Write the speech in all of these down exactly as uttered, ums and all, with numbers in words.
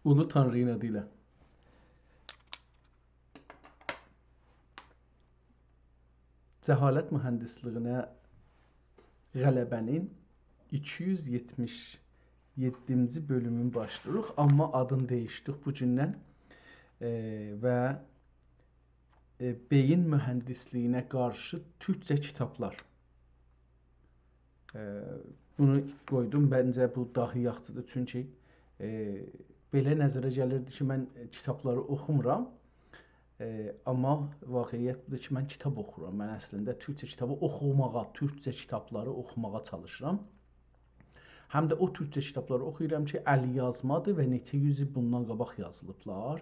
اولو تانری‌نین آدی ایله. جهالت مهندسلیگینه غلبه‌نین ایکی یوز یئتمیش یئددینجی بؤلومون باشلاییریق، آمما آدینی دییشدیریک بو گوندن. ائ، و، ائ، بئیین مهندسلیگینه قارشی تورکجه کیتابلار. ائ، بونو قویدوم. منجه بو داها یاخشیدیر. چونکی، ائ، بئله نظره گلیردی کی، من کیتابلاری اوخومورام. ائ، آمما واقعیت بودور کی، من کیتاب اوخورام. من اصلینده تورکجه کیتابی اوخوماغا، تورکجه کیتابلاری اوخوماغا چالیشیرام. هم ده او تورکجه کیتابلاری اوخویورام کی، ال‌یازمادیر و نئچه یوز ایل بوندان قاباق یازیلیبلار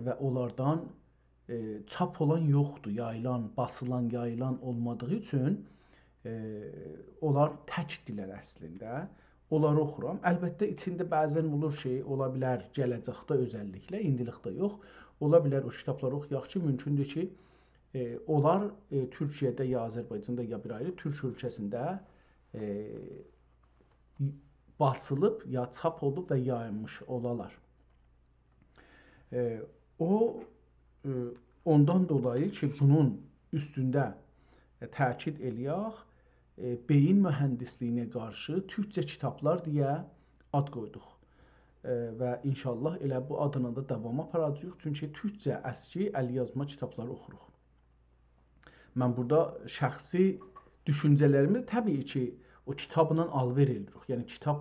و اونلاردان ائ، چاپ اولان یوخدور، یاییلان، باسیلان، یاییلان اولمادیغی اوچون، ائ، اونلار تکدیرلر اصلینده. اونلاری اوخورام. البته، ایچینده بعضا اولور کی، اولا بیلر گله‌جکده اؤزللیکله، ایندیلیکده یوخ، اولا بیلر او کیتابلاری اوخویاق کی، مومکوندور کی، ائ، اونلار، ائ، تورکیه‌ده، یا آذربایجاندا، یا بیر آیری تورک اؤلکه‌سینده، ائ، باسیلیب، یا چاپ اولوب و یاییلمیش اولالار. ائ، او، ائ، اوندان دولایی کی، بونون اوستونده، ائ، تأکید ائله‌یک، ائ، بئیین مهندسلیگینه قارشی تورکجه کیتابلار دئیه آد قویدوق. ائ، و ان‌شاءالله ائله بو آدلا دا داوام آپاراجاغیق. چونکی تورکجه اسکی ال‌یازما کیتابلاری اوخوروق. من بورادا شخصی دوشونجه‌لریمی، طبیعی کی، او کیتابلا آلوئر ائله‌ییریک. یعنی کیتاب،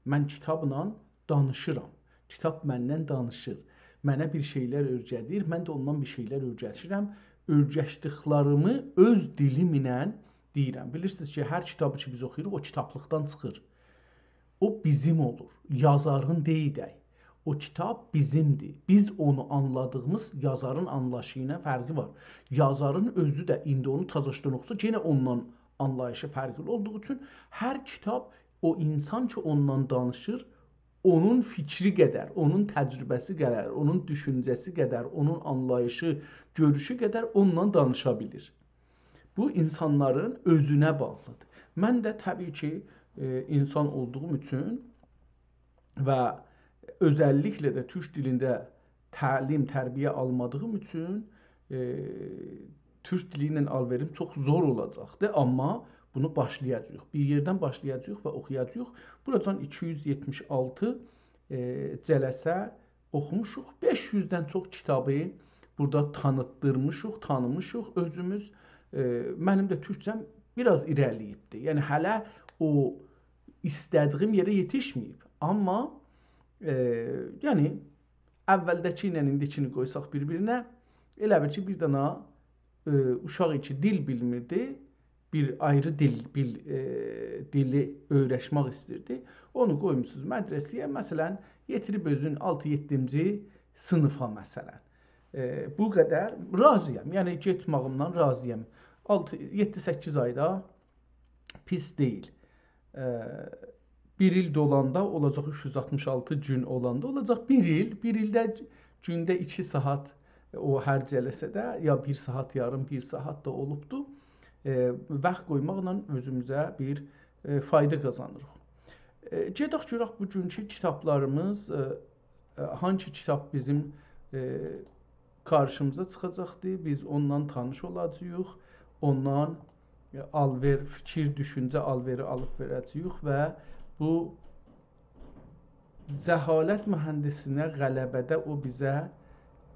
من کیتابلا دانیشیرام. کیتاب منن دانیشیر. منه بیر شئیلر اؤیره‌دیر، من ده اوندان بیر شئیلر اؤیره‌شیرم. اؤیرشدیکلریمی اؤز دیلیمله دئییرم. بیلیرسینیز کی، هر کیتابی کی، بیز اوخویوروق، او کیتابلیقدان چیخیر. او بیزیم اولور. یازارین دئییل. او کیتاب بیزیمدیر. بیز اونو آنلادیغیمیز یازارین آنلاییشی ایله فرقی وار. یازارین اؤزو ده ایندی اونو تازاشدان اوخوسا، یئنه اوندان آنلاییشی فرقلی اولدوغو اوچون هر کیتاب او اینسان کی، اوندان دانیشیر، اونون فیکری قدر، اونون تجربه‌سی قدر، اونون دوشونجه‌سی قدر، اونون آنلاییشی، گؤروشو قدر اونونلا دانیشا بیلیر. بو، اینسانلارین اؤزونه باغلیدیر. من ده، طبیعی کی، ائ، اینسان اولدوغوم اوچون و اؤزللیکله ده تورک دیلینده تعلیم، تربیه آلمادیغیم اوچون، ائ، تورک دیلی ایله آلوئریم چوخ زور اولاجاقدیر. آمما بونو باشلایاجاغیق. بیر یئردن باشلایاجاغیق و اوخویاجاغیق. بوراجان ایکی یوز یئتمیش آلتی، ائ، جلسه اوخوموشوق. بئش یوزدن چوخ کیتابی بورادا تانیتدیرمیشیق، تانیمیشیق اؤزوموز. ائ، منیم ده تورکجه‌م بیر آز ایره‌لییبدی. یعنی، هله او ایسته‌دیگیم یئره یئتیشمه‌ییب. آمما، ائ، یعنی، اولده‌کی ایله ایندیکینی قویساق بیر-بیرینه، ائله بیل کی، بیر دنه، ائ، اوشاق کی، دیل بیلمیردی، بیر آیری دیل، بیل، ائ، دیلی اؤیرشمک ایستیردی. اونو قویموسونوز مدرسه‌یه، مثلا، یئتیریب اؤزون آلتی-یئددینجی صینیفا، مثلا. ائ، بو قدر راضی‌یام. یعنی، گئتماغیمدان راضی‌یام. آلتی، یئددی-سککیز آیدا پیس دئییل. ائ، بیر ایل دولاندا اولاجاق، اوچ یوز آلتمیش آلتی گون اولاندا اولاجاق بیر ایل. بیر ایلده گونده ایکی ساعات او هر جلسه‌ده، یا بیر ساعات یاریم، بیر ساعات دا اولوبدو. ائ، واخت قویماقلا اؤزوموزه بیر، ائ، فایدا قازانیریق. ائ، گئدک گؤرک بوگونکو کیتابلاریمیز، ائ، ائ، هانسی کیتاب بیزیم، ائ، قارشیمیزا چیخاجاقدی، بیز اوندان تانیش اولاجاغیق، اوندان، ائ، آلوئر، فیکیر، دوشونجه آلوئری آلیب وئره‌جه‌ییک و بو جهالت مهندسینه غلبه‌ده او بیزه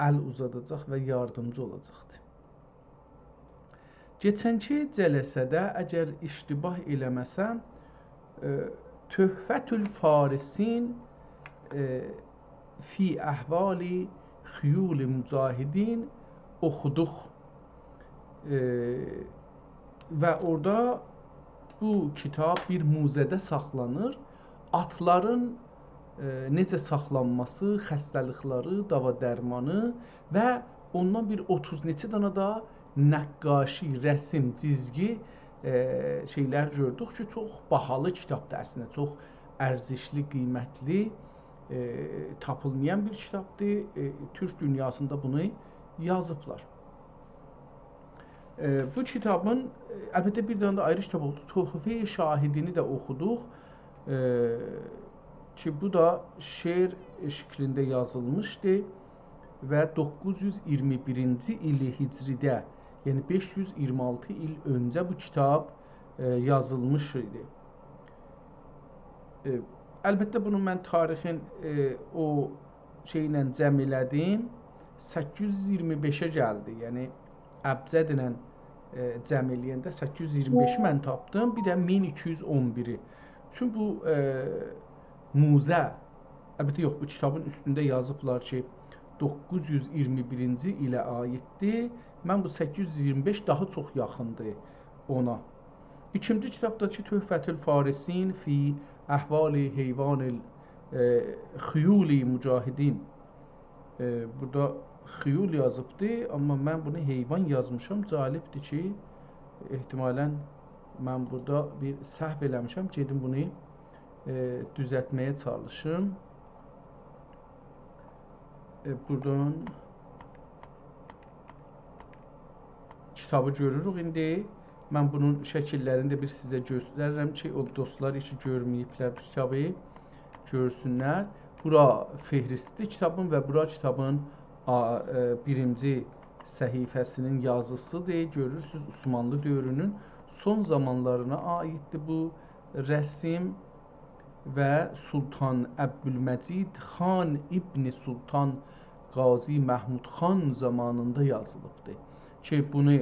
ال اوزاداجاق و یاردیمجی اولاجاقدیر. کئچنکی جلسه‌ده، اگر اشتباه ائله‌مه‌سم، ائ، تحفة الفارسین، ائ، فی احوال خیول مجاهدین اوخودوق. ائ، و اورادا بو کیتاب بیر موزه‌ده ساخلانیر. آتلارین، ائ، نئجه ساخلانماسی، خسته‌لیکلری، داوا درمانی و اوندان بیر اوتوز نئچه دنه ده نقاشی، رسم، جیزگی، ائ، شئیلر گؤردوک کی، چوخ باهالی کیتابدیر اصلینده، چوخ ارزشلی، قیمتلی، ائ، تاپیلمایان بیر کیتابدیر. ائ، تورک دونیاسیندا بونو یازیبلار. ائ، بو کیتابین، ائ، البته، بیر دنه ده آیری کیتاب اولدو. تحفهٔ شاهدینی ده اوخودوق. ائ، کی، بو دا شعر شکلینده یازیلمیشدی و دوققوز یوز اییرمی بیرینجی ایلی هجریده، یعنی بئش یوز اییرمی آلتی ایل اؤنجه بو کیتاب، ائ، یازیلمیش ایدی. ائ، البته، بونو من تاریخین، ائ، او شئی ایله جمع ائله‌دیم. سککیز یوز اییرمی بئشه گلدی. یعنی، ابجدله، ائ، جمع ائله‌ینده سککیز یوز اییرمی بئشی من تاپدیم. بیر ده مین ایکی یوز اون بیری. چون بو، ائ، موزه، البته یوخ، بو کیتابین اوستونده یازیبلار کی، دوققوز یوز اییرمی بیرینجی ایله عایددیر. من بو سککیز یوز اییرمی بئش داها چوخ یاخیندیر اونا. ایکینجی کیتاب دا کی، تحفة الفارسین فی احوال حیوان ال-، ائ، خیول مجاهدین. ائ، بورادا خیول یازیبدی، آمما من بونو حیوان یازمیشام. جالبدیر کی، احتمالاً من بورادا بیر سهو ائله‌میشم. گئدیم بونو، ائ، دوزلتمه‌یه چالیشیم. ائ، بورادان کیتابی گؤروروک ایندی. من بونون شکیللرینی ده بیر سیزه گؤستریرم کی، او دوستلار کی گؤرمه‌ییبلر بو کیتابی، گؤرسونلر. بورا فهرستدی کیتابین و بورا کیتابین، آ، ائ، بیرینجی صفحه‌سینین یازیسیدیر. گؤرورسونوز، عثمانلی دؤورونون سون زامانلارینا عایددیر بو رسم. و سلطان عبدالمجید خان ابن سلطان قاضی محمود خان زامانیندا یازیلیبدیر. کی، بونو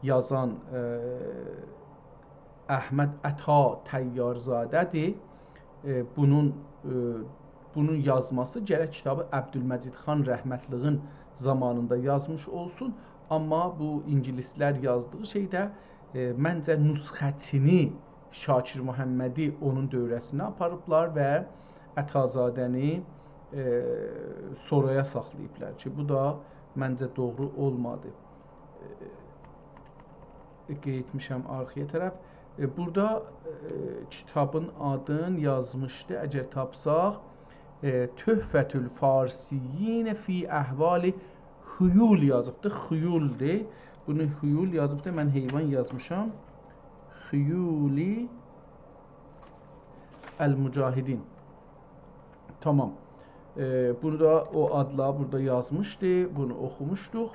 یازان، ائ، احمد عطا طیارزاده‌دیر. ائ، بونون، ائ، بونون یازماسی گرک کیتابی عبدالمجید خان رحمتلیگین زامانیندا یازمیش اولسون. آمما بو اینگیلیسلر یازدیغی شئیده، ائ، منجه نسخه‌سینی شاکر محمدی اونون دؤوره‌سینه آپاریبلار و عطازاده‌نی، ائ، سونرایا ساخلاییبلار کی، بو دا منجه دوغرو اولمادی. ائ، قئییتمیشم آرخایا طرف. ائ، بورادا، ائ، کیتابین آدین یازمیشدی، اگر تاپساق، ائ، تحفة الفارسیین فی احوال خیول یازیبدی. خیولدور. بونو خیول یازیبدی. من حیوان یازمیشام. خیول المجاهدین. تامام. ائ، بورادا او آدلار بورادا یازمیشدی. بونو اوخوموشدوق.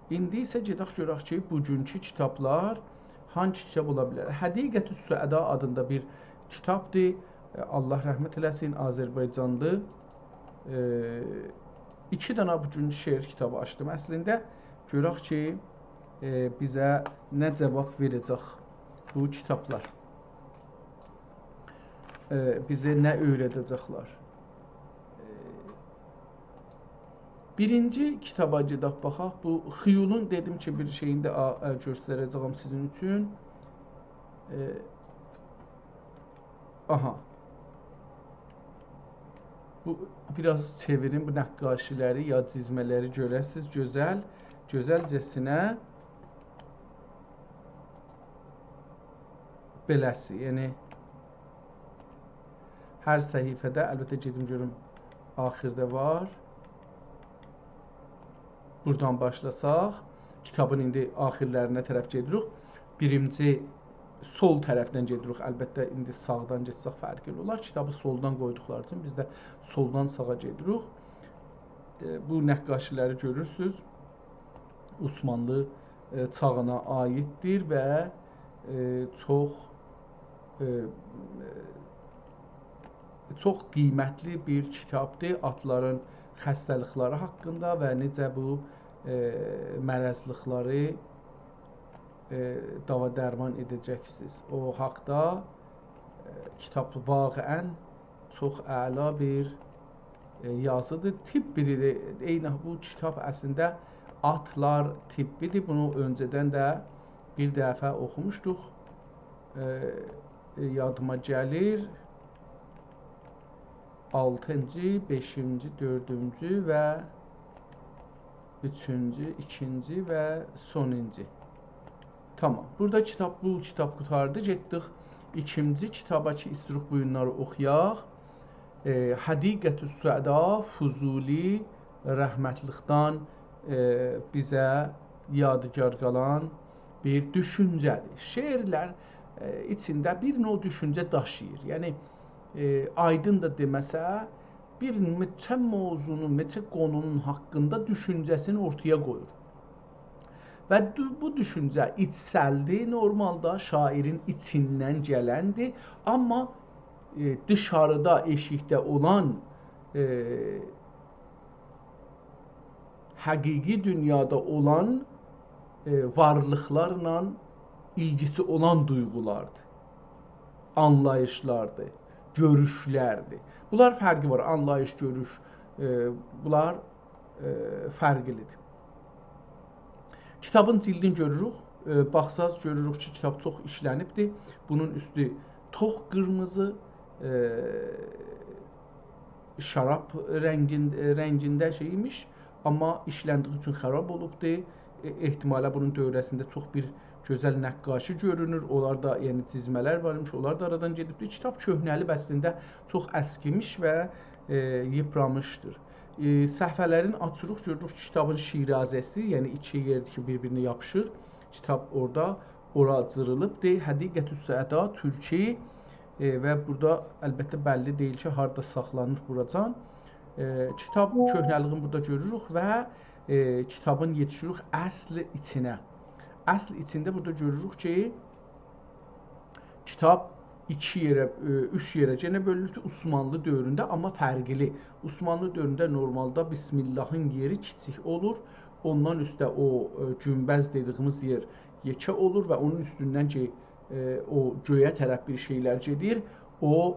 ایندی ایسه گئدک گؤرک کی، بوگونکو کیتابلار هانسی کیتاب اولا بیلر؟ حدیقة السعدا آدیندا بیر کیتابدیر. ائ، الله رحمت ائله‌سین، آذربایجانلی. ائ، ایکی دنه بوگون شعر کیتابی آچدیم. اصلینده گؤرک کی، ائ، بیزه نه جاواب وئره‌جک بو کیتابلار. ائ، بیزه نه اؤیره‌ده‌جکلر؟ ائ، بیرینجی کیتابا گئدک باخاق. بو خیولون دئدیم کی، بیر شئیینی ده، آ، ائ، گؤستره‌جه‌یم سیزین اوچون. ائ، آها. بو، بیر آز چئویریم بو نقاشی‌لری یا جیزمه‌لری گؤره‌سیز. گؤزل، گؤزلجه‌سینه بئله‌سی، یعنی هر صفحه‌ده، البته گئدیم گؤروم آخیرده وار. بورادان باشلاساق، کیتابین ایندی آخیرلرینه طرف گئدیریک. بیرینجی سول طرفدن گئدیریک. البته، ایندی ساغدان گئتسک فرقی اولار. کیتابی سولدان قویدوقلاری اوچون بیز ده سولدان ساغا گئدیریک. ائ، بو نقاشی‌لری گؤرورسونوز. عثمانلی، ائ، چاغینا عایددیر و، ائ، چوخ، ائ، چوخ قیمتلی بیر کیتابدیر. آتلارین خسته‌لیکلری حاقیندا و نئجه بو، ائ، مرضلیکلاری، ائ، داوا درمان ائده‌جکسینیز. او حاقدا، ائ، کیتاب واقعاً چوخ اعلا بیر، ائ، یازیدیر. طبی‌دیر. عینی بو کیتاب اصلینده آتلار طبی‌دیر. بونو اؤنجه‌دن ده بیر دفعه اوخوموشدوق. ائ، ائ، یادیما گلیر. آلتینجی، بئشینجی، دؤردونجو و اوچونجو، ایکینجی و سونونجو. تامام. بورادا کیتاب، بو کیتاب قوتاردی. گئتدیک ایکینجی کیتابا کی، ایستیروق بو گونلری اوخویاق. ائ، حدیقة السعدا، فضولی رحمتلیکدن، ائ، بیزه یادگار قالان بیر دوشونجه‌دیر. شعرلر، ائ، ایچینده بیر نوع دوشونجه داشیییر. یعنی، ائ، آیدین دا دئمه‌سه، بیر نئچه موضوعنون، نئچه قونونون حاقیندا دوشونجه‌سینی اورتایا قویور. و دو-، بو دوشونجه ایچسلدیر، نورمالدا شاعیرین ایچیندن گلندیر، آمما، ائ، دیشاریدا، ائشیکده اولان، ائ، حقیقی دونیادا اولان، ائ، وارلیقلارلا ایلگیسی اولان دویغولاردیر، آنلاییشلاردیر، گؤروشلردیر. بونلار فرقی وار، آنلاییش، گؤروش، ائ، بونلار، ائ، فرقلیدیر. کیتابین جیلدینی گؤروروک. ائ، باخساز گؤروروک کی، کیتاب چوخ ایشله‌نیبدیر. بونون اوستو توخ قیرمیزی، ائ، شراب رنگین-، رنگینده شئی ایمیش، آمما ایشلندیگی اوچون خراب اولوبدور. ائ، احتمالا بونون دؤوره‌سینده چوخ بیر گؤزل نقاشی گؤرونور. اونلار دا، یعنی جیزمه‌لر وار ایمیش، اونلار دا آرادان گئدیبدیر. کیتاب کؤهنه‌لیب اصلینده، چوخ اسکیمیش و، ائ، ییپرامیشدیر. ائ، صفحه‌لرین آچیریق، گؤروروک کیتابین شیرازه‌سی، یعنی ایکی یئردیر کی، بیر-بیرینه یاپیشیر. کیتاب اورادا، اورا جیریلیبدیر. حدیقة السعدا تورکی، ائ، و بورادا البته بللی دئییل کی، هاردا ساخلانیر بوراجان. ائ، کیتاب کؤهنه‌لیگینی بورادا گؤروروک و، ائ، کیتابین یئتیشیریک اصل ایچینه. اصل ایچینده بورادا گؤروروک کی، کیتاب ایکی یئره، ائ، اوچ یئره گئنه بؤلونوبدور عثمانلی دؤورونده، آمما فرقلی. عثمانلی دؤورونده نورمالدا بسم اللهین یئری کیچیک اولور. اوندان اوسته او، ائ، گونبذ دئدیگیمیز یئر یئکه اولور و اونون اوستوندن کی، ائ، او گؤیه طرف بیر شئیلر گئدیر، او، ائ،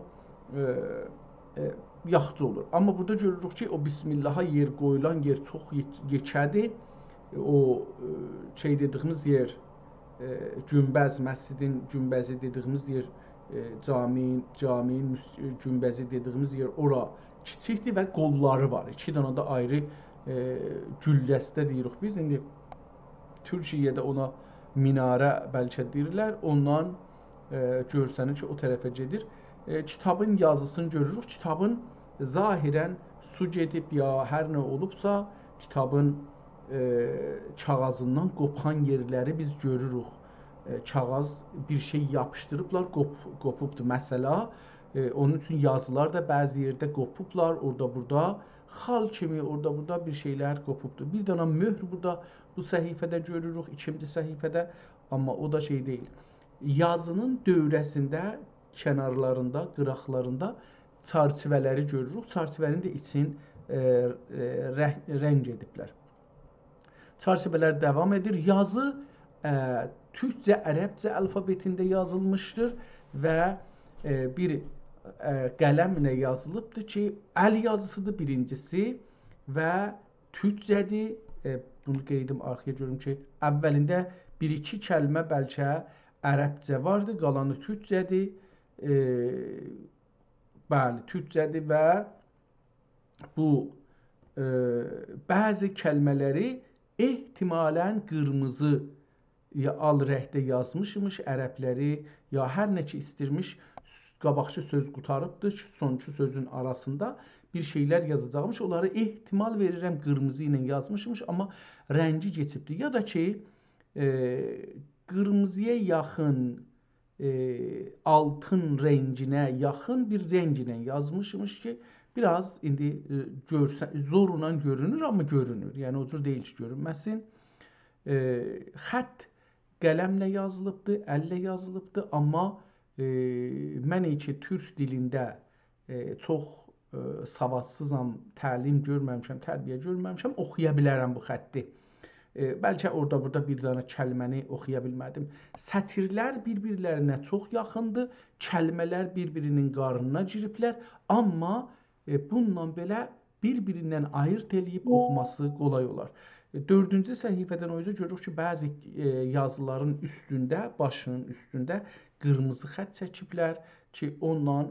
ائ، یاخشی اولور. آمما بورادا گؤروروک کی، او بسم اللها یئر قویولان یئر چوخ یئک-، یئکه‌دیر. او، ائ، شئی دئدیگیمیز یئر، ائ، گونبذ، مسجدین گونبذی دئدیگیمیز یئر، ائ، جامی‌نین، جامی‌نین مس-، ائ، گونبذی دئدیگیمیز یئر اورا کیچیکدیر و قوللاری وار. ایکی دنه ده آیری، ائ، گولدسته دئییریک بیز. ایندی تورکیه‌ده اونا مناره بلکه دئییرلر. اوندان، ائ، گؤرسنیر کی، او طرفه گئدیر. ائ، کیتابین یازیسینی گؤروروک. کیتابین ظاهراً سو گئدیب یا هر نه اولوبسا، کیتابین، ائ، کاغاذیندان قوپان یئرلری بیز گؤروروک. ائ، کاغاذ بیر شئی یاپیشدیریبلار، قوپ-، قوپوبدور. مثلا، ائ، اونون اوچون یازیلار دا بعضی یئرده قوپوبلار، اورادا بورادا خال کیمی اورادا بورادا بیر شئیلر قوپوبدور. بیر دنه مؤهر بورادا بو صفحه‌ده گؤروروک، ایکینجی صفحه‌ده، آمما او دا شئی دئییل. یازینین دؤوره‌سینده، کنارلاریندا، قیراقلاریندا چرچیوه‌لری گؤروروک. چرچیوه‌نین ده ایچین، ائ، ائ، رنگ، رنگ ائدیبلر. چرچیوه‌لر داوام ائدیر. یازی، ائ، تورکجه، عربجه آلفابئتینده یازیلمیشدیر و، ائ، بیر، ائ، قلم ایله یازیلیبدیر کی، ال یازیسیدیر بیرینجیسی و تورکجه‌دیر. ائ، بونو قئییدیم آرخایا گؤروم کی، اولینده بیر-ایکی کلمه بلکه عربجه واردی، قالانی تورکجه‌دیر. ائ، بلی، تورکجه‌دیر و بو، ائ، بعضی کلمه‌لری احتمالاً قیرمیزی یا آل رنگده یازمیشمیش، عربلری یا هر نه کی ایستیرمیش، قاباقکی سؤز قوتاریبدیر، سونکی سؤزون آراسیندا بیر شئیلر یازاجاقمیش. اونلاری احتمال وئریرم قیرمیزی ایله یازمیشمیش، آمما رنگی کئچیبدیر. یا دا کی، ائ، قیرمیزی‌یا یاخین، ائ، آلتین رنگینه یاخین بیر رنگ ایله یازمیشمیش کی، بیر آز ایندی، ائ، گؤرسه-، زورلا گؤرونور، آمما گؤرونور. یعنی، او جور دئییل کی، گؤرونمه‌سین. ائ، خط قلمله یازیلیبدی، ال ایله یازیلیبدی، آمما، ائ، من کی، تورک دیلینده، ائ، چوخ، ائ، سوادسیزام، تعلیم گؤرمه‌میشم، تربیه گؤرمه‌میشم، اوخویا بیلرم بو خطی. ائ، بلکه اورادا بورادا بیر دنه کلمه‌نی اوخویا بیلمه‌دیم. سطیرلر بیر-بیرلرینه چوخ یاخیندیر، کلمه‌لر بیر-بیرینین قارنینا گیریبلر، آمما، ائ، بونونلا بئله بیر-بیریندن آییرت ائله‌ییب اوخوماسی قولای اولار. ائ، دؤردونجو صفحه‌دن او اوزه گؤروروک کی، بعضی، ائ، یازیلارین اوستونده، باشینین اوستونده قیرمیزی خط چکیبلر کی، اونونلا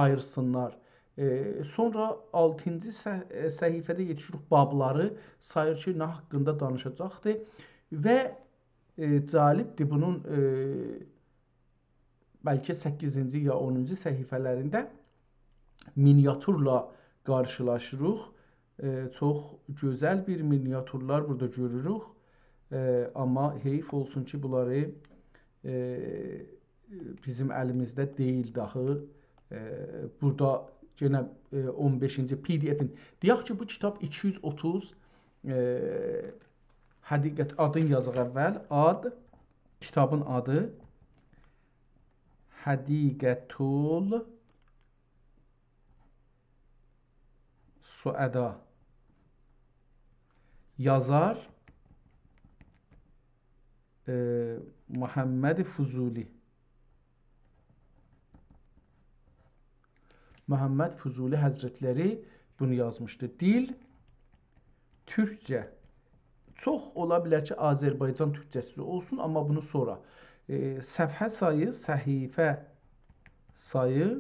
آییرسینلار. ائ، سونرا آلتینجی صح-، ائ، صفحه‌ده یئتیشیریک بابلاری، ساییر کی، نه حاقیندا دانیشاجاقدیر و، ائ، جالبدیر، بونون، ائ، بلکه سککیزینجی یا اونونجو صفحه‌لرینده مینیاتورلا قارشیلاشیریق. ائ، چوخ گؤزل بیر مینیاتورلار بورادا گؤروروک. ائ، آمما حئیف اولسون کی، بونلاری، ائ، بیزیم الیمیزده دئییل داخی، ائ، بورادا یئنه، ائ، اون بئشینجی پی دی افین. دئیک کی، بو کیتاب ایکی یوز اوتوز، ائ، حدیقت آدین یازاق اول. آد، کیتابین آدی حدیقة السعدا. یازار، ائ، محمد فضولی. محمد فضولی حضرتلری بونو یازمیشدی. دیل تورکجه. چوخ اولا بیلر کی، آذربایجان تورکجه‌سی اولسون، آمما بونو سونرا. ائ، صفحه سایی، صحیفه سایی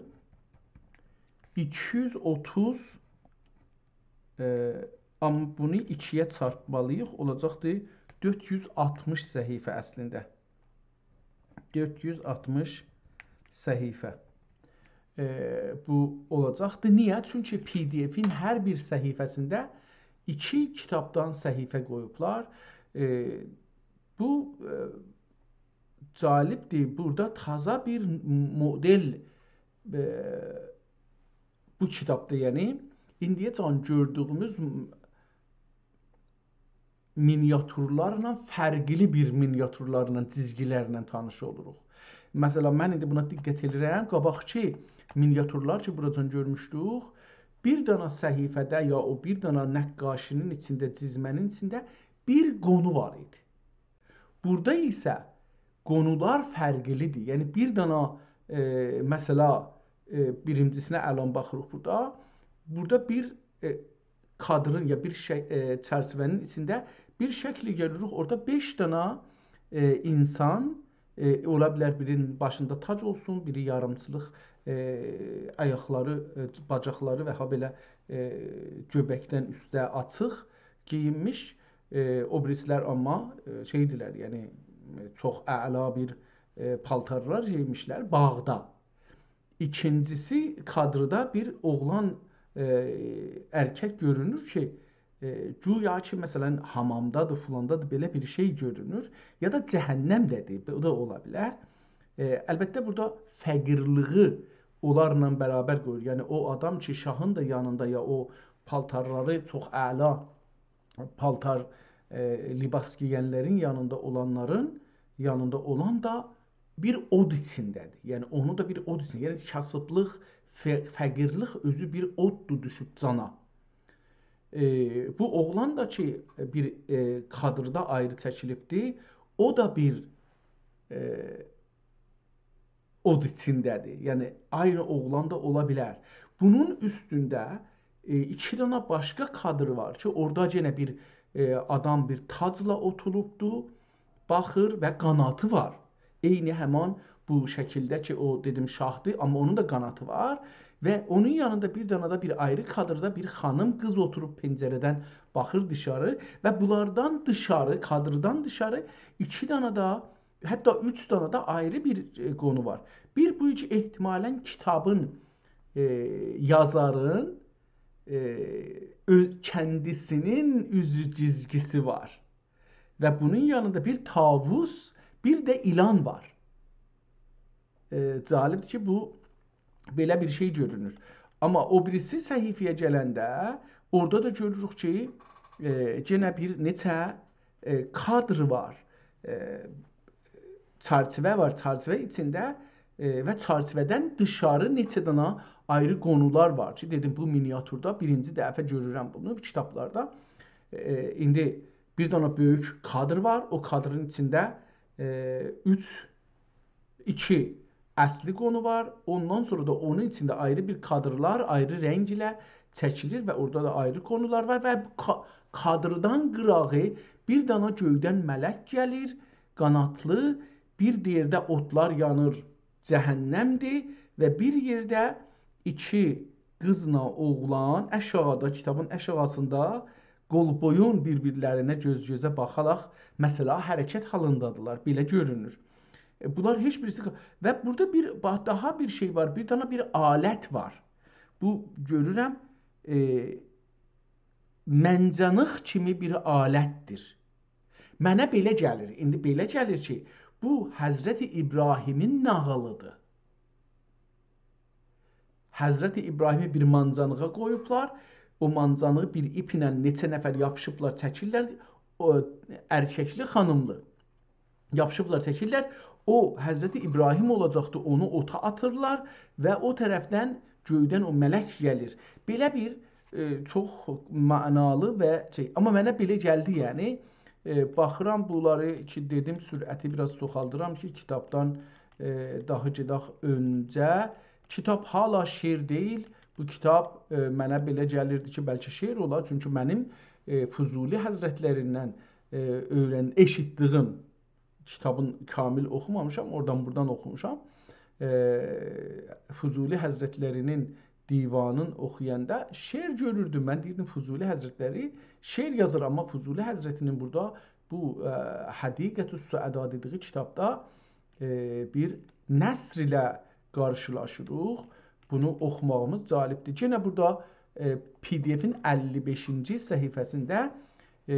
ایکی یوز اوتوز، ائ، آمما بونو ایکی‌یه چارپمالی‌ییق، اولاجاقدیر دؤرد یوز آلتمیش صحیفه اصلینده. دؤرد یوز آلتمیش صحیفه. ائ، بو اولاجاقدیر. نییه؟ چونکی پی دی افین هر بیر صحیفه‌سینده ایکی کیتابدان صحیفه قویوبلار. ائ، بو، ائ، جالبدیر. بورادا تازا بیر مدل، ائ، بو کیتابدا، یعنی ایندییه‌جن گؤردویوموز مینیاتورلارلا، فرقلی بیر مینیاتورلارلا، جیزگیلرله تانیش اولوروق. مثلا، من ایندی بونا دقت ائدیرم، قاباقکی مینیاتورلار کی، بوراجان گؤرموشدوک، بیر دانا صحیفه‌ده یا او بیر دانا نقاشی‌نین ایچینده، جیزمه‌نین ایچینده بیر قونو وار ایدی. بورادا ایسه قونولار فرقلی‌دیر. یعنی بیر دانا، ائ، مثلا، ائ، بیرینجیسینه الان باخیریق بورادا. بورادا بیر، ائ، کادرین یا بیر شئی، ائ، چرچیوه‌نین ایچینده بیر شکلی گؤروروک. اورادا بئش دانا، ائ، اینسان، ائ، اولا بیلر بیرینین باشیندا تاج اولسون، بیری یاریمچیلیق، ائ، آیاقلاری، ائ، باجاقلاری و هابئله، ائ، گؤبکدن اوسته آچیق گئیینمیش. ائ، او بیریسیلر آمما، ائ، شئیدیرلر، یعنی، ائ، چوخ اعلا بیر، ائ، پالتارلار گئیمیشلر باغدا. ایکینجیسی، کادردا بیر اوغلان، ائ، ارکک گؤرونور کی، ائ، گویا کی، مثلا، حامامدادیر، فلاندادیر، بئله بیر شئی گؤرونور. یا دا جهنمده‌دیر، بو دا اولا بیلر. ائ، البته، بورادا فقیرلیگی اونلارلا برابر قویور. یعنی، او آدام کی، شاهین دا یانیندا یا او پالتارلاری چوخ اعلا پالتار، ائ، لباس گئینلرین یانیندا اولانلارین یانیندا اولان دا بیر اود ایچینده‌دیر. یعنی، اونو دا بیر اود ایچینده، یعنی کاسیبلیق، فه-، فقیرلیک اؤزو بیر اوددور دوشوب جانا. ائ، بو اوغلان دا کی، بیر، ائ، کادردا آیری چکیلیبدی، او دا بیر، ائ، اود ایچینده‌دیر. یعنی، عینی اوغلان دا اولا بیلر. بونون اوستونده، ائ، ایکی دانا باشقا کادر وار کی، اورادا یئنه بیر، ائ، آدام بیر تاجلا اوتوروبدو، باخیر و قاناتی وار. عینی همان بو شکیلده کی، او، دئدیم، شاهدیر، آمما اونون دا قاناتی وار. و اونون یانیندا بیر دانا دا بیر آیری کادردا بیر خانیم، قیز اوتوروب پنجره‌دن باخیر دیشاری و بونلاردان دیشاری، کادردان دیشاری ایکی دانا دا حتی اوچ دانا دا آیری بیر، ائ، قونو وار. بیر بو کی، احتمالا کیتابین، ائ، یازارین، ائ، اؤ-، کندیسینین اوزو جیزگیسی وار. و بونون یانیندا بیر طاووس، بیر ده ایلان وار. ائ، جالبدیر کی، بو بئله بیر شئی گؤرونور. آمما او بیریسی صحیفه‌یه گلنده اورادا دا گؤروروک کی، ائ، یئنه بیر نئچه، ائ، کادر وار. ائ، چرچیوه وار، چرچیوه ایچینده، ائ، و چرچیوه‌دن دیشاری نئچه دانا آیری قونولار وار کی، دئدیم، بو مینیاتوردا بیرینجی دفعه گؤرورم بونو کیتابلاردا. ائ، ایندی بیر دانا بؤیوک کادر وار، او کادرین ایچینده، ائ، اوچ ایکی اصلی قونو وار. اوندان سونرا دا اونون ایچینده آیری بیر کادرلار، آیری رنگ ایله چکیلیر و اورادا دا آیری قونولار وار و بو کا-، کادردان قیراغی بیر دانا گؤیدن ملک گلیر، قاناتلی، بیر یئرده اودلار یانیر، جهنمدیر و بیر یئرده ایکی قیزلا اوغلان آشاغیدا، کیتابین آشاغیسیندا قول بویون بیر-بیرلرینه گؤز-گؤزه باخاراق، مثلا، حرکت حالیندادیرلار، بئله گؤرونور. ائ، بونلار هئچ بیریسی، و بورادا بیر، باخ، داها بیر شئی وار، بیر دانا بیر آلت وار. بو، گؤرورم، ائ، منجانیق کیمی بیر آلتدیر. منه بئله گلیر، ایندی بئله گلیر کی، بو حضرت ابراهیمین ناغیلیدیر. حضرت ابراهیمی بیر مانجانیغا قویوبلار. او مانجانیغی بیر ایپ ایله نئچه نفر یاپیشیبلار، چکیرلر. او ائرککلی، خانیملی یاپیشیبلار، چکیرلر. او حضرت ابراهیم اولاجاقدی، اونو اوتا آتیرلار و او طرفدن گؤیدن او ملک گلیر. بئله بیر، ائ، چوخ معنالی و شئی، آمما منه بئله گلدی، یعنی، ائ، باخیرام بونلاری کی، دئدیم، سرعتی بیر آز چوخالدیرام کی، کیتابدان، ائ، داها گئدک اؤنجه. کیتاب حالا شعر دئییل. بو کیتاب، ائ، منه بئله گلیردی کی، بلکه شعر اولار، چونکی منیم، ائ، فضولی حضرتلریندن، ائ، اؤیرن-، ائشیتدیگیم، کیتابین کامل اوخومامیشام، اورادان بورادان اوخوموشام. ائ، فضولی حضرتلری‌نین دیوانین اوخویاندا شعر گؤروردوم. من دئییردیم، فضولی حضرتلری شعر یازیر، آمما فضولی حضرتی‌نین بورادا بو، ائ، حدیقة السعدا دئدیگی کیتابدا، ائ، بیر نثر ایله قارشیلاشیریق. بونو اوخوماغیمیز جالبدیر. یئنه بورادا، ائ، پی دی افین اللی بئشینجی صفحه‌سینده، ائ،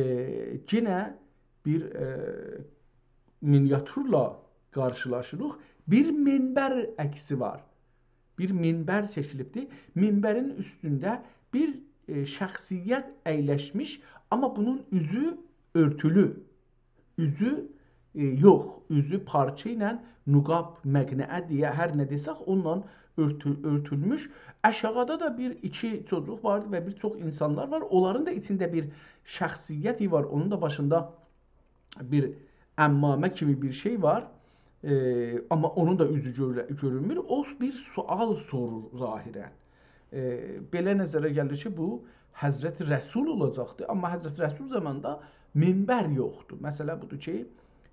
یئنه بیر، ائ، مینیاتورلا قارشیلاشیریق. بیر منبر عکسی وار. بیر منبر چکیلیبدیر. منبرین اوستونده بیر، ائ، شخصیت اَیلشمیش، آمما بونون اوزو اؤرتولو. اوزو، ائ، یوخ، اوزو پارچا ایله، نقاب، مقنعه دئیه هر نه دئسک، اونونلا اؤرتو-، اؤرتولموش. آشاغیدا دا بیر ایکی چوجوق واردی و بیر چوخ اینسانلار وار. اونلارین دا ایچینده بیر شخصیتی وار. اونون دا باشیندا بیر عمامه کیمی بیر شئی وار. ائ، آمما اونون دا اوزو گؤره-، گؤرونمور. او بیر سؤال سورور ظاهراً. ائ، بئله نظره گلیر کی، بو حضرت رسول اولاجاقدی. آمما حضرت رسول زامانیندا منبر یوخدور. مسئله بودور کی،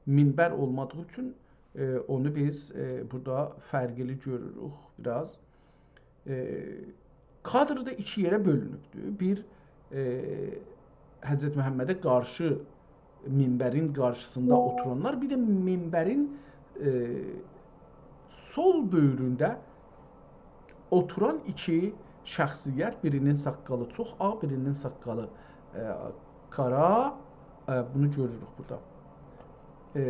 منبر اولمادیغی اوچون، ائ، اونو بیز، ائ، بورادا فرقلی گؤروروک بیر آز. ائ، کادر دا ایکی یئره بؤلونوبدور. بیر، ائ، حضرت محمده قارشی، منبرین قارشیسیندا اوتورانلار، بیر ده منبرین، ائ، سول بؤیرونده اوتوران ایکی شخصیت، بیری‌نین ساققالی چوخ آغ، بیری‌نین ساققالی، ائ، قارا، ائ، بونو گؤروروک بورادا. ائ،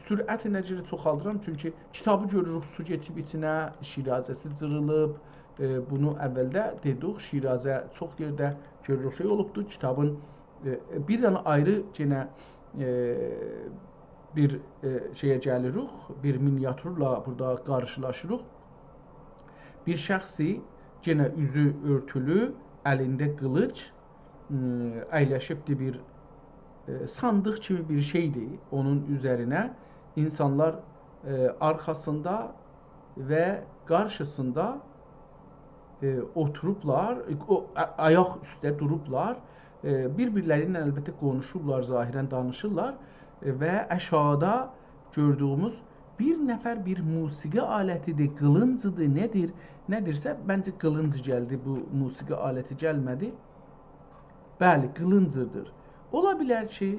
سرعتی نئجه چوخالدیرام، چونکی کیتابی گؤروروک، سو کئچیب ایچینه، شیرازه‌سی جیریلیب. ائ، بونو اولده دئدیک، شیرازه چوخ یئرده گؤروروک، شئی اولوبدور. کیتابین، ائ، بیر دنه آیری یئنه، ائ، بیر، ائ، شئیه گلیریک، بیر مینیاتورلا بورادا قارشیلاشیریق. بیر شخصی، یئنه اوزو اؤرتولو، الینده قیلیج، م، اَیلشیبدی بیر، ائ، صاندیق کیمی بیر شئیدیر. اونون اوزرینه اینسانلار، ائ، آرخاسیندا و قارشیسیندا، ائ، اوتوروبلار، او، آ-، آیاق اوسته دوروبلار. ائ، بیر-بیرلری ایله البته قونوشورلار، ظاهراً دانیشیرلار. ائ، و آشاغیدا گؤردویوموز بیر نفر بیر موسیقی آلتی‌دیر، قیلینجی‌دیر، نه‌دیر؟ نه‌دیرسه، منجه قیلینج گلدی، بو موسیقی آلتی گلمه‌دی. بلی، قیلینجی‌دیر. اولا بیلر کی،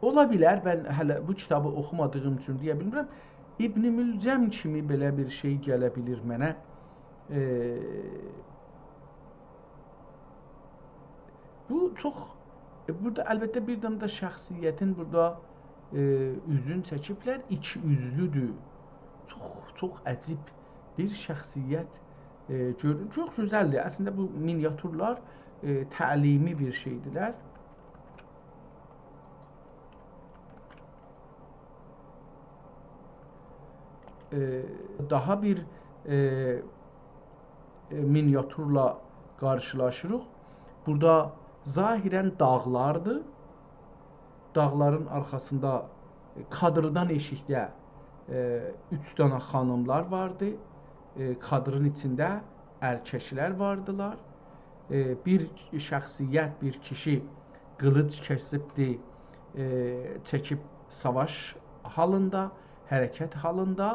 اولا بیلر، من هله بو کیتابی اوخومادیغیم اوچون دئیه بیلمیرم، ابن ملجم کیمی بئله بیر شئی گله بیلیر منه. ائ، بو چوخ، ائ، بورادا البته بیر دنه ده شخصیتین بورادا، ائ، اوزون چکیبلر، ایکی اوزلودور. چوخ، چوخ عجیب بیر شخصیت، ائ، گؤرون-، چوخ گؤزلدیر. اصلینده بو مینیاتورلار، ائ، تعلیمی بیر شئیدیرلر. ائ، داها بیر، ائ، ائ، مینیاتورلا قارشیلاشیریق. بورادا ظاهراً داغلاردیر. داغلارین آرخاسیندا، ائ، کادیردان ائشیکده، ائ، اوچ دنه خانیملار واردی. ائ، کادیرین ایچینده ارککلر واردیلار. ائ، بیر شخصیت، بیر کیشی قیلیج کسیبدی، ائ، چکیب ساواش حالیندا، حرکت حالیندا،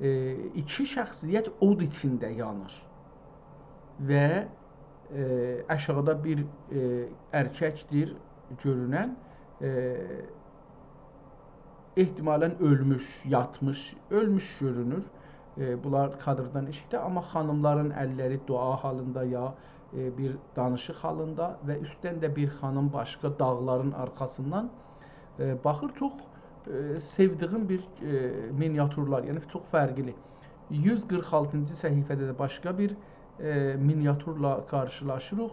ائ، ایکی شخصیت اود ایچینده یانیر. و، ائ، آشاغیدا بیر، ائ، ارککدیر گؤرونن، ائ، احتمالاً اؤلموش، یاتمیش، اؤلموش گؤرونور. ائ، بونلار کادیردان ائشیکده، آمما خانیملارین اللری دعا حالیندا یا، ائ، بیر دانیشیق حالیندا و اوستدن ده بیر خانیم باشقا داغلارین آرخاسیندان، ائ، باخیر. چوخ، ائ، سئودیگیم بیر، ائ، مینیاتورلار، یعنی چوخ فرقلی. یوز قیرخ آلتینجی صفحه‌ده ده باشقا بیر، ائ، مینیاتورلا قارشیلاشیریق.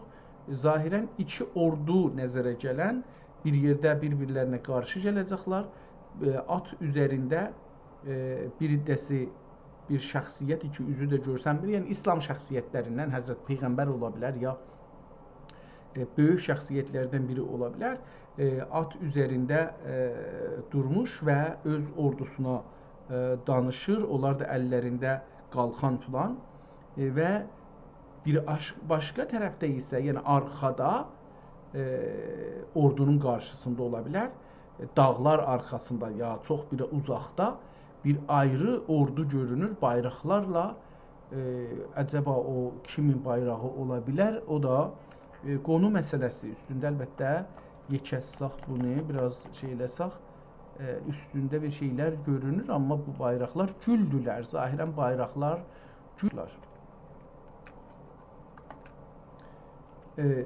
ظاهراً ایکی اوردو نظره گلن، بیر یئرده بیر-بیرلرینه قارشی گله‌جکلر. ائ، آت اوزرینده، ائ، بیر عده‌سی بیر شخصیت کی، اوزو ده گؤرسنمیر. یعنی، ایسلام شخصیتلریندن حضرت پیغمبر اولا بیلر، یا، ائ، بؤیوک شخصیتلردن بیری اولا بیلر. ائ، آت اوزرینده، ائ، دورموش و اؤز اوردوسونا، ائ، دانیشیر. اونلار دا اللرینده قالخان فلان. ائ، و بیر آش-، باشقا طرفده ایسه، یعنی آرخادا، ائ، اوردونون قارشیسیندا اولا بیلر، ائ، داغلار آرخاسیندا یا چوخ بیر اوزاقدا بیر آیری اوردو گؤرونور بایراقلارلا. ائ، عجبا او کیمین بایراغی اولا بیلر؟ او دا، ائ، قونو مسئله‌سی اوستونده البته یئکلتسک بونو، بیر آز شئی ائله‌سک، ائ، اوستونده بیر شئیلر گؤرونور، آمما بو بایراقلار گولدولر. ظاهراً بایراقلار گولدولر. ائ،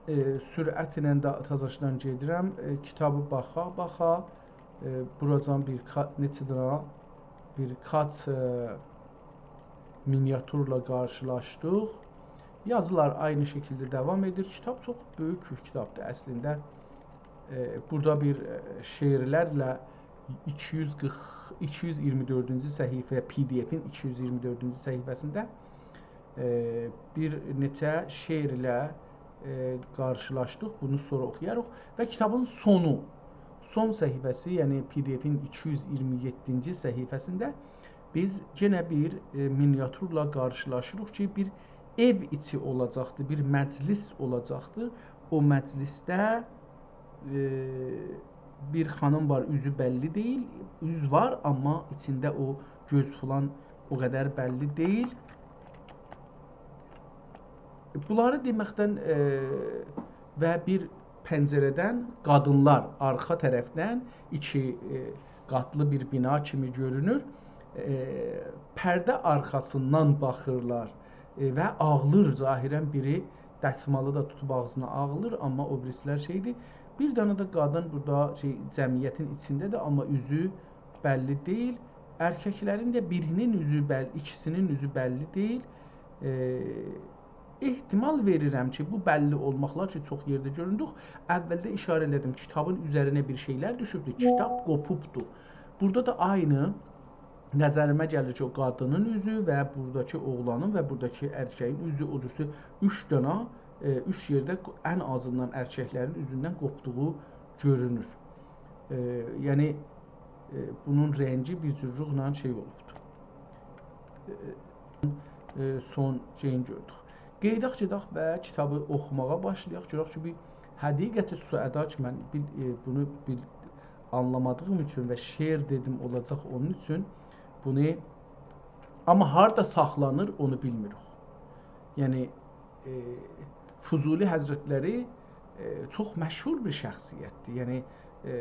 ائ، سرعتله ده تازاشدان گئدیرم. ائ، کیتابی باخا-باخا، ائ، بوراجان بیر کا-، نئچه دنه، بیر کاچ، ائ، مینیاتورلا قارشیلاشدیق. یازیلار عینی شکیلده داوام ائدیر. کیتاب چوخ بؤیوک بیر کیتابدیر اصلینده. ائ، بورادا بیر، ائ، شعرلرله ایکی یوز قیرخ، ایکی یوز ایگیرمی دؤردونجو صفحه، پی دی افین ایکی یوز ایگیرمی دؤردونجو صفحه‌سینده، ائ، بیر نئچه شعرله، ائ، قارشیلاشدیق. بونو سونرا اوخویاریق. و کیتابین سونو، سون صفحه‌سی، یعنی پی دی افین ایکی یوز ایگیرمی یئددینجی صفحه‌سینده بیز یئنه بیر، ائ، مینیاتورلا قارشیلاشیریق کی، بیر ائو ایچی اولاجاقدیر، بیر مجلس اولاجاقدیر. او مجلسده، ائ، بیر خانیم وار، اوزو بللی دئییل. اوز وار، آمما ایچینده او گؤز فلان او قدر بللی دئییل. بونلاری دئمکدن، ائ، و بیر پنجره‌دن قادینلار آرخا طرفدن ایکی، ائ، قاتلی بیر بینا کیمی گؤرونور. ائ، پرده آرخاسیندان باخیرلار، ائ، و آغلیر. ظاهراً بیری دسمالی دا توتوب آغزینا آغلیر، آمما او بیریسیلر شئیدیر. بیر دنه ده قادین بورادا شئی، جمعیتین ایچینده‌دیر، آمما اوزو بللی دئییل. ارککلرین ده بیرینین اوزو بل-، ایکیسینین اوزو بللی دئییل. ائ، احتمال وئریرم کی، بو بللی اولماقلار کی، چوخ یئرده گؤروندوک. اولده اشاره ائله‌دیم، کیتابین اوزرینه بیر شئیلر دوشوبدور. کیتاب قوپوبدور. بورادا دا عینی نظریمه گلیر کی، او قادینین اوزو و بوراداکی اوغلانین و بوراداکی ارکه‌یین اوزو، او جورسه اوچ دنه، ائ، اوچ یئرده ان آزیندان ارککلرین اوزوندن قوپدوغو گؤرونور. ائ، یعنی، ائ، بونون رنگی بیر جورلوقلا شئی اولوبدور. ائ، ائ، سون شئیین گؤردوک. قئییداق گئدک و کیتابی اوخوماغا باشلایاق. گؤرک کی، بیر حدیقت سعدا کی، من بیل-، ائ، بونو بیل-، آنلامادیغیم اوچون و شعر دئدیم، اولاجاق اونون اوچون بونو، آمما هاردا ساخلانیر، اونو بیلمیریک. یعنی، ائ، فضولی حضرتلری، ائ، چوخ مشهور بیر شخصیتدیر. یعنی، ائ،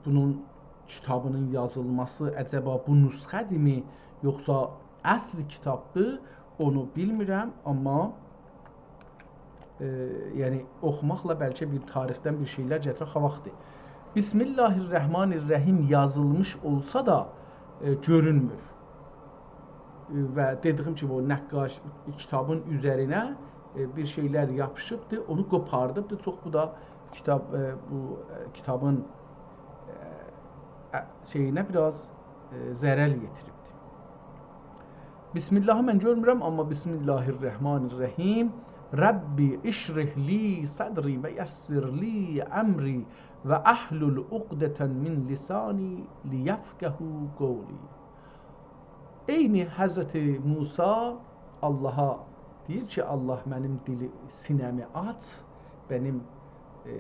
بونون کیتابینین یازیلماسی عجبا بو نسخه‌دیرمی، یوخسا اصل کیتابدیر، اونو بیلمیرم، آمما، ائ، یعنی، اوخوماقلا بلکه بیر تاریخدن بیر شئیلر گتیرک، خواختیر. بسم الله الرحمن الرحیم یازیلمیش اولسا دا، ائ، گؤرونمور. و دئدیگیم کیمی، او نقاش کیتابین اوزرینه، ائ، بیر شئیلر یاپیشیبدی، اونو قوپاردیبدی. چوخ بو دا کیتاب، ائ، بو، ائ، کیتابین، ائ، ائ، شئیینه بیر آز، ائ، ضرر یئتیریبدی. بسم اللهی من گؤرمورم، آمما بسم الله الرحمن الرحیم. رب اشرح لی صدری و یسر لی امری و احلل عقدة من لسانی لیفقهوا قولی. عینی حضرت موسی آللاها دئییر کی، آللاه، منیم دیلی، سینه‌می آچ، منیم، ائ،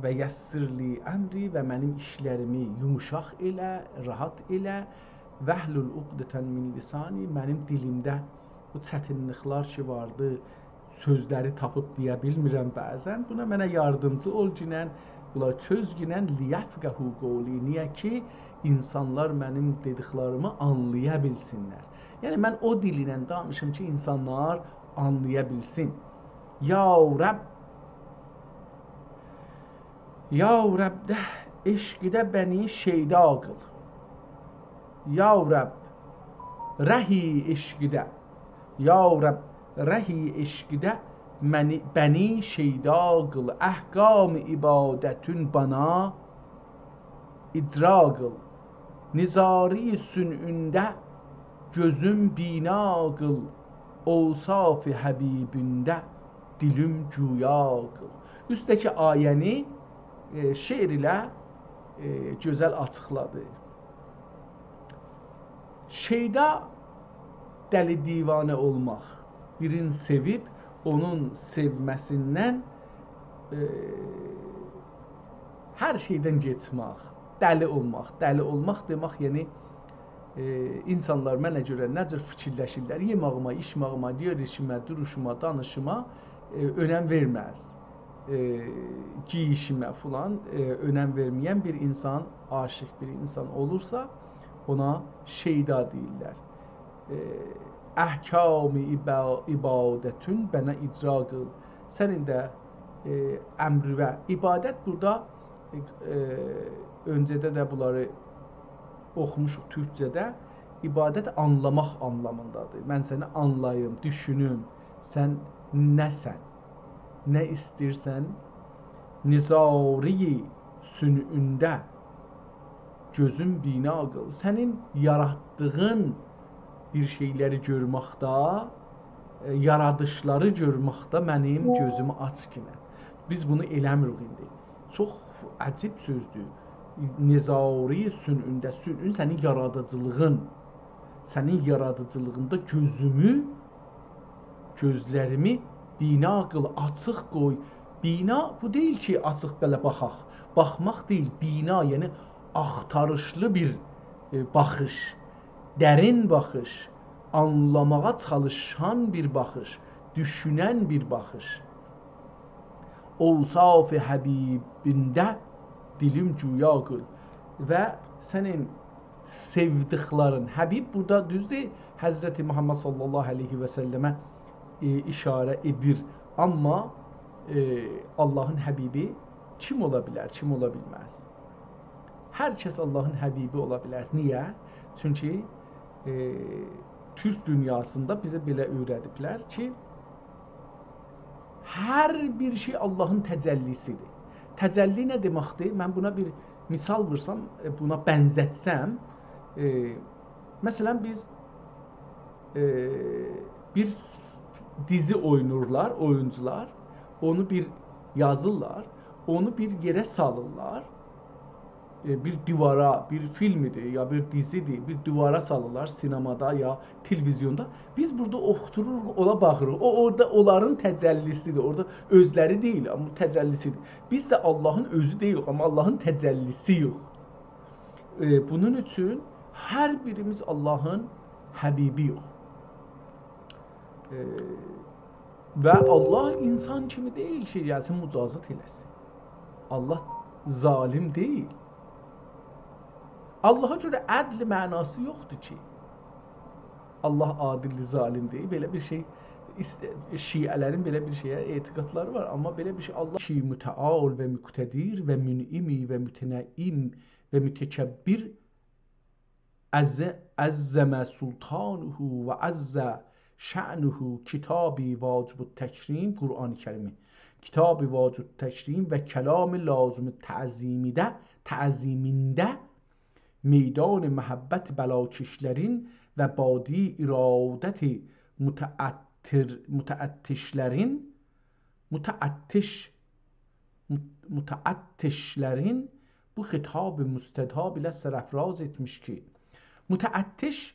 و یسر لی امری، و منیم ایشلریمی یوموشاق ائله، راحت ائله، واحلل عقدة من لسانی، منیم دیلیمده بو چتینلیکلر کی واردی، سؤزلری تاپیب دئیه بیلمیرم بعضاً. بونا منه یاردیمجی اول گینن، بونلاری چؤز گینن، لیفقهوا قولی. نییه کی، اینسانلار منیم دئدیکلریمی آنلایا بیلسینلر. یعنی، من او دیل ایله دانیشیم کی، اینسانلار آنلایا بیلسین. یا رب، یا رب، ده عشقده بنی شیدا قیل. یا رب، رهی عشقده، یا رب، رهی عشقده منی، بنی شیدا قیل، احکام عبادتون بانا اجرا قیل. نظاره صنعونده گؤزوم بینا قیل، اوصاف حبیبونده دیلیم گویا قیل. اوستده‌کی آیه‌نی، ائ، شعر ایله، ائ، گؤزل آچیقلادی. شیدا، دلی دیوانه اولماق. بیرینی سئویب، اونون سئومه‌سیندن، ائ، هر شئیدن گئچمک، دلی اولماق. دلی اولماق دئمک، یعنی، ائ، اینسانلار منه گؤره نه جور فیکیرلشیرلر، یئماغیما، ایچماغیما، یئریشیمه، دوروشوما، دانیشیما، ائ، اؤنم وئرمز. ائ، گئییشیمه فلان، ائ، اؤنم وئرمه‌ین بیر اینسان، عاشیق بیر اینسان اولورسا، اونا شیدا دئییرلر. ائ، احکام عبا-، عبادتون بنه اجرا قیل. سنین ده، ائ، امرووه، عبادت بورادا، ائ، اؤنجه‌ده ده بونلاری اوخوموشوق تورکجه‌ده. عبادت آنلاماق آنلامیندادیر. من سنی آنلاییم، دوشونوم. سن نه‌سن؟ نه ایسته‌ییرسن؟ نظاره صنعونده گؤزوم بینا قیل. سنین یاراتدیغین بیر شئیلری گؤرمکده، ائ، یارادیشلاری گؤرمکده منیم گؤزومو آچ کی. بیز بونو ائله‌میریک ایندی. چوخ عجیب سؤزدور. نظاره صنعونده، صنعون سنین یارادیجیلیغین. سنین یارادیجیلیغیندا گؤزومو، گؤزلریمی بینا قیل، آچیق قوی. بینا بو دئییل کی، آچیق بئله باخاق. باخماق دئییل، بینا، یعنی آختاریشلی بیر، ائ، باخیش، درین باخیش، آنلاماغا چالیشان بیر باخیش، دوشونن بیر باخیش. اوصاف حبیبونده دیلیم گویا قیل. و سنین سئودیکلرین، حبیب بورادا دوزدور، حضرت محمد صلی الله علیه و سلمه، ائ، اشاره ائدیر. آمما، ائ، آللاهین حبیبی کیم اولا بیلر، کیم اولا بیلمز؟ هر کس آللاهین حبیبی اولا بیلر. نییه؟ چونکی، ائ، تورک دونیاسیندا بیزه بئله اؤیره‌دیبلر کی، هر بیر شئی آللاهین تجلی‌سیدیر. تجلی نه دئمکدیر؟ من بونا بیر مثال وورسام، ائ، بونا بنزتسم، ائ، مثلا، بیز، ائ، بیر دیزی اوینورلار، اویونجولار، اونو بیر یازیرلار، اونو بیر یئره سالیرلار، ائ، بیر دیوارا، بیر فیلمیدیر، یا بیر دیزیدیر، بیر دیوارا سالیرلار سینمادا یا تلویزیوندا. بیز بورادا اوتوروروق، اونا باخیریق. او، اورادا اونلارین تجلی‌سیدیر. اورادا اؤزلری دئییل، آمما تجلی‌سیدیر. بیز ده آللاهین اؤزو دئییلیک، آمما آللاهین تجلی‌سی‌یوخ. ائ، بونون اوچون هر بیریمیز آللاهین حبیبی‌یوخ. ائ، و آللاه اینسان کیمی دئییل کی، گلسین مجازات ائله‌سین. آللاه ظالم دئییل. آللاها گؤره عدل معناسی یوخدور کی، آللاه عادلدیر، ظالم دئییل. بئله بیر شئی، ایست-، شیعه‌لرین بئله بیر شئیه اعتقادلاری وار، آمما بئله بیر شئی، آللاه کی، متعال و مقتدر و منعم و متنعم و متکبر، عز، عظم سلطانه و عز شأنه، کتاب واجب التکریم، قرآن کریمی، کتاب واجب التکریم و کلام لازم تعظیمیده، تعظیمینده، میدان محبت بلاکشلرین و بادی ارادت متعطر، متعطشلرین، متعطش، مت-، متعطشلرین بو خطاب مستطاب ایله سرافراز ائتمیش کی، متعطش،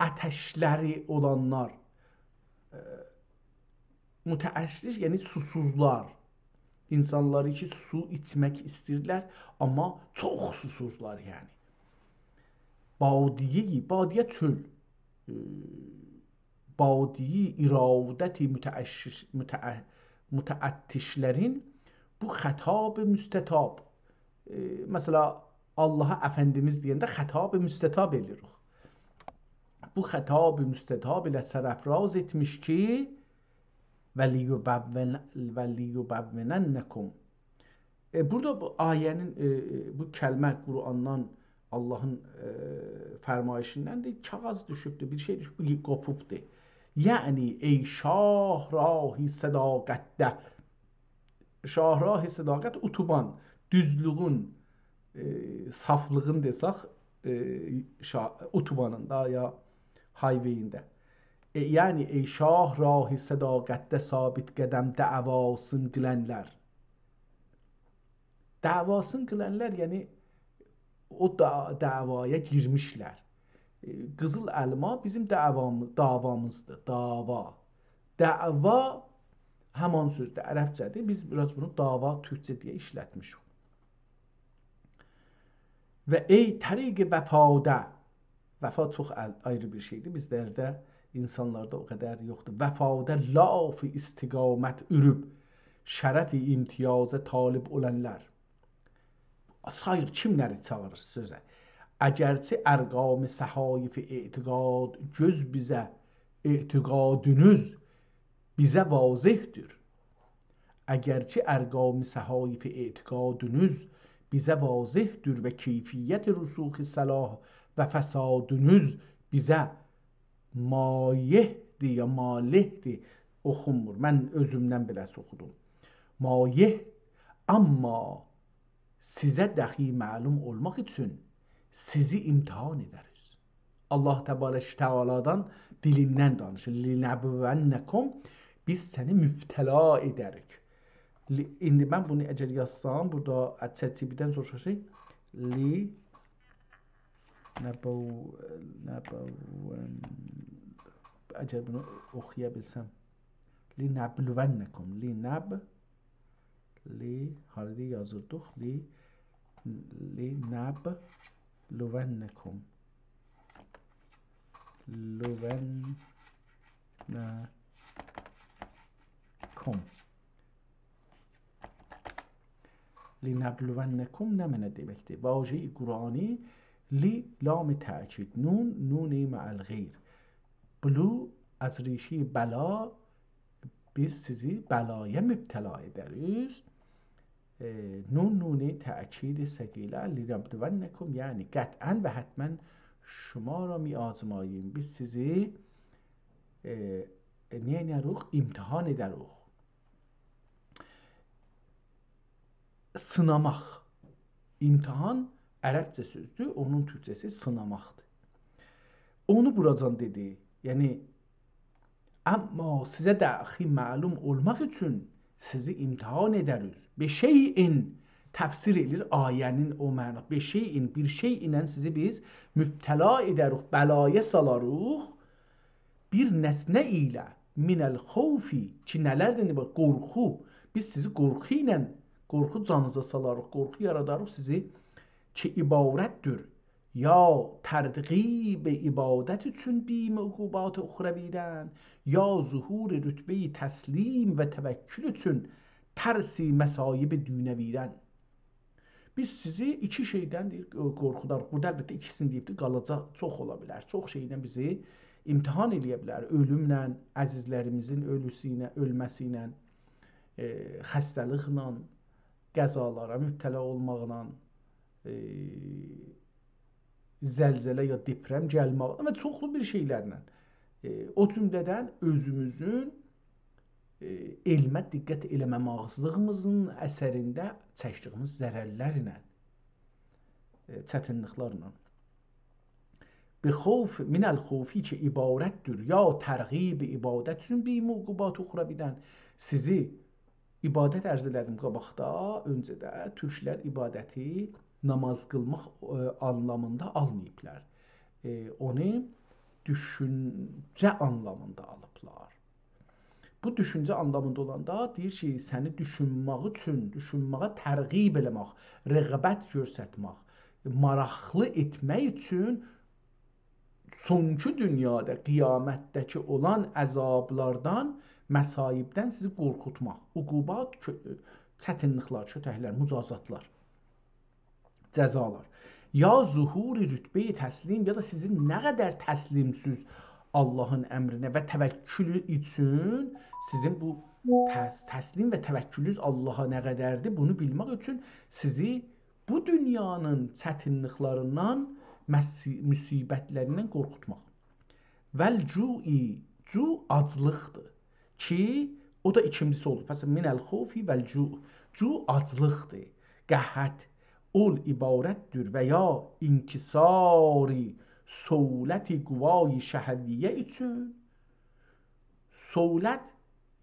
عطشلری اولانلار، ائ، متعطش، یعنی سوسوزلار، اینسانلاری کی، سو ایچمک ایسته‌ییرلر، آمما چوخ سوسوزلار، یعنی. بادیه، بادیه چؤل. ائ، بادی ارادت متعشش-، متع-، متعطشلرین بو خطاب مستطاب، ائ، مثلا، آللاها افندیمیز دئینده خطاب مستطاب ائله‌ییریک. بو خطاب مستطاب ایله سرافراز ائتمیش کی، «ولیبون-، ولیبوننکم». ائ، بورادا بو آیه‌نین، ائ، ائ، بو کلمه قرآندان، آللاهین، ائ، فرمایشیندندیر. کاغیذ دوشوبدور، بیر شئی دوشوب، بو قوپوبدور. یعنی، ای شاهراه صداقتده. شاهراه صداقت، اتوبان، دوزلویون، ائ، صافلیغین دئسک، ائ، شا-، اتوبانین دا یا هایوئیین ده. ائ، یعنی، ای شاهراه صداقتده ثابت قدم دعواسین قیلنلر. دعواسین قیلنلر، یعنی او دا-، دعوایا گیرمیشلر. ائ، قیزیل الما بیزیم دعوامی-، دعوامیزدیر، دعوا. دعوا همان سؤزدور، عربجه‌دیر. بیز بیر آز بونو دعوا تورکجه دئیه ایشلتمیشیک. و ای طریق وفاده، وفا چوخ ال-، آیری بیر شئیدیر. بیزلرده، اینسانلاردا او قدر یوخدور. وفاده لاف استقامت اؤروب، شرف امتیازه طالب اولانلار. ساییر، کیملری چاغیریر سؤزه. اگرچه ارقام صحایف اعتقاد گؤز بیزه، اعتقادونوز بیزه واضح‌دیر. اگرچه ارقام صحایف اعتقادونوز بیزه واضح‌دیر و کیفیت رسوخ صلاح و فسادونوز بیزه مایح‌دیر یا مالح‌دیر، اوخونمور. من اؤزومدن بئله‌سی اوخودوم. مایح، آمما سیزه داخی معلوم اولماق اوچون سیزی امتحان ائدریک. آللاه تبارک و تعالی‌دان دیلیندن دانیشیر. «لنبلونکم»، بیز سنی مبتلا ائدریک. لی-، ایندی من بونو اگر یازسام، بورادا ChatGPT-دن سوروشاجاق. لی-، نبو-، نبون-، اگر بونو اوخویا بیلسم. «لنبلونکم»، لنب-، لی، هاردا یازیردیق؟ لی، «لنبلونکم». لونکم. «لنبلونکم» نمنه دئمکدیر؟ واژه‌ی قرآنی لی، لام تأکید، نون، نون مع الغیر. «بلو» از ریشه‌ی بلا، بیز سیزی بلایا مبتلا ائدریک. ائ، نون، نون تأکید ثقیله، «لنبلونکم»، یعنی قطعاً و حتماً شما را می‌آزماییم. بیز سیزی، ائ، ائ، نئینه‌روخ؟ امتحان ائدروخ. سیناماق. امتحان عربجه سؤزدور، اونون تورکجه‌سی سیناماقدیر. اونو بوراجان دئدی. یعنی، آمما سیزه داخی معلوم اولماق اوچون سیزی امتحان ائدریک. «بشیء»، تفسیر ائله‌ییر آیه‌نین او معنا. «بشیء»، بیر شئی ایله سیزی بیز مبتلا ائدریک، بلایا سالاریق. بیر نسنه ایله، «من الخوف»، کی نه‌لردن عبارت؟ قورخو. بیز سیزی قورخو ایله، قورخو جانینیزا سالاریق، قورخو یاراداریق سیزی، کی عبارت‌دیر یا ترغیب عبادت اوچون بیم عقوبات اخروی‌دن، یا ظهور رتبه‌ی تسلیم و توکل اوچون ترس مصایب دونیوی‌دن. بیز سیزی ایکی شئیدن، دئییر، قورخوداریق. بورادا البته ایکیسینی دئییبدیر، قالاجاق، چوخ اولا بیلر. چوخ شئیله بیزی امتحان ائله‌یه بیلر. اؤلومله، عزیزلریمیزین اؤلوسو ایله، اؤلمه‌سی ایله، ائ، خسته‌لیکله، قضالارا مبتلا اولماقلا، ائ، زلزله یا دپرم گلمک و چوخلو بیر شئیلرله. ائ، او جمله‌دن اؤزوموزون، ائ، علمه دقت ائله‌مه‌مزلیگیمیزین اثرینده چکدیگیمیز ضررلرله، ائ، چتینلیکلرله. «بخوف»، «من الخوف» کی عبارت‌دیر یا ترغیب عبادت اوچون بیم عقوبات اخروی‌دن، سیزی عبادت عرض ائله‌دیم قاباقدا، اؤنجه‌ده تورکلر عبادتی ناماز قیلماق، ائ، آنلامیندا آلماییبلار. ائ، اونو دوشونجه آنلامیندا آلیبلار. بو دوشونجه آنلامیندا اولاندا دئییر کی، سنی دوشونمک اوچون، دوشونمه‌یه ترغیب ائله‌مک، رغبت گؤسترمک، ماراقلی ائتمک اوچون سونکی دونیادا، قیامتده‌کی اولان عذابلاردان، مصایبدن سیزی قورخوتماق. عقوبات، کؤ-، چتینلیکلر، کؤتکلر، مجازاتلار، جزالار. یا ظهور رتبه‌ی تسلیم، یا دا سیزین نه قدر تسلیم‌سیز آللاهین امرینه و توکلو اوچون، سیزین بو تس-، تسلیم و توکلونوز آللاها نه قدردیر، بونو بیلمک اوچون سیزی بو دونیانین چتینلیکلریندن، مسی-، مصیبتلریندن قورخوتماق. «والجوع»، جوع آجلیقدیر. کی، او دا ایکینجیسی اولور. پس «من الخوف والجوع». جوع آجلیقدیر. «قحط»، «اول» عبارتدیر «و یا انکسار صولت قوای شهویه» اوچون. صولت،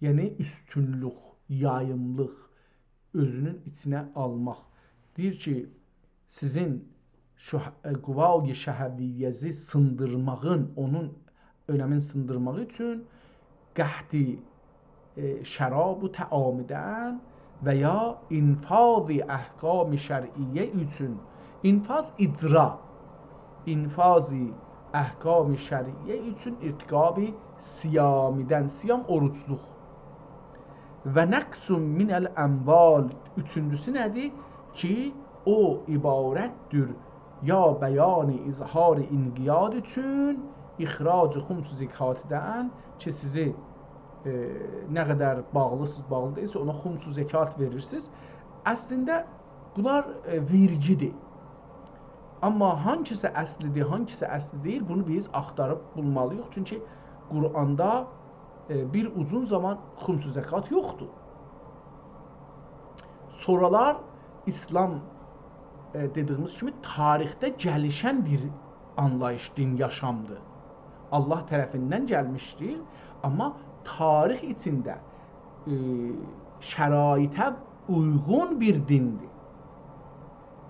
یعنی اوستونلوک، یاییملیق، اؤزونون ایچینه آلماق. دئییر کی، سیزین شو-، ائ، قوای شهویه‌زی سیندیرماغین، اونون اؤنمین سیندیرماغی اوچون قحطی، ائ، شراب و طعامیدن و یا انفاذ احکام شرعیه اوچون، انفاذ، اجرا، انفاذ احکام شرعیه اوچون ارتکاب صیامیدن، صیام، اوروجلوق. «و نقص من الاموال»، اوچونجوسو نه‌دیر؟ کی، او عبارتدیر یا بیان اظهار انقیاد اوچون اخراج خمس زکاتدن، کی، سیزی، ائ، نه قدر باغلیسینیز، باغلی دئییلسه، اونا خمس زکات وئریرسینیز. اصلینده بونلار، ائ، وئرگیدیر. آمما هانگیسی اصلیدیر، هانگیسی اصلی دئییل، بونو بیز آختاریب بولمالی‌ییق. چونکی قرآندا، ائ، بیر اوزون زامان خمس زکات یوخدور. سونرالار ایسلام، ائ، دئدیگیمیز کیمی، تاریخده گلیشن بیر آنلاییش، دین، یاشامدیر. الله طرفیندن گلمیشدیر، آمما تاریخ ایچینده، ائ، شرایطه اویغون بیر دیندیر.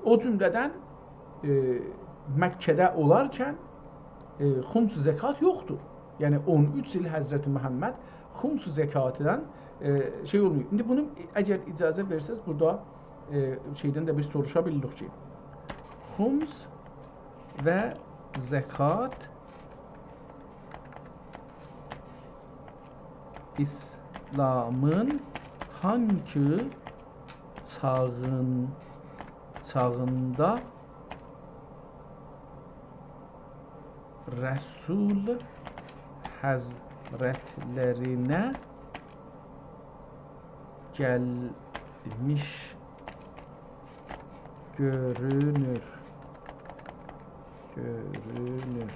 او جمله‌دن، ائ، مکه‌ده اولارکن، ائ، خمس زکات یوخدور. یعنی اون اوچ ایل حضرت محمد خمس زکاتدان، ائ، شئی اولماییب. ایندی بونو اگر اجازه وئرسز، بورادا، ائ، شئیدن ده بیر سوروشا بیلیریک کی، خمس و زکات ایسلامین هانگی چاغین-، چاغیندا رسول حضرتلرینه گلمیش گؤرونور. گؤرونور.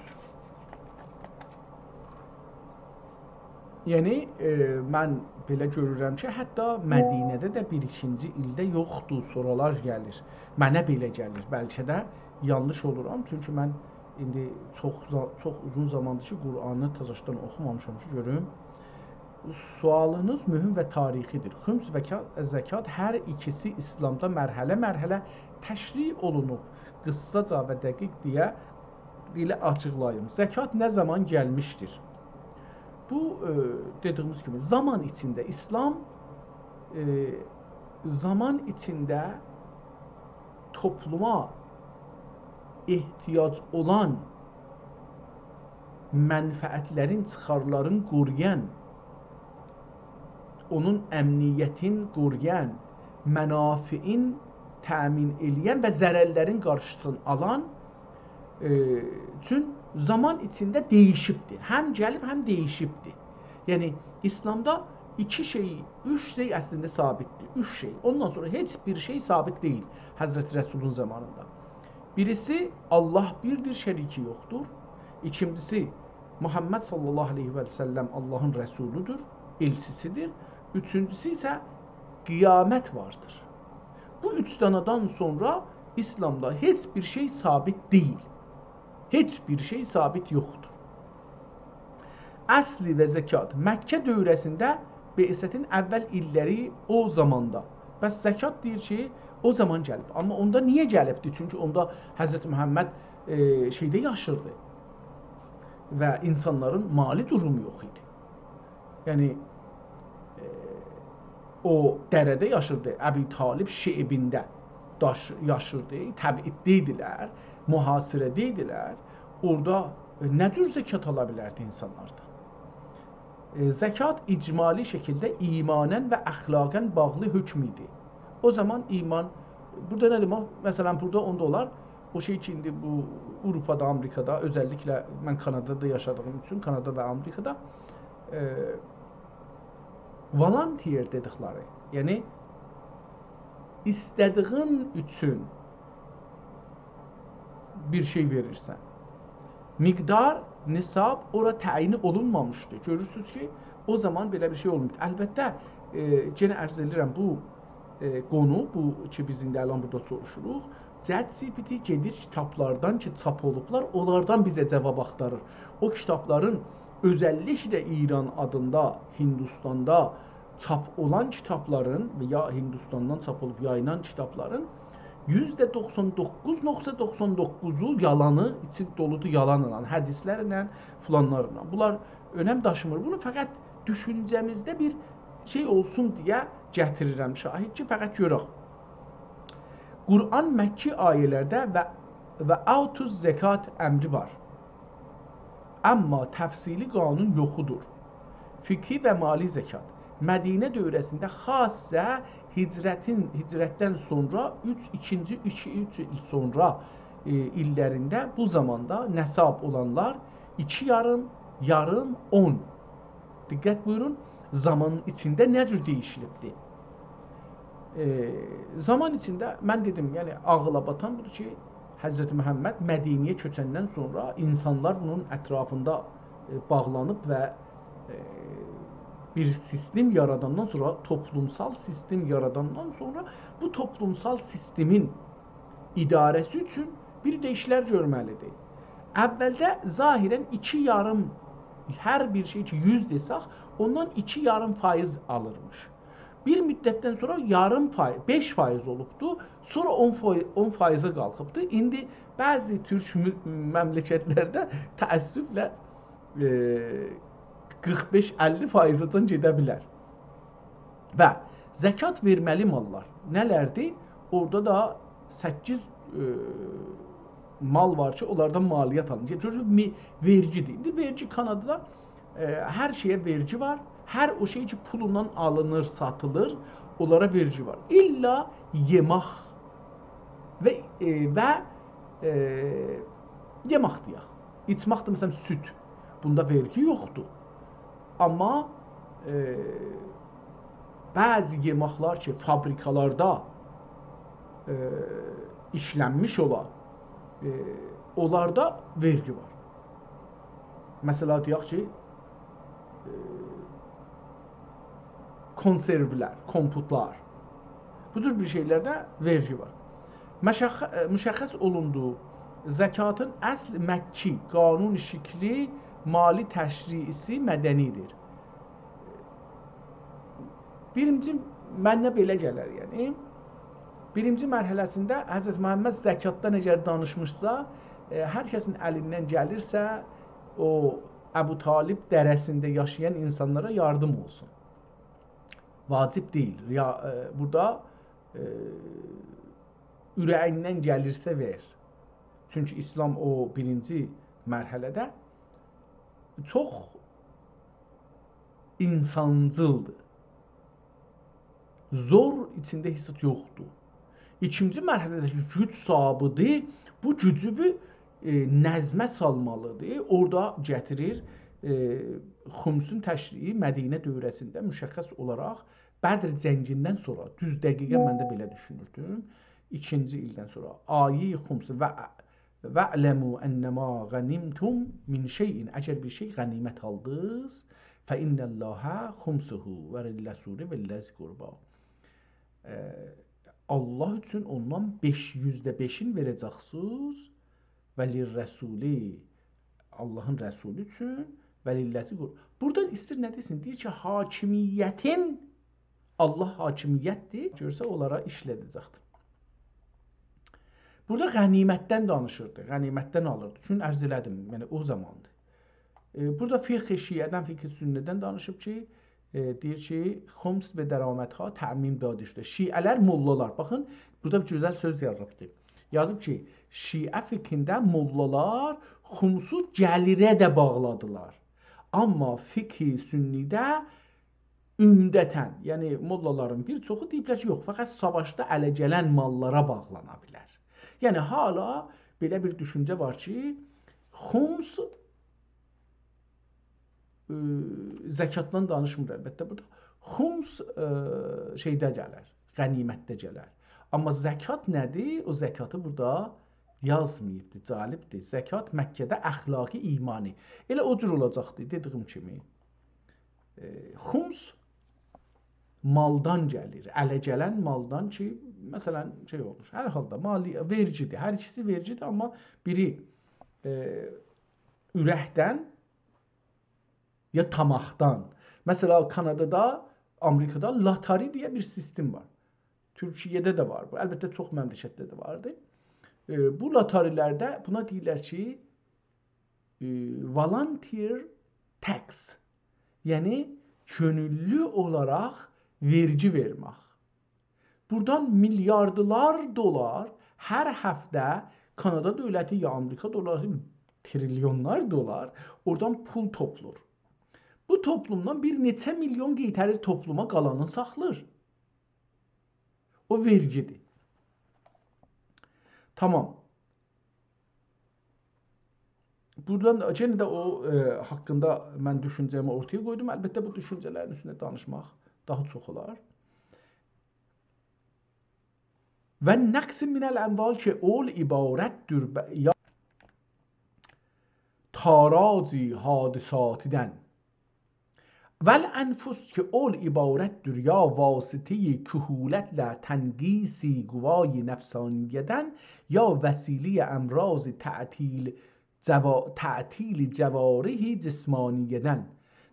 یعنی، ائ، من بئله گؤرورم کی، حتی مدینه‌ده ده بیر ایکینجی ایلده یوخدور، سونرالار گلیر. منه بئله گلیر. بلکه ده یانلیش اولورام، چونکی من ایندی چوخ زا-، چوخ اوزون زاماندیر کی، قرآنی تازاشدان اوخومامیشام کی، گؤروم. سؤالینیز مهم و تاریخی‌دیر. خمس و کا-، زکات هر ایکیسی ایسلامدا مرحله-مرحله تشریح اولونوب. قیسساجا و دقیق دئیه، ائله آچیقلاییم. زکات نه زامان گلمیشدیر؟ بو، ائ، دئدیگیمیز کیمی، زامان ایچینده، ایسلام، ائ، زامان ایچینده توپلوما احتیاج اولان منفعتلرین، چیخارلارین قورویان، اونون امنیتین قورویان، منافعین تأمین ائله‌ین و ضررلرین قارشیسینی آلان، ائ، اوچون زامان ایچینده دییشیبدیر. هم گلیب، هم دییشیبدیر. یعنی، ایسلامدا ایکی شئی، اوچ شئی اصلینده ثابتدیر. اوچ شئی. اوندان سونرا هئچ بیر شئی ثابت دئییل حضرت رسولون زامانیندا. بیریسی، الله بیردیر، شریکی یوخدور. ایکینجیسی، محمد صلی الله علیه و سلم اللهین رسولودور، ائلچیسیدیر. اوچونجوسو ایسه قیامت واردیر. بو اوچ دانادان سونرا ایسلامدا هئچ بیر شئی ثابت دئییل. هئچ بیر شئی ثابت یوخدور. اصل و زکات مکه دوره‌سینده بعثتین اول ایللری او زاماندا. پس زکات دئییر کی، او زامان گلیب. آمما اوندا نییه گلیبدی؟ چونکی اوندا حضرت محمد، ائ، شئیده یاشیردی و اینسانلارین مالی دورومو یوخ ایدی. یعنی، ائ، او دره‌ده یاشیردی، ابی‌طالب شعبینده داش-، یاشیردی، تبعیدده ایدیلر، محاصره‌ده ایدیلر. اورادا، ائ، نه جور زکات آلا بیلردی اینسانلاردان؟ ائ، زکات اجمالی شکیلده ایماناً و اخلاقاً باغلی حکم ایدی. او زامان ایمان، بورادا نه دئمک؟ مثلا، بورادا اوندا اولار، او شئی کی، ایندی بو آوروپادا، آمریکادا، اؤزللیکله من کانادادا یاشادیغیم اوچون، کانادا و آمریکادا، ائ، volunteer دئدیکلری، یعنی ایسته‌دیگین اوچون بیر شئی وئریرسن. مقدار، نصاب اورا تعیین اولونمامیشدی. گؤرورسونوز کی، او زامان بئله بیر شئی اولماییب. البته، ائ، یئنه عرض ائدیرم، بو، ائ، قونو، بو کی، بیز ایندی الان بورادا سوروشوروق، ChatGPT گئدیر کیتابلاردان کی، چاپ اولوبلار، اونلاردان بیزه جاواب آختاریر. او کیتابلارین اؤزللیکله ایران آدیندا، هندوستاندا چاپ اولان کیتابلارین و یا هندوستاندان چاپ اولوب یاییلان کیتابلارین یوزده دوخسان دوققوز نقطه دوخسان دوققوزو یالانی، ایچی دولودور یالانلا، حدیثلرله، فلانلارلا. بونلار اؤنم داشیمیر. بونو فقط دوشونجه‌میزده بیر شئی اولسون دئیه گتیریرم شاهد کی، فقط گؤرک. قرآن مکی آیه‌لرده و، و آتوز زکات امری وار. آمما تفصیلی قانون یوخودور. فقهی و مالی زکات. مدینه دؤوره‌سینده خاصه هجرتین، هجرتدن سونرا اوچ، ایکینجی ایکی، اوچ ایل سونرا، ائ، ایللرینده بو زاماندا نصاب اولانلار ایکی یاریم، یاریم، اون. دقت بویورون، زامانین ایچینده نه جور دییشیلیبدیر؟ ائ، زامان ایچینده من دئدیم، یعنی عاغیلا باتان بودور کی، حضرت محمد مدینه‌یه کؤچندن سونرا اینسانلار بونون اطرافیندا، ائ، باغلانیب و، ائ، بیر سیستم یاراداندان سونرا، توپلومسال سیستم یاراداندان سونرا بو توپلومسال سیستمین اداره‌سی اوچون بیر ده ایشلر گؤرمه‌لیدیر. اولده ظاهراً ایکی یاریم، هر بیر شئی کی، یوز دئسک، اوندان ایکی یاریم فایز آلیرمیش. بیر مدتدن سونرا یاریم فای-، بئش فایز اولوبدو، سونرا اون فای-، اون فایزه قالخیبدی. ایندی بعضی تورک مو-، مملکتلرده تأسفله، ائ، قیرخ بئش اللی فایزه‌جن گئده بیلر. و زکات وئرمه‌لی ماللار نه‌لردیر؟ اورادا دا سککیز، ائ، مال وار کی، اونلاردان مالیات آلینیر. گؤرورسونوز، می-، وئرگیدیر. ایندی وئرگی کانادادا، ائ، هر شئیه وئرگی وار. هر او شئی کی، پولونان آلینیر، ساتیلیر، اونلارا وئرگی وار. الّا یئمک و، ائ، و، ائ، یئمک دئیک. ایچمک ده، مثلاً، سود. بوندا وئرگی یوخدور. آمما، ائ، بعضی یئمکلر کی، فابریکالاردا، ائ، ایشلنمیش اولا، ائ، اونلاردا وئرگی وار. مثلاً، دئیک کی، ائ، کنسرولر، کمپوتلار، بو جور بیر شئیلرده وئرگی وار. مشخ-، ائ، مشخص اولوندو، زکاتین اصل مکی، قانون شکلی، مالی تشریعی‌سی مدنی‌دیر. بیرینجی، منه بئله گلر، یعنی. بیرینجی مرحله‌سینده حضرت محمد زکاتدان اگر دانیشمیشسا، ائ، هر کسین الیندن گلیرسه، او ابوطالب دره‌سینده یاشایان اینسانلارا یاردیم اولسون. واجب دئییل. یا، ائ، بورادا، ائ، اوره‌ییندن گلیرسه وئر. چونکی ایسلام او بیرینجی مرحله‌ده چوخ اینسانجیلدیر. زور ایچینده هئچ زاد یوخدور. ایکینجی مرحله‌ده کی، گوج صاحیبی‌دیر، بو گوجو بو، ائ، نظمه سالمالی‌دیر. اورادا گتیریر، ائ، خمسون تشریعی مدینه دؤوره‌سینده مشخص اولاراق بدر جنگیندن سونرا، دوز دقیقه من ده بئله دوشونوردوم، ایکینجی ایلدن سونرا آیه خمس و «واعلموا أنما غنمتم من شیء»، اگر بیر شئی غنیمت آلدینیز، «فإن لله خمسه وللرسول ولذی القربی». ائ، الله اوچون اوندان بئش، یوزده بئشین وئره‌جکسینیز، «وللرسول»، اللهین رسولو اوچون، «وللذی القربی». بورادا ایستیر نه دئسین؟ دئییر کی، حاکمیتین، الله حاکمیتدیر، گؤرسه اونلارا ایشله‌ده‌جکدیر. بورادا غنیمتدن دانیشیردی، غنیمتدن آلیردی. چون عرض ائله‌دیم، یعنی او زاماندیر. ائ، بورادا فقه شیعه‌دن، فقه سنه‌دن دانیشیب کی، ائ، دئییر کی، خمس به درآمدها تعمیم داده شده. شیعه‌لر، موللالار. باخین، بورادا بیر گؤزل سؤز یازیبدیر. یازیب کی، شیعه فقهینده موللالار خمسو گلیره ده باغلادیلار. آمما فقه سنی‌ده عمدتاً، یعنی موللالارین بیر چوخو دئییبلر کی، یوخ، فقط ساواشدا اله گلن ماللارا باغلانا بیلر. یعنی حالا بئله بیر دوشونجه وار کی، خمس، ائ، زکاتدان دانیشمیر البته بورادا. خمس، ائ، شئیده گلر، غنیمتده گلر. آمما زکات نه‌دیر؟ او زکاتی بورادا یازماییبدی، جالبدیر. زکات مکه‌ده اخلاقی، ایمانی. ائله او جور اولاجاقدی، دئدیگیم کیمی. ائ، خمس مالدان گلیر. اله گلن مالدان کی، مثلا، شئی اولور. هر حالدا مالی، وئرگیدیر. هر ایکیسی وئرگیدیر، آمما بیری، ائ، اورکدن یا طمعدان. مثلا، کانادادا، آمریکادا لاتاری دئیه بیر سیستم وار. تورکیه‌ده ده وار بو. البته، چوخ مملکتده ده واردی. ائ، بو لاتاری‌لرده بونا دئییرلر کی، ائ، volunteer tax، یعنی کؤنوللو اولاراق وئرگی وئرمک. بورادان میلیاردلار دلار هر هفته کانادا دؤولتی یا آمریکا دلاری، تریلیونلار دلار اورادان پول توپلور. بو توپلومدان بیر نئچه میلیون قئیتریر توپلوما، قالانین ساخلیر. او وئرگیدیر. تامام. بورادان دا، یئنه ده او، ائ، حاقیندا من دوشونجه‌می اورتایا قویدوم. البته، بو دوشونجه‌لرین اوستونده دانیشماق داها چوخ اولار. «و نقص من الاموال» کی، اول عبارتدیر ب-، یا تاراج حادثاتدان. «و الانفس» کی، اول عبارتدیر یا واسطه‌ی کهولتله تنقیص قوای نفسانیه‌دن، یا وسیله‌ی امراض تعطیل جوا-، تعطیل جوارح جسمانیه‌دن.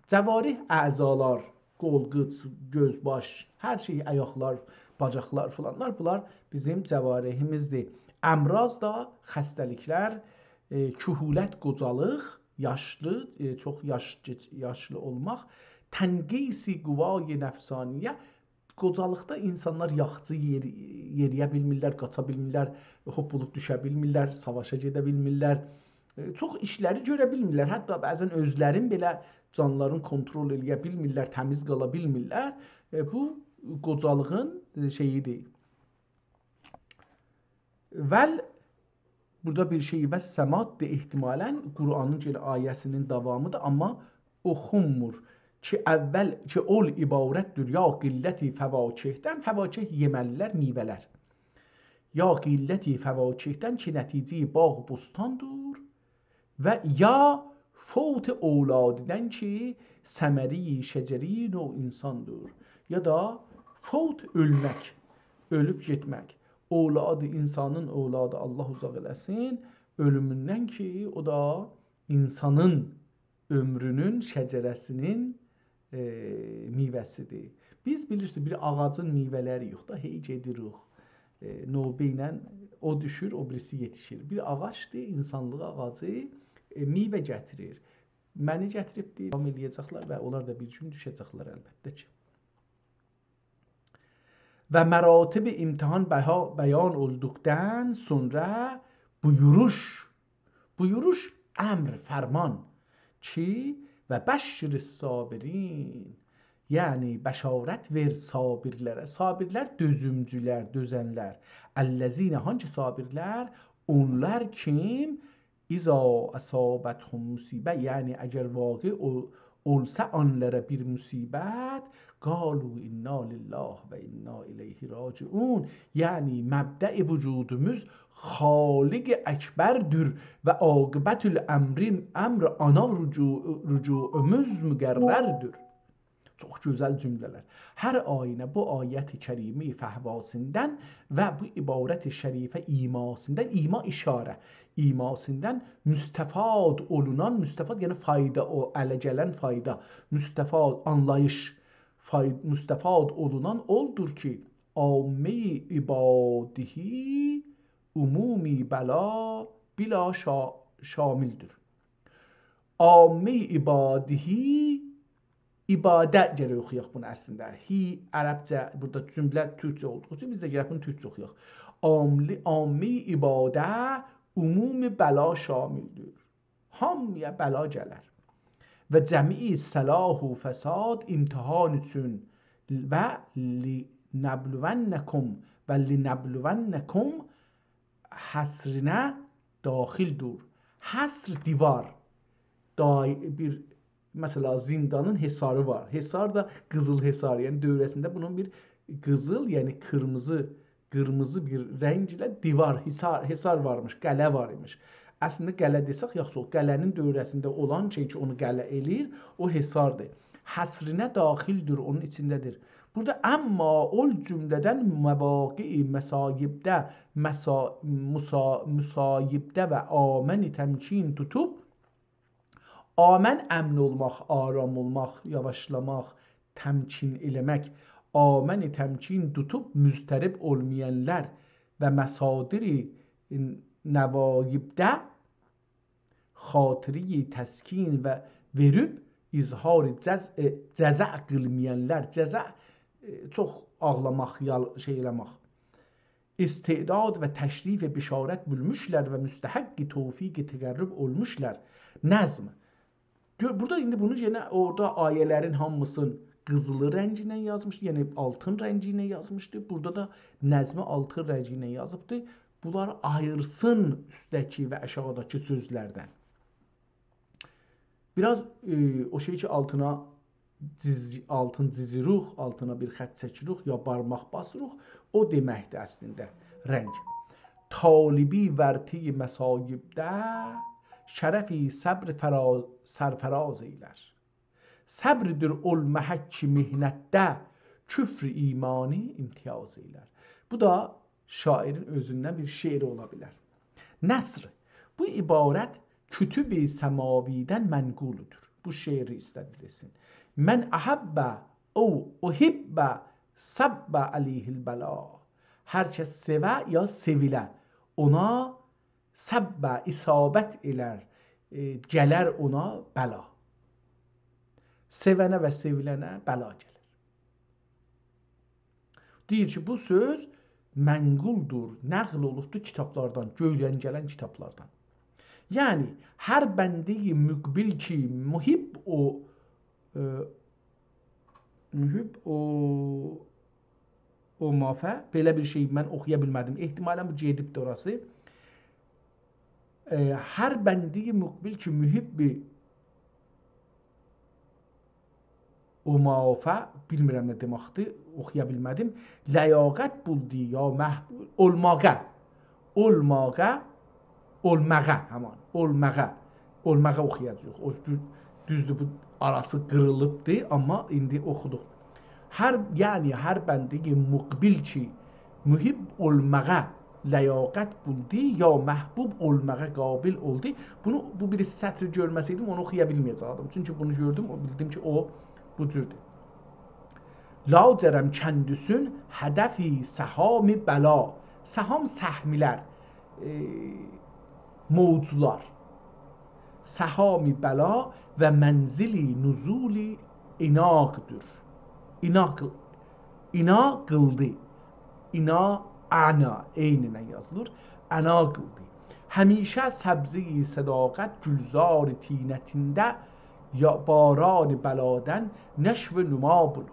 جوارح، اعضالار، قول، قیچ، گؤز، باش، هر شئی، آیاقلار، باجاقلار فلانلار، بونلار بیزیم جوارحیمیزدیر. امراض دا خسته‌لیکلر، ائ، کهولت، قوجالیق، یاشلی، ائ، چوخ یاش-، گئج-، یاشلی اولماق، تنقیص قوای نفسانیه، قوجالیقدا اینسانلار یاخشی یئری-، یئرییه بیلمیرلر، قاچا بیلمیرلر، هوپپولوب دوشه بیلمیرلر، ساواشا گئده بیلمیرلر. ائ، چوخ ایشلری گؤره بیلمیرلر. حتی بعضا اؤزلرین بئله جانلارینی کنترل ائله‌یه بیلمیرلر، تمیز قالا بیلمیرلر. ائ، بو قوجالیغین، ائ، شئییدیر. «و ال»، بورادا بیر شئی «و السمات»دیر احتمالا، قرآنین یئنه آیه‌سینین داوامیدیر، آمما اوخونمور کی، اول کی، اول عبارتدیر یا قلت فواکهدن، فواکه یئمه‌لی‌لر، میوه‌لر. یا قلت فواکهدن کی، نتیجه‌ی باغ بستاندیر. و یا فوت اولاددان کی، ثمره‌ی شجره‌ی نوع انساندیر. یا دا فوت، اؤلمک، اؤلوب گئتمک. اولاد، اینسانین اولادی، الله اوزاق ائله‌سین، اؤلوموندن کی، او دا اینسانین عؤمرونون شجره‌سینین، ائ، میوه‌سیدیر. بیز، بیلیرسینیز، بیر آغاجین میوه‌لری یوخ دا، هئی گئدیریک. ائ، نوبه ایله او دوشور، او بیریسی یئتیشیر. بیر آغاجدیر، اینسانلیق آغاجی، ائ، میوه گتیریر. منی گتیریبدیر، داوام ائله‌یه‌جکلر و اونلار دا بیر گون دوشه‌جکلر، البته کی. و مراتب امتحان بها-، بیان اولدوقدان سونرا بویوروش، بویوروش، امر، فرمان کی، «و بشر الصابرین»، یعنی بشارت وئر صابرلره. صابرلر دؤزومجولر، دؤزنلر. «الذین»، هانگی صابرلر؟ اونلار کیم؟ «اذا اصابتهم مصیبة»، یعنی اگر واقع اول-، اولسا آنلارا بیر مصیبت، «قالوا انا لله و انا الیه راجعون»، یعنی مبدأ وجودوموز خالق اکبردیر و عاقبت الامر، امر آنا رجوع، رجوعوموز مقرردیر. چوخ گؤزل جمله‌لر. هر آیینه بو آیت کریمه فهواسیندان و بو عبارت شریفه ایماسیندان، ایما اشاره، ایماسیندان مستفاد اولونان، مستفاد یعنی فایدا، او اله گلن فایدا، مستفاد، آنلاییش، فای-، مستفاد اولونان اولدور کی، عامه‌ی عباده عمومی بلا، بلا شا-، شاملدیر. عامه‌ی عباده، عباده گرک اوخویاق بونو اصلینده. هی عربجه، بورادا جمله تورکجه اولدوغو اوچون بیز ده گرک بونو تورکجه اوخویاق. عاملی-، عامه‌ی عباده عموم بلا شاملدیر. هامییا بلا گلر. و جمیع صلاح و فساد امتحان اوچون و «لنبلونکم»، و «لنبلونکم» حصرینه داخلدیر. حصر، دیوار. دای-، بیر، مثلا، زندانین حصاری وار. حصار دا قیزیل حصار، یعنی دؤوره‌سینده بونون بیر قیزیل، یعنی قیرمیزی قیرمیزی بیر رنگ ایله دیوار، حصار، حصار وارمیش، قلعه وار ایمیش. اصلینده قلعه دئسک یاخشی اولور. قلعه‌نین دؤوره‌سینده اولان شئی کی، اونو قلعه ائله‌ییر، او حصاردیر. حصرینه داخلدیر، اونون ایچینده‌دیر. بورادا اما اول جمله‌دن مواقع مصایبده، مسا-، مسا-، مصایبده و آمن تمکین توتوب، آمن امن اولماق، آرام اولماق، یاواشلاماق، تمکین ائله‌مک، آمن تمکین توتوب مضطرب اولمایانلار و مصادر نوایبده خاطره‌ی تسکین و وئریب اظهار جزع، جزع قیلمایانلار، جزع، ائ، چوخ آغلاماق، یال-، شئی ائله‌مک. استعداد و تشریف بشارت بولموشلر و مستحق توفیق تقرب اولموشلر. نظم. گؤ-، بورادا ایندی بونو یئنه اورادا آیه‌لرین هامیسین قیزیلی رنگی ایله یازمیشدی، یعنی آلتین رنگی ایله یازمیشدی. بورادا دا نظمی آلتین رنگی ایله یازیبدی. بونلاری آییرسین اوستده‌کی و آشاغیداکی سؤزلردن. بیر آز، ائ، او شئی کی، آلتینا جیز-، آلتین جیزیروخ، آلتینا بیر خط چکیروخ، یا بارماق باسیروخ، او دئمکدیر اصلینده رنگ. طالبی ورطه‌ی مصایبده، شرفی صبر فرا-، سرفراز ائیلر. صبردیر اول محک محنتده، کفر ایمانی امتیاز ائیلر. بو دا شاعرین اؤزوندن بیر شعر اولا بیلر. نثر. بو عبارت کتب سماوی‌دن منقولدور. بو شعری ایسته‌دی دئسین. «من أحب أو أحب صب عليه البلا.» هر کس سئوه یا سئویله، اونا صب، اصابت ائلر، ائ، گلر اونا بلا. سئونه و سئویلنه بلا گلیر. دئییر کی، بو سؤز منقولدور، نقل اولوبدور کیتابلاردان، گؤیدن گلن کیتابلاردان. یعنی، هر بنده‌ی مقبل کی، محب او، ائ، محب او، او مافه، بئله بیر شئی من اوخویا بیلمه‌دیم. احتمالاً بو گئدیبدی اوراسی. ائ، هر بنده‌ی مقبل کی، محب او مافه، بیلمیرم نه دئمکدیر، اوخویا بیلمه‌دیم. لیاقت بولدو یا محبوب اولماغا. اولماغا، اولماغا، همان، اولماغا. اولماغا اوخویاجاغیق. او دوز-، دوزدور، بو آراسی قیریلیبدی، آمما ایندی اوخودوق. هر، یعنی هر بنده‌ی مقبل کی، محب اولماغا لیاقت بولدو، یا محبوب اولماغا قابل اولدو. بونو، بو بیر سطری گؤرمه‌سئیدیم، اونو اوخویا بیلمه‌یه‌جکدیم. چونکی بونو گؤردوم، او، بیلدیم کی، او بو جوردور. لاجرم کندیسین هدفی سهام بلا. سهام، سهملر، ائ، موجلار. سهام بلا و منزل نزول عناقدیر. عناق، عناقلدی. عنا، عنا، عین ایله یازیلیر. عناقلدی. همیشه سبزه‌ی صداقت گلزار طینتینده، یا باران بلادن نشو و نما بولور.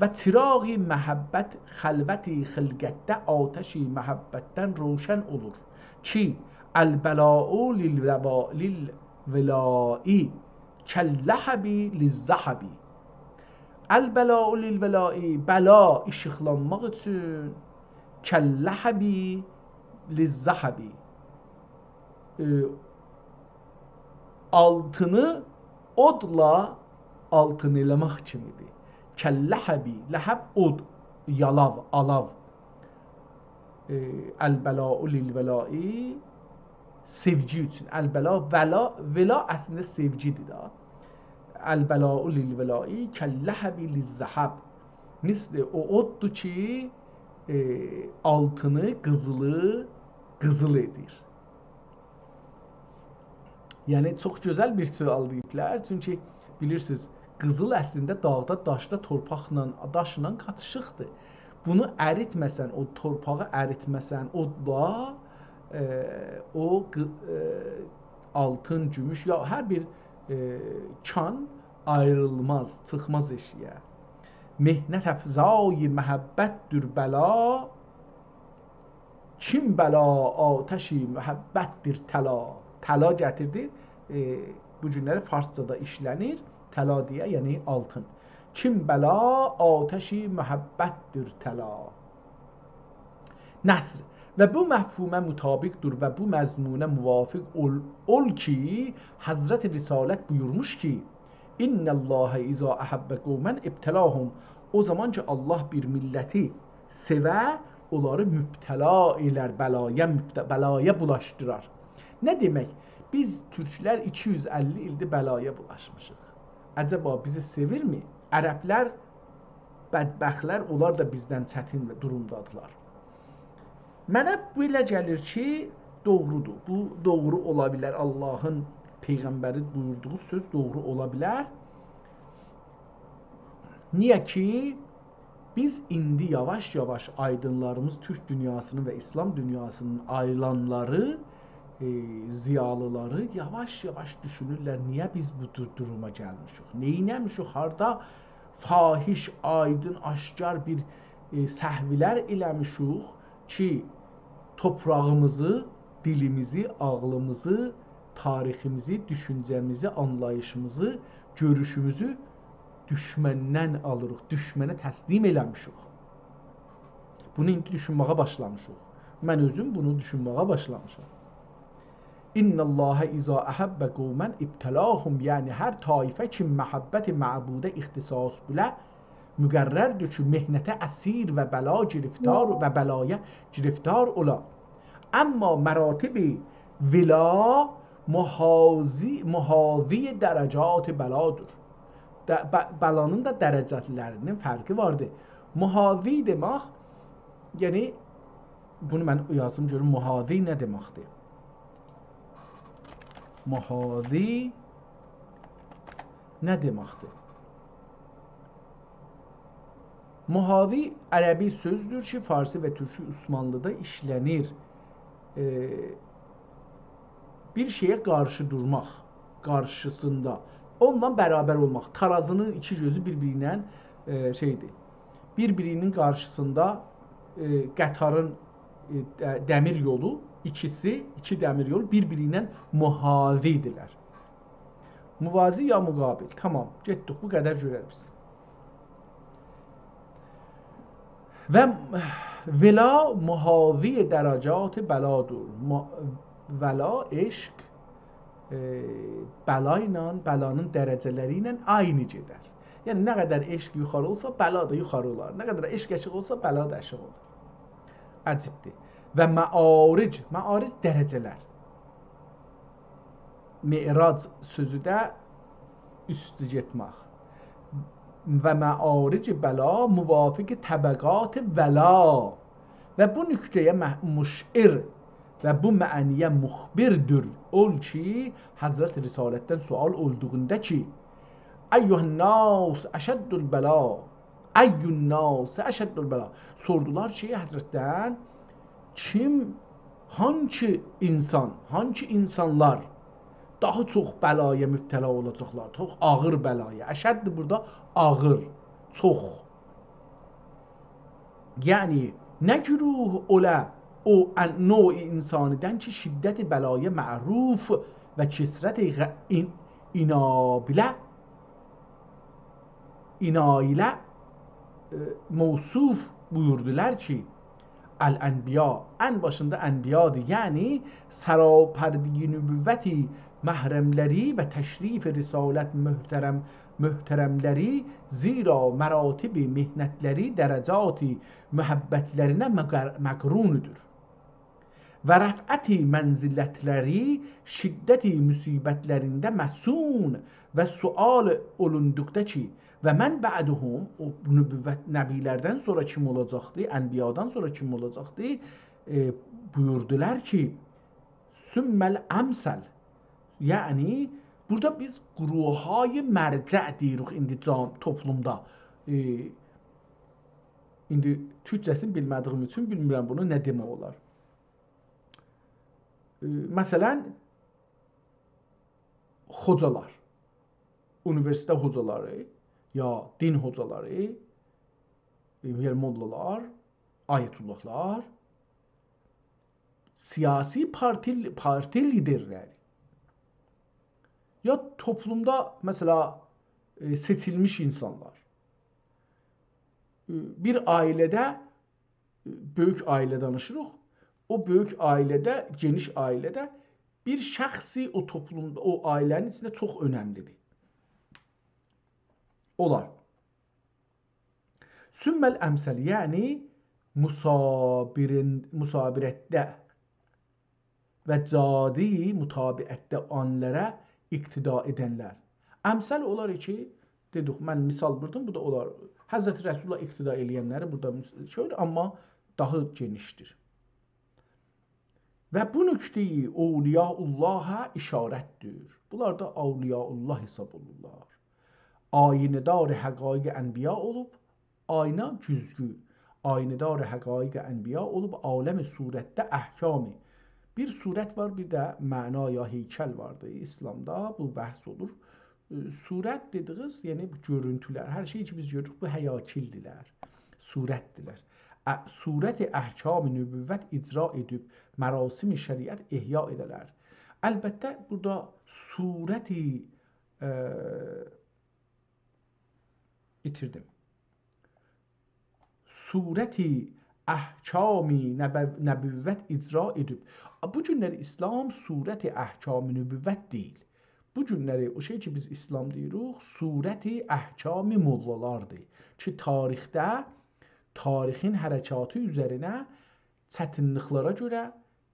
و چراغ محبت خلوت خلقتده آتش محبتدن روشن اولور کی، البلاء للروا-، للولاء کاللهب للذهب. البلاء للولاء، بلا ایشیقلانماق اوچون، کاللهب للذهب، ائ، آلتینی اودلا آلتین ائله‌مک کیمیدیر. کاللهب، لهب اود، یالاو، آلاو. ائ، البلاء للولاء، سئوگی اوچون. البلاء، ولاء، ولاء اصلینده سئوگیدیر ده. البلاء للولاء کاللهب للذهب. مثل او اوددور کی، ائ، آلتینی، قیزیلی قیزیل ائدیر. یعنی، چوخ گؤزل بیر سؤال دئییبلر. چونکی بیلیرسینیز، قیزیل اصلینده داغدا، داشدا، تورپاقلا، داشلا قاتیشیقدیر. بونو اریتمه‌سن، او تورپاغی اریتمه‌سن، اودلا، ائ، او قی-، ائ، آلتین، گوموش، یا هر بیر، ائ، کان آیریلماز، چیخماز ائشیگه. محنت افزای محبتدیر بلا، کین بلا آتش محبتدیر طلا. طلا گتیردی، ائ، بو گونلری فارسجادا ایشله‌نیر. طلا دئیه، یعنی آلتین. کین بلا آتش محبتدیر طلا. نصر. و بو مفهومه مطابق‌دور و بو مضمونا موافق اول، اول کی، حضرت رسالت بویورموش کی، «إن الله إذا أحب قوما ابتلاهم.» او زامان کی، الله بیر میللتی سئوه، اونلاری مبتلا ائلر، بلایا، مبت، بلایا بولاشدیرار. نه دئمک؟ بیز تورکلر ایکی یوز اللی ایلدیر بلایا بولاشمیشیق. عجبا بیزی سئویرمی؟ عربلر بدبختلر، اونلار دا بیزدن چتین دورومدادیلار. منه بئله گلیر کی، دوغرودور. بو دوغرو اولا بیلر. اللهین پیغمبری بویوردوغو سؤز دوغرو اولا بیلر. نییه کی، بیز ایندی یاواش-یاواش آیدینلاریمیز، تورک دونیاسینین و ایسلام دونیاسینین آیلانلاری، ائ، ضیالیلاری یاواش-یاواش دوشونورلر، نییه بیز بو دور، دوروما گلمیشیک؟ نئینه‌میشیک؟ هاردا فاحش، آیدین، آشکار بیر، ائ، سهولر ائله‌میشیک کی، توپراغیمیزی، دیلیمیزی، عاغلیمیزی، تاریخیمیزی، دوشونجه‌میزی، آنلاییشیمیزی، گؤروشوموزو دوشمندن آلیریق، دوشمنه تسلیم ائله‌میشیک. بونو ایندی دوشونمه‌یه باشلامیشیق. من اؤزوم بونو دوشونمه‌یه باشلامیشام. «إن الله إذا أحب قوما ابتلاهم»، یعنی هر طایفه کی محبت معبوده اختصاص بیله، مقرردیر کی محنته اسیر و بلا گرفتار و بلایا گرفتار اولا. اما مراتب ولا محاذی، محاذی درجات بلادیر. د، ب، بلانین دا درجه‌لری‌نین فرقی واردیر. محاذی دئمک، یعنی بونو من یازیم گؤروم، محاذی نه دئمکدیر؟ محاذی نه دئمکدیر؟ محاذی عربی سؤزدور کی، فارسی و تورکی عثمانلی‌دا ایشله‌نیر. ائ، بیر شئیه قارشی دورماق، قارشیسیندا، اونونلا برابر اولماق، ترازینین ایکی گؤزو بیر-بیری ایله، ائ، شئیدیر، بیر-بیری‌نین قارشیسیندا، ائ، قطارین، ائ، د، دمیر یولو، ایکیسی، ایکی دمیر یولو بیر-بیری ایله محاذی‌دیرلر. موازی یا مقابل. تمام، گئتدیک، بو قدر گؤرر بیز. و ولا محاذی درجات بلادیر. م، ولا، عشق، ائ، بلا ایله، بلانین درجه‌لری ایله عینی گئدر. یعنی، نه قدر عشق یوخاری اولسا، بلا دا یوخاری اولار. نه قدر عشق آشیق اولسا، بلا دا آشیق اولار. عجیبدیر. و معارج، معارج درجه‌لر. معراج سؤزو ده اوستو گئتمک. و معارج بلا موافق طبقات ولا. و بو نکته‌یه مه، مشعر و بو معنی‌یه مخبردیر اول کی، حضرت رسالتدن سؤال اولدوغوندا کی، «أی الناس أشد البلاء»، «أی الناس أشد البلاء»، سوردولار کی، حضرتدن، کیم، هانسی انسان، هانسی انسانلار داها چوخ بلایا مبتلا اولاجاقلار، چوخ آغیر بلایا. اشد بورادا آغیر، چوخ. یعنی، نه گروه اولا او ان، نوع انسانی‌دن کی، شدت بلایا معروف و کثرت غ، ان، انابله، انایله، ائ، موصوف بویوردولار کی، الانبیاء، ان باشیندا انبیادیر. یعنی، سراپرده‌ی نبوت محرملری و تشریف رسالت محترم، محترملری، زیرا مراتب محنتلری درجات محبتلرینه مقر، مقرون‌دور. و رفعت منزلتلری شدت مصیبتلرینده مصون و سؤال اولوندوقدا کی، و من بعدهم، او نبوت، نبی‌لردن سونرا کیم اولاجاقدی، انبیادان سونرا کیم اولاجاقدی، ائ، بویوردولار کی، ثم الامثل. یعنی، بورادا بیز گروه‌های مرجع دئییریک ایندی جام، توپلومدا. ائ، ایندی تورکجه‌سینی بیلمه‌دیییم اوچون بیلمیرم بونو نه دئمک اولار. ائ، مثلا، خوجالار، اونیوئرسیتئت هوجالاری، یا دین هوجالاری، ائ، یا موللالار، آیت‌الله‌لار، سیاسی پارتی، پارتی لیدرلری، یا توپلومدا، مثلا، ائ، سئچیلمیش اینسانلار، ائ، بیر عائله‌ده بؤیوک عائله دانیشیریق. او بؤیوک عائله‌ده، گئنیش عائله‌ده بیر شخصی او توپلومدا، او عائله‌نین ایچینده چوخ اؤنملی‌دیر. اولار. ثم الامثل، یعنی مثابرین-، مثابرتده و جادی متابعتده آنلارا اقتدا ائدنلر. امثل اولار کی، دئدیک، من مثال ووردوم، بو دا اولار. حضرت رسولا اقتدا ائله‌ینلری بورادا مس-، شئی، آمما داها گئنیشدیر. و بو نکته اولیاء اللها اشارتدیر. بونلار دا اولیاء الله حساب اولورلار. آینه‌دار حقایق انبیا اولوب، آینا گوزگو، آینه‌دار حقایق انبیا اولوب، عالم صورتده احکامی. بیر صورت وار، بیر ده معنا یا هیکل واردی ایسلامدا، بو بحث اولور. ائ، صورت دئدیگیز، یعنی بو گؤرونتولر، هر شئی کی بیز گؤروروک، بو هیاکل‌دیرلر، صورت‌دیرلر. ا-، صورت احکام نبوت اجرا ائدیب، مراسم شریعت احیا ائده‌لر. البته، بورادا صورت، ائ، ایتیردیم. صورت احکام نبو-، نبوت اجرا ائدیب. بو گونلری ایسلام صورت احکام نبوت دئییل. بو گونلری او شئی کی بیز ایسلام دئییریک، صورت احکام موللالاردیر کی، تاریخده، تاریخین حرکاتی اوزرینه چتینلیکلره گؤره،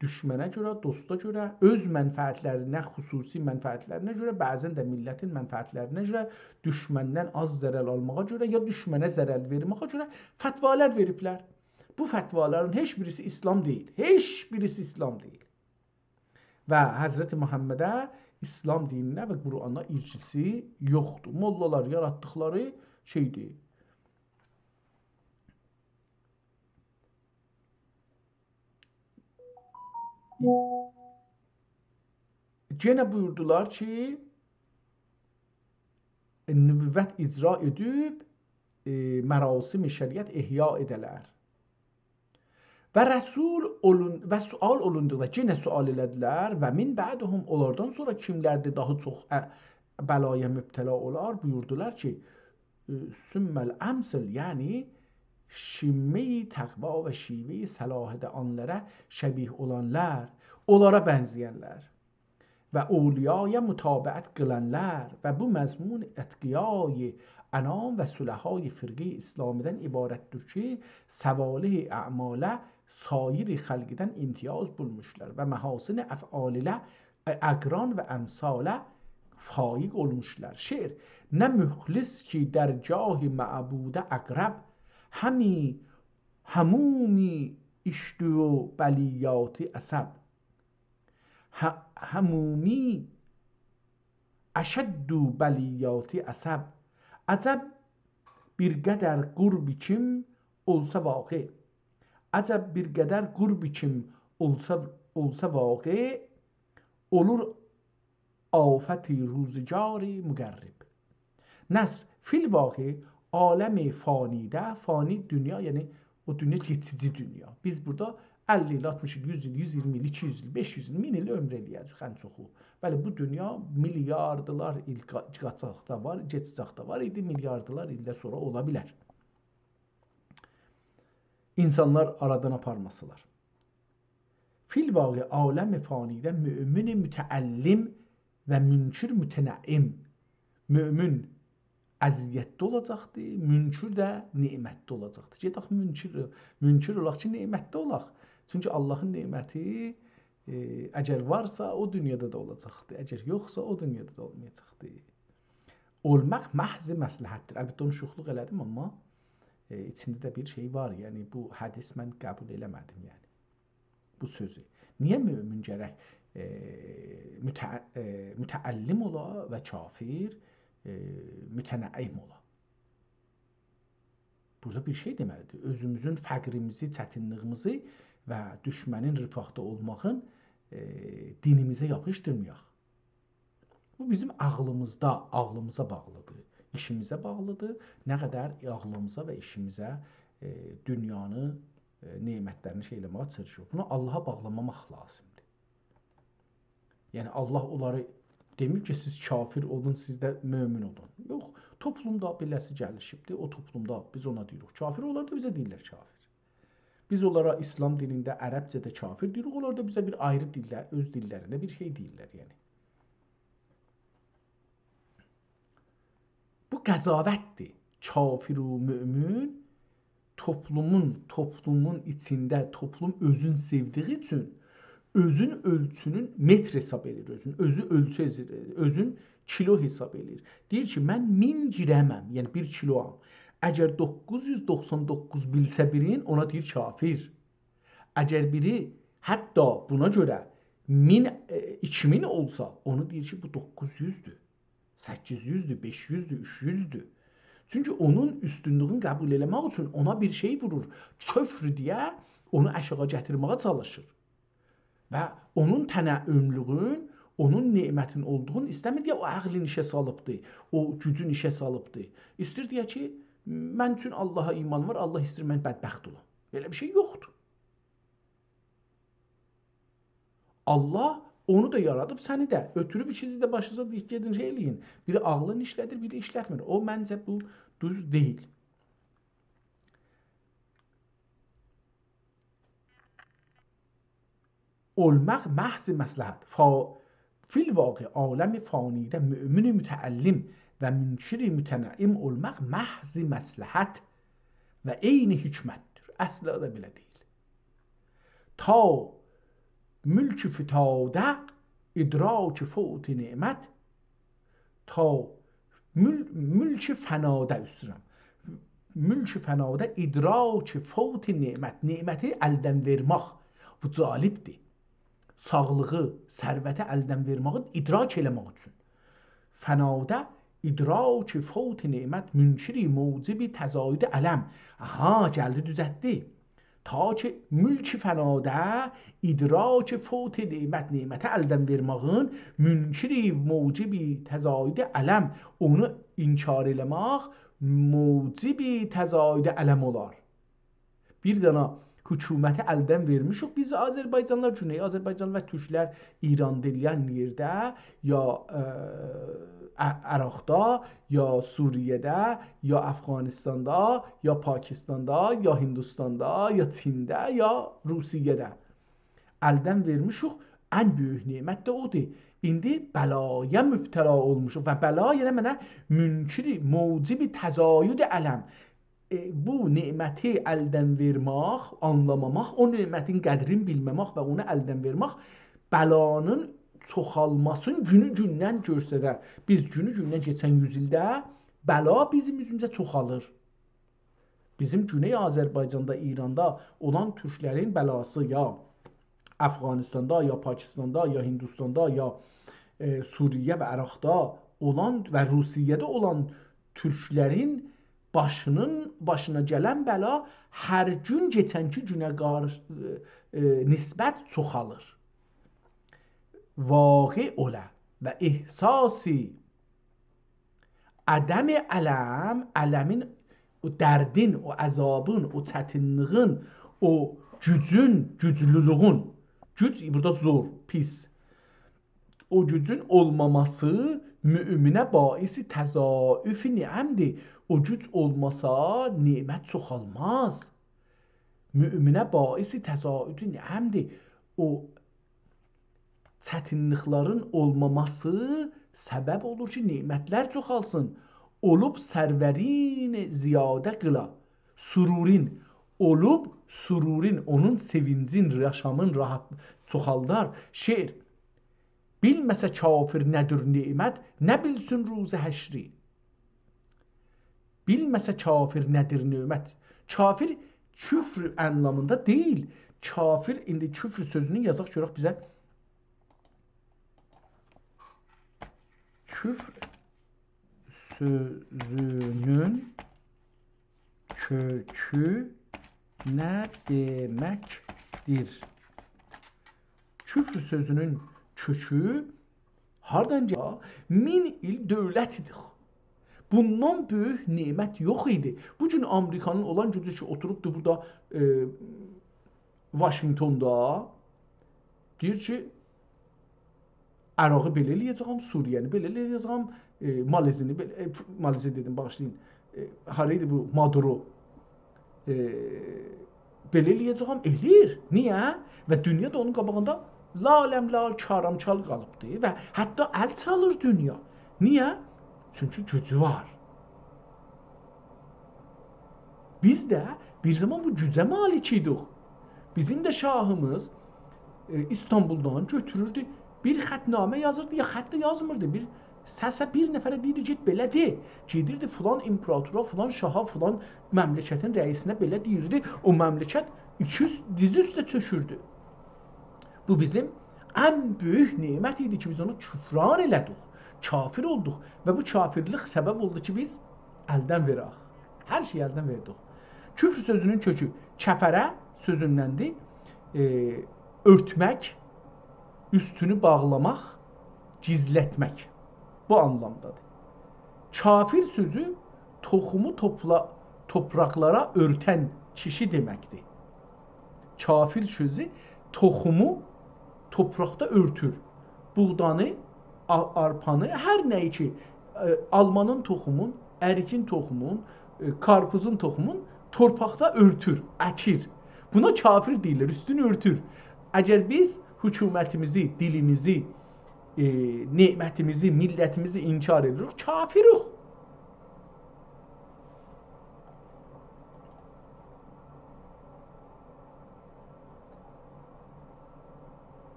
دوشمنه گؤره، دوستا گؤره، اؤز منفعتلرینه، خصوصی منفعتلرینه گؤره، بعضا ده میللتین منفعتلرینه گؤره، دوشمندن آز ضرر آلماغا گؤره، یا دوشمنه ضرر وئرمه‌یه گؤره فتوالار وئریبلر. بو فتوالارین هئچ بیریسی ایسلام دئییل. هئچ بیریسی ایسلام دئییل. و حضرت محمده، ایسلام دینینه و قرآنا ایلگیسی یوخدور. موللالار یاراتدیقلاری شئیدیر. یئنه بویوردولار کی، نبوت اجرا ائدیب، ائ، مراسم شریعت احیا ائده‌لر. و رسول اولون-، و سؤال اولوندوغدا یئنه سؤال ائله‌دیلر: «و من بعدهم»، اونلاردان سونرا کیملردیر داها چوخ، ا، بلایا مبتلا اولار؟ بویوردولار کی، ثم الامثل، یعنی شیمه‌ی تقوا و شیوه‌ی صلاحده آنلارا شبیه اولانلار، اونلارا بنزه‌ینلر و اولیایا متابعت قیلانلار و بو مضمون اتقیای انام و صلحای فرقه‌ی اسلامی‌دن عبارتدیر کی، صوالح اعماله سایر خلقیدن امتیاز بولموشلار و محاسن افعال ایله اقران و امثاله فایق اولموشلار. شعر: «نه مخلص کی در جاه معبود اقرب، همی همومی اشد و بلیات عصب. ه-، همومی اشد و بلیات عصب. عجب بیر قدر قرب کیم اولسا واقع، عجب بیر قدر قرب کیم اولسا، اولسا واقع، اولور آفت روزگار مقرب.» نثر: فی الواقع، عالم فانیده، فانی دونیا، یعنی او دونیا کئچیجی دونیا. بیز بورادا اللی ایل، آلتمیش ایل، یوز ایل، یوز ایگیرمی ایل، ایکی یوز ایل، بئش یوز ایل، مین ایل عؤمور ائله‌یه‌جه‌ییک ان چوخو. بلی، بو دونیا میلیاردلار ایل قا-، قاچاق دا وار، کئچاجاق دا وار ایدی، میلیاردلار ایلدن سونرا اولا بیلر. اینسانلار آرادان آپارماسالار. فی الواقع، عالم فانیده مؤمن متألم و منکر متنعم. مؤمن اذیتده اولاجاقدی، منکر ده نعمتده اولاجاقدی. گئدک منکر، منکر اولاق کی، نعمتده اولاق. چونکی آللاهین نعمتی، ائ، اگر وارسا، او دونیادا دا اولاجاقدی. اگر یوخسا، او دونیادا دا اولمایاجاقدی. اولماق محض مصلحتدیر. البته، اونو شوخلوق ائله‌دیم، آمما، ائ، ایچینده ده بیر شئی وار. یعنی، بو حدیث من قبول ائله‌مه‌دیم، یعنی. بو سؤزو. نییه مؤمن گرک، ائ، متع-، ائ، متألم اولا و کافر، ائ، متنعم اولا؟ بورادا بیر شئی دئمه‌لیدیر. اؤزوموزون فقریمیزی، چتینلیگیمیزی و دوشمنین رفاهدا اولماغین، ائ، دینیمیزه یاپیشدیرمایاق. بو بیزیم عاغلیمیزدا، عاغلیمیزا باغلیدیر. ایشیمیزه باغلیدیر. نه قدر عاغلیمیزا و ایشیمیزه، ائ، دونیانی، ائ، نعمتلرینی شئی ائله‌مه‌یه چالیشیریق. بونو آللاها باغلاماماق لازیمدیر. یعنی، آللاه اونلاری دئمه‌ییب کی، سیز کافر اولون، سیز ده مؤمن اولون. یوخ، توپلومدا بئله‌سی گلیشیبدیر. او توپلومدا بیز اونا دئییریک کافر، اونلار دا بیزه دئییرلر کافر. بیز اونلارا ایسلام دینینده، عربجه‌ده کافر دئییریک، اونلار دا بیزه بیر آیری دیلله، اؤز دیللرینده بیر شئی دئییرلر، یعنی. بو قضاوتدیر. کافر و مؤمن توپلومون، توپلومون ایچینده، توپلوم اؤزون سئودیگی اوچون اؤزون اؤلچونون متر حساب ائله‌ییر اؤزون، اؤزو اؤلچو ائدیر، اؤزون کیلو حساب ائله‌ییر. دئییر کی، من مین گرمم، یعنی بیر کیلوام. اگر دوققوز یوز دوخسان دوققوز بیلسه بیرین، اونا دئییر کافر. اگر بیری حتی بونا گؤره مین، ائ، ایکی مین اولسا، اونو دئییر کی، بو دوققوز یوزدور، سککیز یوزدور، بئش یوزدور، اوچ یوزدور. چونکی اونون اوستونلویونو قبول ائله‌مک اوچون اونا بیر شئی وورور. کفر دئیه اونو آشاغی گتیرمه‌یه چالیشیر. و اونون تنعم‌لویون، اونون نعمتین اولدوغونو ایسته‌میر دئیه او عقلین ایشه سالیبدی، او گوجون ایشه سالیبدی. ایسته‌ییر دئیه کی، من اوچون آللاها ایمان وار، آللاه ایسته‌ییر من بدبخت اولام. بئله بیر شئی یوخدور. آللاه اونو دا یارادیب، سنی ده. اؤتوروب ایکینیزی ده باشینیزا دئییر، گئدین شئی ائله‌یین. بیری عاغلینی ایشله‌دیر، بیری ایشلتمیر. او، منجه، بو دوز دئییل. اولماق محض مصلحت. فا-، فی الواقع عالم فانی‌ده مؤمن متعلم و منکر متنعم اولماق محض مصلحت و عین حکمتدیر. اصلی ده بئله دئییل. تا ملک فتاده ادراک فوت نعمت، تا مل-، ملک فناده، عذر ایسته‌ییرم. ملک فناده ادراک فوت نعمت، نعمتی الدن وئرمک. بو جالبدیر. ساغلیغی، ثروتی الدن وئرمه‌یی ادراک ائله‌مک اوچون. فناده ادراک فوت نعمت منکر موجب تزاید الم. آها، گلدی دوزلتدی. تا کی ملک فناده ادراک فوت نعمت، نعمتی الدن وئرمه‌یین منکر موجب تزاید الم، اونو انکار ائله‌مک موجب تزاید الم اولار. بیر دنه حکومتی الدن وئرمیشیک بیز آذربایجانلیلار، گونئی آذربایجان و تورکلر ایران دئییلن یئرده، یا، ائ، ع-، عراقدا، یا سوریه‌ده، یا افغانستاندا، یا پاکستاندا، یا هندوستاندا، یا چینده، یا روسیه‌ده. الدن وئرمیشیک، ان بؤیوک نعمت ده اودور. ایندی بلایا مبتلا اولموشوق و بلا یئنه منه منکر، موجب تزاید الم. ائ، بو نعمتی الدن وئرمک، آنلاماماق، او نعمتین قدرین بیلمه‌مک و اونو الدن وئرمک بلانین چوخالماسینی گونو گوندن گؤسترر. بیز گونو گوندن، کئچن یوز ایلده بلا بیزیم اوزوموزه چوخالیر. بیزیم گونئی آذربایجاندا، ایراندا اولان تورکلرین بلاسی، یا افغانستاندا، یا پاکستاندا، یا هندوستاندا، یا، ائ، سوریه و عراقدا اولان و روسیه‌ده اولان تورکلرین باشینین، باشینا گلن بلا هر گون کئچنکی گونه قارش-، ائ، نسبت چوخالیر. واقع اولا و احساس عدم الم، المین، او دردین، او عذابین، او چتینلیگین، او گوجون، گوجلولویون، گوج بورادا زور، پیس، او گوجون اولماماسی مؤمنه باعث تضاعف نعمدیر. او گوج اولماسا، نعمت چوخالماز. مؤمنه باعث تضاعف نعمدیر. او چتینلیکلرین اولماماسی سبب اولور کی، نعمتلر چوخالسین. اولوب سرورین زیاده قیلا، سرورین، اولوب سرورین، اونون سئوینجین، یاشامین راحت چوخالدار. شعر. بیلمه‌سه کافر نه‌دیر نعمت، نه بیلسین روز حشری؟ بیلمه‌سه کافر نه‌دیر نعمت. کافر کفر آنلامیندا دئییل. کافر، ایندی کفر سؤزونو یازاق گؤرک بیزه. کفر سؤزونون کؤکو نه دئمکدیر؟ کفر سؤزونون کؤکو هاردان گلیر؟ مین ایل دؤولت ایدیک. بوندان بؤیوک نعمت یوخ ایدی. بو گون آمریکانین اولان گوجو کی، اوتوروبدو بورادا، ائ، واشینگتوندا، دئییر کی، عراقی بئله ائله‌یه‌جه‌یم، سوریه‌نی بئله ائله‌یه‌جه‌یم، ائ، مالزی‌نی بئله، ائ، مالزی دئدیم، باغیشلایین. ائ، هارا ایدی بو مادورو؟ ائ، بئله ائله‌یه‌جه‌یم، ائله‌ییر. نییه؟ و دونیا دا اونون قاباغیندا لالم‌لال، کارامچال قالیبدی و حتی ال چالیر دونیا. نییه؟ چونکی گوجو وار. بیز ده بیر زامان بو گوجه مالیک ایدیک. بیزیم ده شاهیمیز، ائ، ایستانبولدان گؤتوروردو، بیر خط‌نامه یازیردی، یا خط ده یازمیردی، بیر سسه، بیر نفره دئییردی: «گئت بئله دئ.» گئدیردی فلان ایمپراتورا، فلان شاها، فلان مملکتین رئیسینه بئله دئییردی. او مملکت ایکی اوز، دیزی اوسته چؤکوردو. بو بیزیم ان بؤیوک نعمت ایدی کی، بیز اونو کفران ائله‌دیک، کافر اولدوق و بو کافرلیک سبب اولدو کی، بیز الدن وئرک. هر شئیی الدن وئردیک. کفر سؤزونون کؤکو کفره سؤزوندندیر. ائ، اؤرتمک، اوستونو باغلاماق، گیزلتمک. بو آنلامدادیر. کافر سؤزو توخومو توپلا-، توپراقلارا اؤرتن کیشی دئمکدیر. کافر سؤزو توخومو توپراقدا اؤرتور. بوغدانی، آ-، آرپانی، هر نه‌یی کی، ائ، آلمانین توخومون، اریکین توخومون، ائ، قارپیزین توخومون تورپاقدا اؤرتور، اکیر. بونا کافر دئییرلر، اوستونو اؤرتور. اگر بیز حکومتیمیزی، دیلیمیزی، ائ، نعمتیمیزی، میللتیمیزی انکار ائدیریک، کافریک.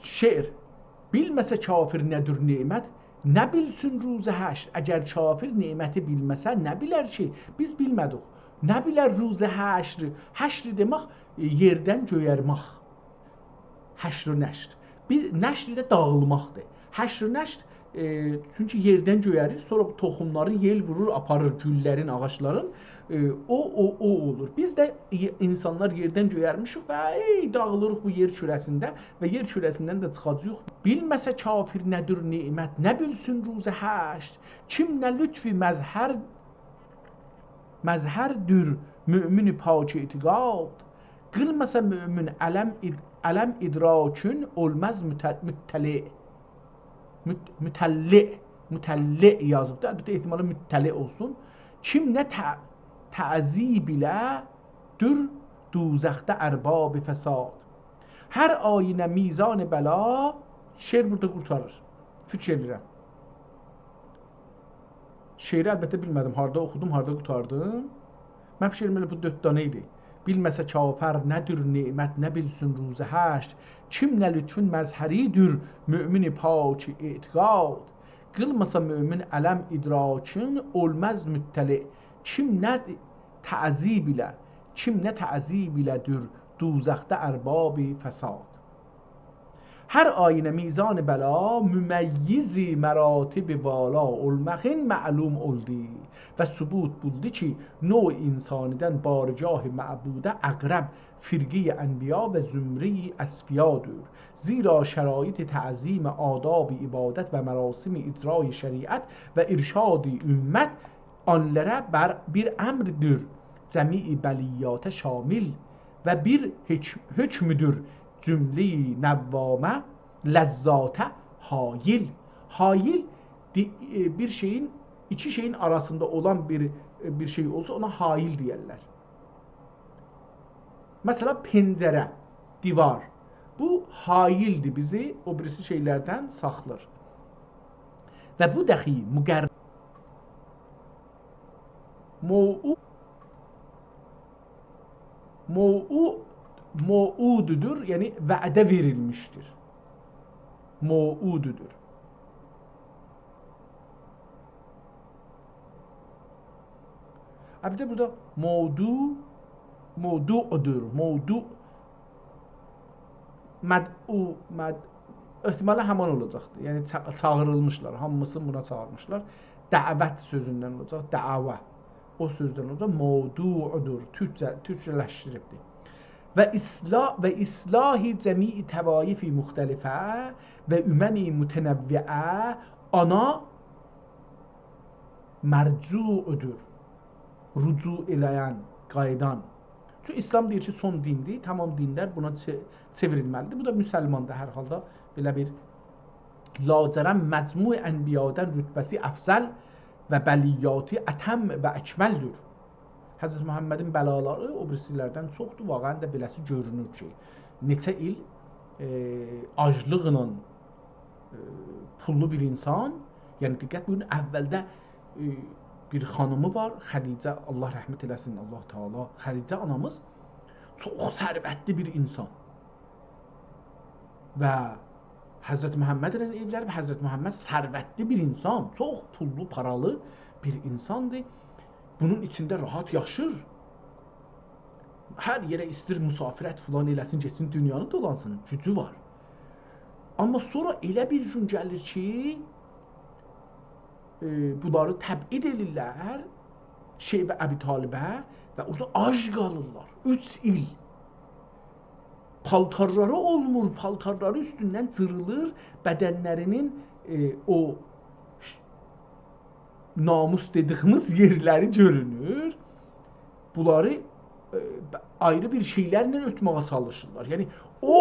شعر. بیلمه‌سه کافر نه‌دیر نعمت، نه بیلسین روز حشر؟ اگر کافر نعمتی بیلمه‌سه، نه بیلر کی، بیز بیلمه‌دیک. نه بیلر روز حشر؟ حشر دئمک، ائ، یئردن گؤیرمک. حشر و نشر. بیر نشر ده داغیلماقدیر. حشر و نشر، ائ، چونکی یئردن گؤیریر، سونرا بو توخوملاری یئل وورور، آپاریر گوللرین، آغاجلارین. ائ، او، او، او اولور. بیز ده ای-، اینسانلار یئردن گؤیرمیشیک و ای داغیلیریق بو یئر کوره‌سینده و یئر کوره‌سیندن ده چیخاجاغیق. بیلمه‌سه کافر نه‌دیر نعمت، نه بیلسین روز حشر. کیم نه لطفی مظهر مظهردیر مؤمن پاک اعتقاد. قیلماسا مؤمن علم اد-، علم ادراکین، اولماز مت-، مطلع. مت-، مطلع، مطلع یازیبدی. البته، احتمالا مطلع اولسون. کیم نه تع-، تعذیب ایله دور دوزخده ارباب فساد. هر آینه میزان بلا، شعر بورادا قورتاریر. فیکیر ائدیرم. شعری البته بیلمه‌دیم، هاردا اوخودوم، هاردا قوتاردیم. من فیکیر ائلیرم، ائله بو دؤرد دنه ایدی. بیلمه‌سه کافر نه‌دیر نعمت، نه بیلسین روز حشر. کیم نه لطفین مظهریدیر مؤمن پاک اعتقاد. قیلماسا مؤمن علم ادراکین، اولماز مطلع. کیم نه تعذیب ایله، کیم نه تعذیب ایله دور دوزخده ارباب فساد. هر آینه میزان بلا، ممیز مراتب والا اولماغین معلوم اولدو و ثبوت بولدو کی، نوع انسانیدن بارگاه معبوده اقرب، فرقه‌ی انبیا و زمره‌ی اصفیادیر. زیرا شرایط تعظیم، آداب عبادت و مراسم اجرای شریعت و ارشاد امت آنلارا بر بیر امردیر جمیع بلیاته شامل و بیر حک-، حکمدور جمله‌ی نوامه لذاته حایل. حایل دی-، ائ، بیر شئیین، ایکی شئیین آراسیندا اولان بیر، ائ، بیر شئی اولسا، اونا حایل دئیرلر. مثلا، پنجره، دیوار. بو حایلدیر، بیزی او بیریسی شئیلردن ساخلیر. و بو دخی مقر-، موعو-، موعو-، موعودودور، یعنی وعده وئریلمیشدیر. موعودودور. البته، بورادا موضوع، موضوعدور، موضوع، مدعو، مد-، احتمالا همان اولاجاقدیر. یعنی، چا-، چاغیریلمیشلار، هامیسینی بونا چاغیرمیشلار. دعوت سؤزوندن اولاجاق، دعوه. او سؤزدن اولاجاق، موضوعدور، تورکجه، تورکجه‌لشدیریبدیر. و اصلاح، و اصلاح جمیع طوایف مختلفه و امم متنوعه آنا مرجوعدور. رجوع ائله‌ین، قاییدان. چونکی ایسلام دئییر کی، سون دیندیر، تمام دینلر بونا چئ-، چئوریلمه‌لیدیر. بو دا مسلماندا هر حالدا بئله بیر، لاجرم مجموع انبیادان رتبه‌سی افضل و بلیاتی اتم و اکملدور. حضرت محمدین بلالاری او بیریسی‌لردن چوخدور. واقعاً ده بئله‌سی گؤرونور کی، نئچه ایل، ائ، آجلیقلا، ائ، پوللو بیر اینسان، یعنی دقت بویورون، اولده، ائ، بیر خانیمی وار، خدیجه، الله رحمت ائله‌سین، الله تعالی، خدیجه آنامیز چوخ ثروتلی بیر اینسان. و حضرت محمدله ائولنیب، حضرت محمد ثروتلی بیر اینسان، چوخ پوللو، پارالی بیر اینساندیر. بونون ایچینده راحت یاشیر. هر یئره ایستیر مسافرت فلان ائله‌سین، گئتسین دونیانی دولانسین، گوجو وار. آمما سونرا ائله بیر گون گلیر کی، ائ، بونلاری تبعید ائدیرلر شیبه ابی‌طالبه و اورادا آج قالیرلار. اوچ ایل. پالتارلاری اولمور، پالتارلاری اوستوندن جیریلیر، بدنلرینین، ائ، او ناموس دئدیگیمیز یئرلری گؤرونور. بونلاری، ائ، آیری بیر شئیلرله اؤرتمه‌یه چالیشیرلار. یعنی، او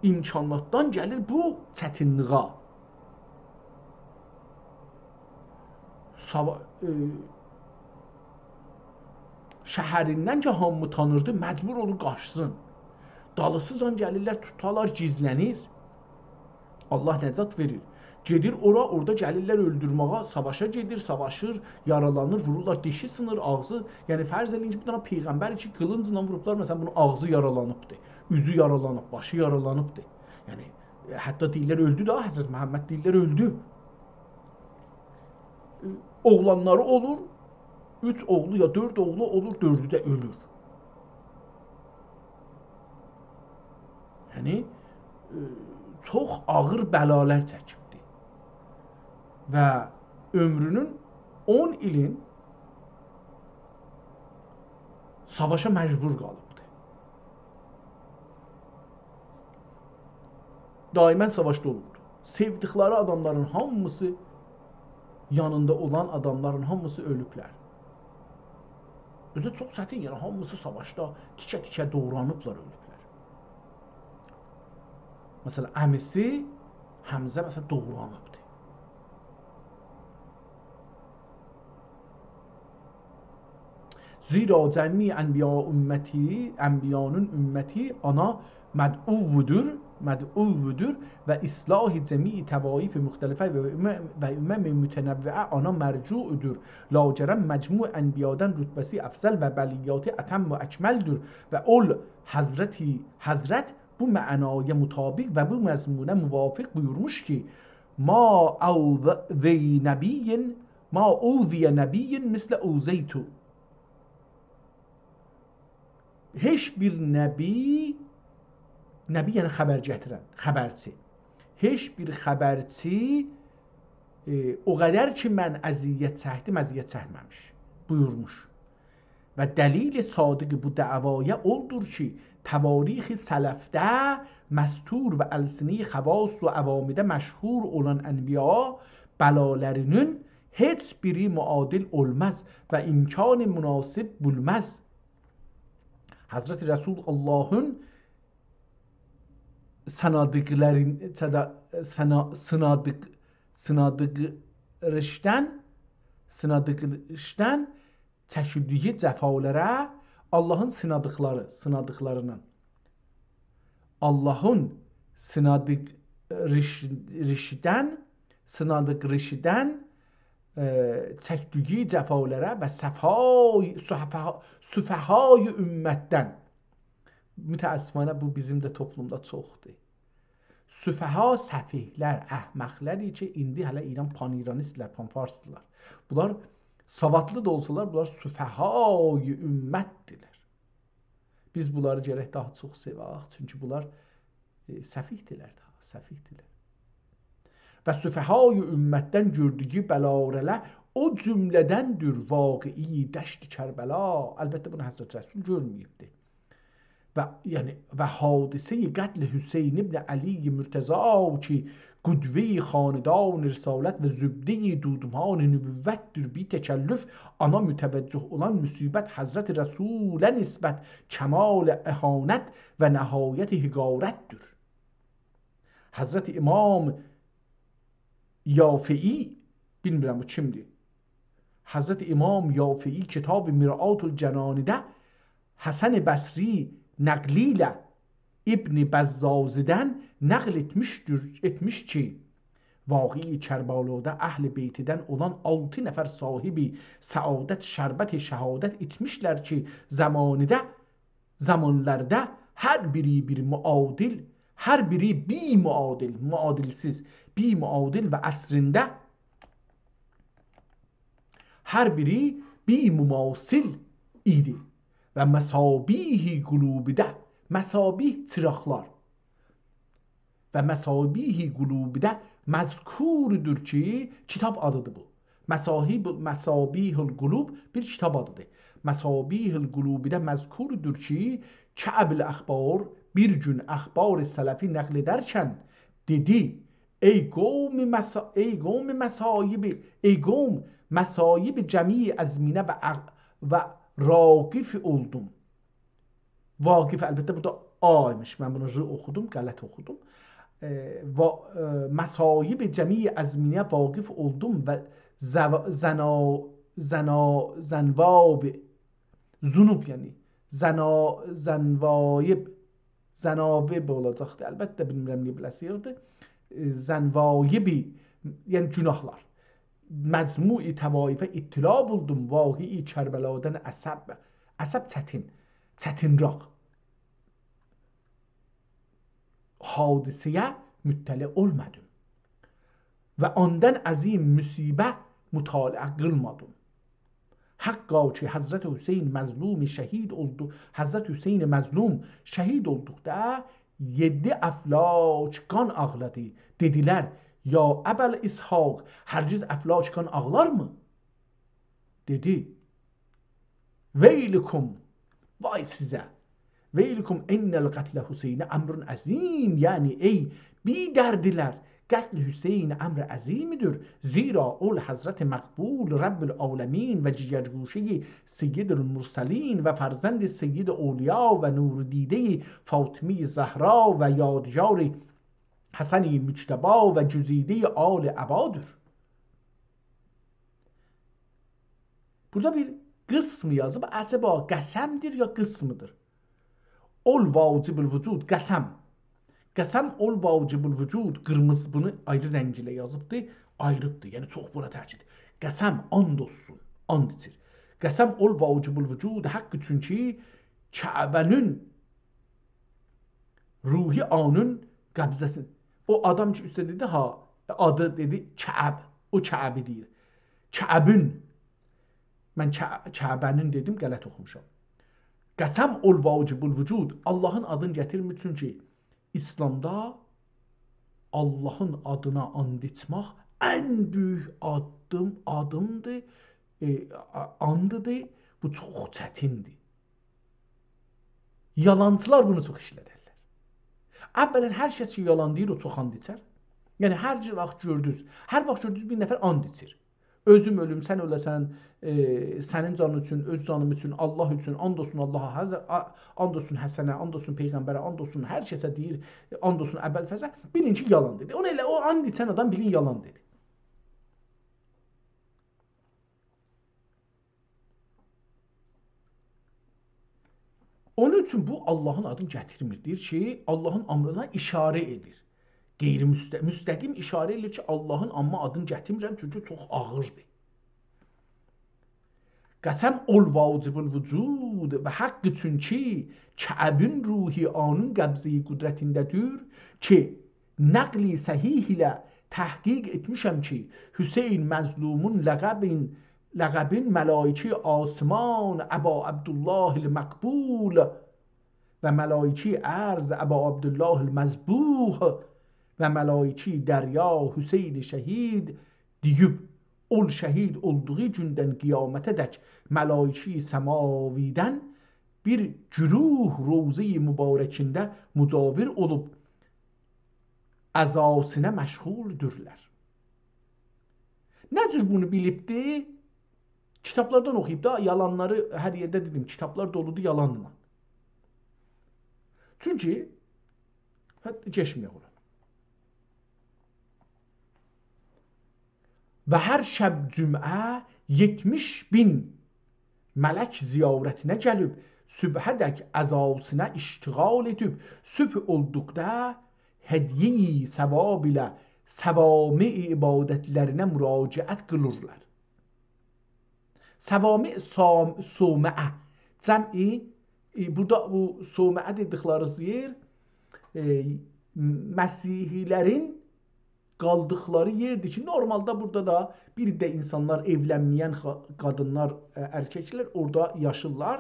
امکاناتدان گلیر بو چتینلیگه. ساوا-، ائ، شهریندن کی هامی تانیردی، مجبور اولور قاچسین. دالیسیجان گلیرلر، توتارلار، گیزلنیر. الله نجات وئریر. گئدیر اورا، اورادا گلیرلر اؤلدورمه‌یه، ساواشا گئدیر، ساواشیر، یارالانیر، وورورلار، دیشی سینیر، آغزی، یعنی فرض ائله‌یین کی، بیر دنه پیغمبر کی قیلینجلا ووروبلار، مثلا، بونون آغزی یارالانیبدی، اوزو یارالانیب، باشی یارالانیبدی. یعنی، ائ، حتی دئییرلر اؤلدو ده، حضرت محمد دئییرلر اؤلدو. ائ، اوغلانلاری اولور، اوچ اوغلو یا دؤرد اوغلو اولور، دؤردو ده اؤلور. یعنی، ائ، چوخ آغیر بلالار چکیبدی. و عؤمرونون اون ایلین ساواشا مجبور قالیبدی. دائماً ساواشدا اولوبدور. سئودیکلری آداملارین هامیسی، یانیندا اولان آداملارین هامیسی اؤلوبلر. اؤزو ده چوخ چتین، یعنی هامیسی ساواشدا تیکه-تیکه دوغرانیبلار، اؤلوبلر. مثلا، عمیسی حمزه، مثلا، دوغرانیبدی. زیرا جمیع انبیاء امتی، انبیانین امتی آنا مدعودور، مدعودور و اصلاح جمیع طوایف مختلفه و امم، و امم متنوعه آنا مرجودور. لاجرم مجموع انبیادان رتبه‌سی افضل و بلیاتی اتم و اکملدور و اول حضرتی، حضرت بو معنایا مطابق و بو مضمونا موافق بویورموش کی، ما اوذی نبی، ما اوذی نبی مثل اوذیت. هئچ بیر نبی، نبی یعنی خبر گتیرن، خبرچی. هئچ بیر خبرچی، ائ، او قدر کی من اذیت چکدیم، اذیت چکمه‌میش. بویورموش. و دلیل صادق بو دعوایا اولدور کی، تواریخ سلفده مستور و السنهٔ خواص و عوامیده مشهور اولان انبیا بلالارینین هئچ بیری معادل اولماز و امکان مناسب بولماز. حضرت رسول اللهین سنادیقلرین، سدا-، سنا-، سنادیق، سنادیق ریشدن، سنادیق ریشدن چکدیگی جفالارا، اللهین سنادیقلاری، سنادیقلاریندان، اللهین سنادیق ریش-، ریشدن، سنادیق ریشدن، ائ، چکدیگی جفالارا و صفای-، سفها-، سفهای امتدن. متأسفانه بو بیزیم ده توپلومدا چوخدور. سفها، سفیه‌لر، احمق‌لر کی، ایندی هله ایران پان‌ایرانیست‌لر، پان‌فارس‌دیرلار. بونلار سوادلی دا اولسالار، بونلار سفهای امت‌دیرلر. بیز بونلاری گرک داها چوخ سئوک، چونکی بونلار، ائ، سفیه‌دیرلر داها، سفیه‌دیرلر. و سفهای امتدن گؤردوگو بلالارا، او جمله‌دندیر واقعهٔ دشت کربلا. البته، بونو حضرت رسول گؤرمه‌ییبدی. و، یعنی، و حادثهٔ قتل حسین ابن علی مرتضی کی، قدوهٔ خاندان رسالت و زبدهٔ دودمان نبوت‌دیر، بی‌تکلف آنا متوجه اولان مصیبت حضرت رسوله نسبت کمال اهانت و نهایت حقارت‌دیر. حضرت امام یافعی، بیلمیرم بو کیمدیر، حضرت امام یافعی کتاب مرآت الجنانی‌ده حسن بصری نقلی ایله ابن بزازی‌دن نقل ائتمیشدیر، ائتمیش کی، واقعه کربلادا اهل بیتدن اولان آلتی نفر صاحب سعادت شربت شهادت ایچمیشلر کی، زمانیده، زمانلاردا هر بیری بیر معادل، هر بیری بیر معادل، معادل‌سیز، بیر معادل و عصرینده هر بیری بیر مماثل ایدی. و مصابیح قلوبی‌ده، مصابیح چیراقلار. و مصابیح قلوبی‌ده مذکوردور کی، کیتاب آدیدیر بو. مصاحیب، مصابیح القلوب بیر کیتاب آدیدیر. مصابیح القلوبی‌ده مذکوردور کی، کعب الاحبار بیر گون اخبار سلفی نقل ائدرکن دئدی: «ای قوم مصا-، ای قوم مصایب، ای قوم مصایب جمیع ازمینه و اق-، و راقف اولدوم.» واقف، البته، بورادا آ ایمیش. من بونو ر اوخودوم، غلط اوخودوم. ائ، وا-، ائ، مصایب جمیع ازمینه واقف اولدوم و زوا-، زنا-، زنا-، زنواب، ذنوب، یعنی زنا-، زنوایب، زناوب اولاجاقدی. البته، بیلمیرم نییه بئله‌سی یوخدور. ائ، زنوایبی، یعنی گناهلار. مجموع طوایفه اطلاع بولدوم، واقعه کربلادان عصب، عصب چتین، چتین‌راق حادثه‌یه مطلع اولمادیم و آندان عظیم مصیبه مطالعه قیلمادیم. حقا کی، حضرت حسین مظلوم شهید اولدو، حضرت حسین مظلوم شهید اولدوقدا یئددی افلاک قان آغلادی. دئدیلر: «یا اباالاسحاق، هرگز افلاک قان آغلارمی؟» دئدی: «ویلکم، وای سیزه! ویلکم ان القتل حسین امر عظیم.» یعنی، ای بی‌دردلر، قتل حسین امر عظیمدیر. زیرا اول حضرت مقبول رب العالمین و جگرگوشهٔ سید المرسلین و فرزند سید اولیا و نور دیدهٔ فاطمهٔ زهرا و یادگار حسن مجتبی و گزیدهٔ آل عبادیر. بورادا بیر قسم یازیب، عجبا قسمدیر یا قسمدیر؟ اول واجب الوجود، قسم. قسم اول واجب الوجود، قیرمیزی، بونو آیری رنگ ایله یازیبدی، آیریبدی. یعنی چوخ بونا تأکید. قسم آند اولسون، آند ایچیر. قسم اول واجب الوجود، حق اوچون کی، کعبه‌نین روحی آنون قبضه‌سین. او آدام کی، اوسته دئدی، ها، آدی دئدی کعب. او کعبی دئییر. کعبون. من کع-، کعبه‌نین دئدیم، غلط اوخوموشام. قسم اول واجب الوجود. آللاهین آدینی گتیرمیر، چونکی ایسلامدا آللاهین آدینا آند ایچمک ان بؤیوک آددیم، آدیمدیر، ائ، آ-، آندیدیر. بو چوخ چتیندیر. یالانچیلار بونو چوخ ایشلدرلر. اولاً، هر کس کی، یالان دئییر، او چوخ آند ایچر. یعنی، هر واخت گؤردونوز، هر واخت گؤردونوز بیر نفر آند ایچیر. اؤزوم اؤلوم، سن اؤله‌سن، ائ، سنین جانین اوچون، اؤز جانیم اوچون، آللاه اوچون، آند اولسون آللاها، حض-، آ-، آند اولسون حسنه، آند اولسون پیغمبره، آند اولسون هر کسه دئییر، ائ، آند اولسون ابوالفضله، بیلین کی، یالان دئدی. اونو ائله او آند ایچن آدام بیلین یالان دئدی. اونون اوچون بو آللاهین آدینی گتیرمیر. دئییر کی، آللاهین امرینا اشاره ائدیر. غیر مست-، مستقیم اشاره ائدیر کی، آللاهین، آمما آدینی گتیرمیرم، چونکی چوخ آغیردیر. قسم اول واجب الوجود و حق اوچون کی، کعبون روحی آنون قبضه‌ی قدرتینده‌دیر کی، نقل صحیح ایله تحقیق ائتمیشم کی، حسین مظلومون لقبین، لقبین ملائکه آسمان ابا عبدالله المقبول و ملائکه ارض ابا عبدالله المذبوح و ملائکه دریا حسین شهید دئییب، اول شهید اولدوغو گوندن قیامته دک ملائکه سماوی‌دن بیر گروه روضه‌ی مبارکینده مجاور اولوب، عزاسینا مشغولدورلار. نه جور بونو بیلیبدی؟ کیتابلاردان اوخویوب دا، یالانلاری هر یئرده دئدیم، کیتابلار دولودور یالانلا. چونکی، حتی کئچمه‌یک اورا. و هر شب جمعه یئتمیش مین ملک زیارتینه گلیب، صبحه‌دک عزاسینا اشتغال ائدیب، صبح اولدوقدا هدیه‌ی ثواب ایله صوامع عبادتلرینه مراجعت قیلیرلار. صوامع، صام-، صومعه. جمعی، ائ، بورادا بو صومعه دئدیکلری یئر، ائ، مسیحی‌لرین قالدیقلاری یئردیر کی، نورمالدا بورادا دا بیر ده اینسانلار، ائولنمه‌ین خا-، قادینلار، ائ، ارککلر اورادا یاشیرلار،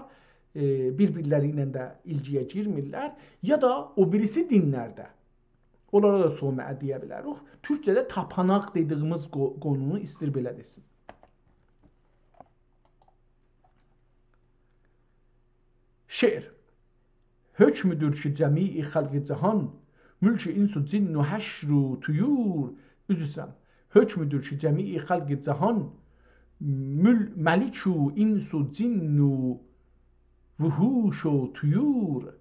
ائ، بیر-بیرلری ایله ده ایلگی‌یه گیرمیرلر. یا دا او بیریسی دینلرده. اونلارا دا صومعه دئیه بیلریک. تورکجه‌ده تاپاناق دئدیییمیز قو-، قونونو ایستیر بئله دئسین. شعر. حکمودور کی جمیع خلق جهان، ملک انس و جن و حشر و طیور. عذر ایسته‌ییرم. حکمودور کی جمیع خلق جهان، مل-، ملک و انس و جن و وحوش و طیور.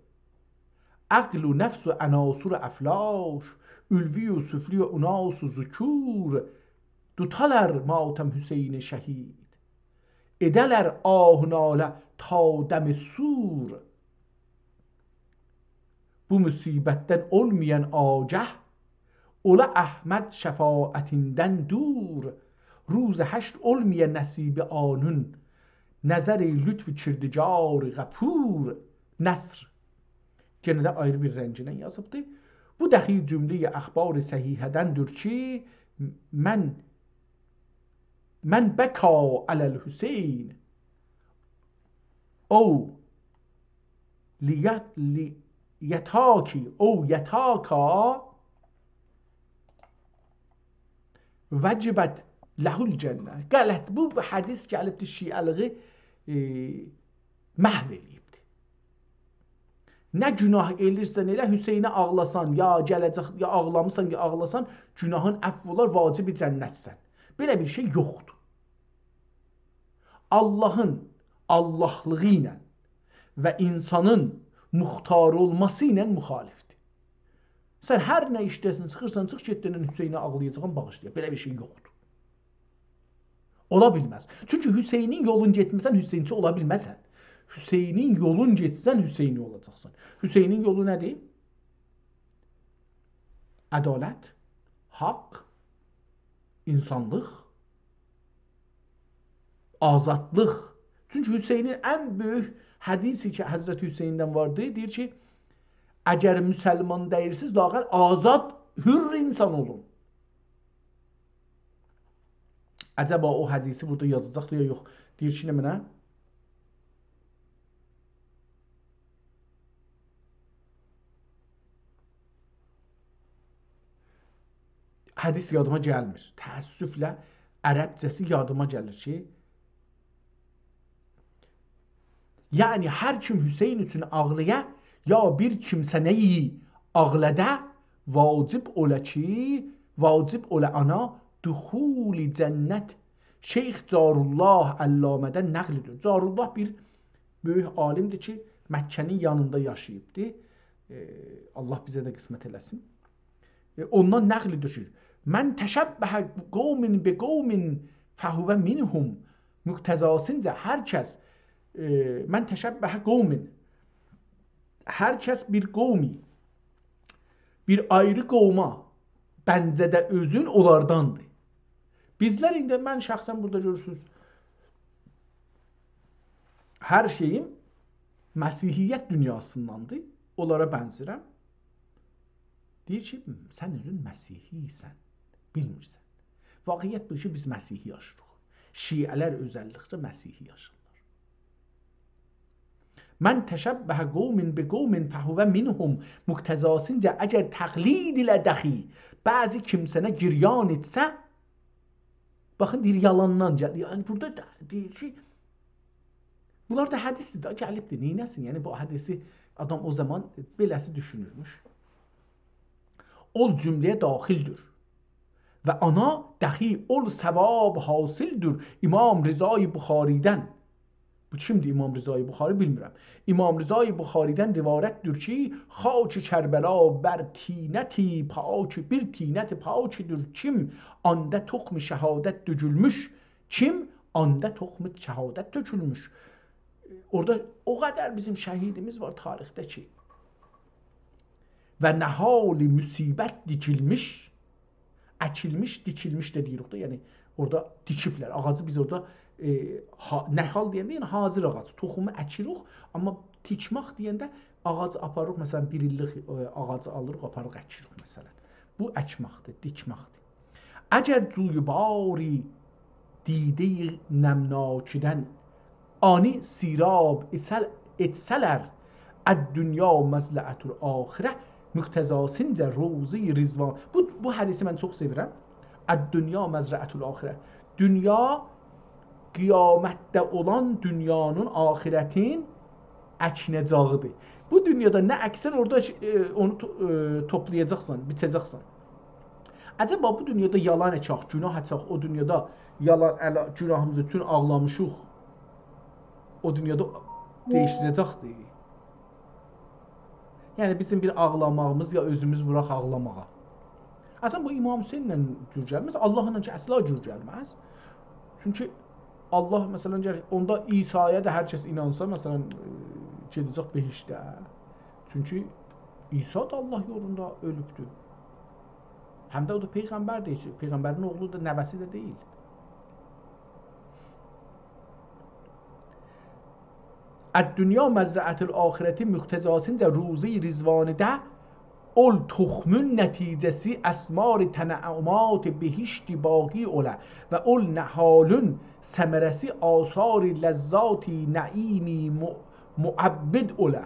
عقل و نفس و عناصر افلاک، علوی و سفلی و اناث و ذکور. توتالار ماتم حسین شهید، ائده‌لر آه و ناله تا دم صور. بو مصیبتدن اولمایان آگاه، اولا احمد شفاعتیندن دور. روز حشر اولمایا نصیب آنون، نظر لطف کردگار غفور. نثر. یئنه ده آیری بیر رنگینن یازیبدی. بو دخی جمله‌ی اخبار صحیحه‌دندیر کی، من، من بکا علی الحسین، او لیت-، لیتاکی، او یتاکا وجبت له الجنة. غلط، بو حدیث گلیبدیر، شیعه‌لیگی، ائ، محو ائله‌ییبدیر. نه گناه ائلیرسن ائله، حسینه آغلاسان، یا گله‌جک، یا آغلامیسان، یا آغلاسان، گناهین عفو اولار، واجب جنتسن. بئله بیر شئی یوخدور. آللاهین آللاهلیغی ایله و اینسانین مختار اولماسی ایله مخالفدیر. سن هر نه ایشده‌سن، چیخیرسان، چیخ، گئت دئنن حسینه آغلایاجاغام، باغیشلایاق. بئله بیر شئی یوخدور. اولا بیلمز. چونکی حسینین یولون گئتمیسن، حسینچی اولا بیلمزسن. حسینین یولون گئتسن، حسینی اولاجاقسان. حسینین یولو نه‌دیر؟ عدالت، حق، اینسانلیق، آزادلیق. چونکی حسینین ان بؤیوک حدیثی کی، حضرت حسیندن واردی، دئییر کی، اگر مسلمان دئییلسیز، لااقل آزاد، حر اینسان اولون. عجبا او حدیثی بورادا یازاجاقدی یا یوخ؟ دئییر کی، نمنه؟ حدیث یادیما گلمیر. تأسفله عربجه‌سی یادیما گلیر کی، یعنی هر کیم حسین اوچون آغلایا، یا بیر کیمسه‌نی آغلادا، واجب اولا کی، واجب اولا آنا دخول جنت. شیخ جارالله علامه‌دن نقل ائدیر. جارالله بیر بؤیوک عالیمدیر کی، مکه‌نین یانیندا یاشاییبدی. ائ، الله بیزه ده قسمت ائله‌سین. ائ، اوندان نقل ائدیر کی، «من تشبه قوم بقوم فهو منهم.» مقتضاسینجا هر کس، ائ، «من تشبه قوم»، هر کس بیر قومی، بیر آیری قوما بنزه‌ده اؤزون، اونلارداندیر. بیزلر ایندی، من شخصاً بورادا گؤرورسونوز، هر شئییم مسیحیت دونیاسینداندیر، اونلارا بنزیرم. دئییر کی، سن اؤزون مسیحی‌سن، بیلمیرسن. واقعیت بودور کی، بیز مسیحی یاشاییریق. شیعه‌لر اؤزللیکله مسیحی یاشاییرلار. «من تشبه قوم بقوم فهو منهم.» مقتضاسینجا اگر تقلید ایله دخی بعضی کیمسه‌نه گریان ائتسه، باخین، دئییر، یالاندان گلیر. یعنی، بورادا دا دئییر کی، بونلار دا حدیثدیر ده، گلیبدیر، نئینه‌سین؟ یعنی، بو حدیثی آدام او زامان بئله‌سی دوشونورموش. اول جمله‌یه داخلدور. و آنا دخی اول ثواب حاصلدور امام رضای بخاری‌دن. بو کیمدیر امام رضای بخاری، بیلمیرم. امام رضای بخاری‌دن روایتدیر کی، خاک کربلا بر طینتی پاک، بیر طینت پاکدیر کیم، آندا تخم شهادت دؤگولموش کیم، آندا تخم شهادت تؤکولموش. اورادا او قدر بیزیم شهیدیمیز وار تاریخده کی. و نهال مصیبت دیکیلمیش، اکیلمیش، دیکیلمیش ده دئییریک ده، یعنی اورادا دیکیبلر. آغاجی بیز اورادا، ائ، ها-، نهال دئینده، یعنی حاضر آغاج، توخومو اکیریک، آمما دیکمک دئینده آغاجی آپاریریق، مثلا، بیر ایللیک، ائ، آغاجی آلیریق، آپاریریق اکیریک، مثلا. بو اکمکدیر، دیکمکدیر. اگر جویباری دیدهٔ نمناکیدن آنی سیراب ائتسل-، ائتسه‌لر، الدنیا مزرعة الآخرة، مقتضاسینجه روضهٔ رضوان. بو، بو حدیثی من چوخ سئویرم. الدنیا مزرعة الآخرة. دونیا قیامتده اولان دونیانین، آخرتین اکینه‌جاغیدیر. بو دونیادا نه اکسن، اورادا، ائ، اونو تو-، ائ، توپلایاجاقسان، بیچه‌جکسن. عجبا بو دونیادا یالان اکک، گوناه اچک، او دونیادا یالان الا-، گوناهیمیز اوچون آغلامیشیق. او دونیادا دییشیله‌جکدیر. یعنی بیزیم بیر آغلاماغیمیز یا اؤزوموز ووراق آغلاماغا. اصلا بو امام حسینله جور گلمز، اللهلا کی اصلا جور گلمز. چونکی الله، مثلا، گرک اوندا عیسایا دا هر کس اینانسا، مثلا، ائ، گئده‌جک بهشته. چونکی عیسی دا الله یولوندا اؤلوبدور. هم ده او دا پیغمبر دئییل. پیغمبرین اوغلو دا، نوه‌سی ده دئییل. الدنیا مزرعة الآخرة مقتضاسینجه روضهٔ رضوانیده اول تخمون نتیجه‌سی ثمار تنعمات بهشت باقی اوله و اول نهالون ثمره‌سی آثار لذات نعیم مو-، مؤبد اوله.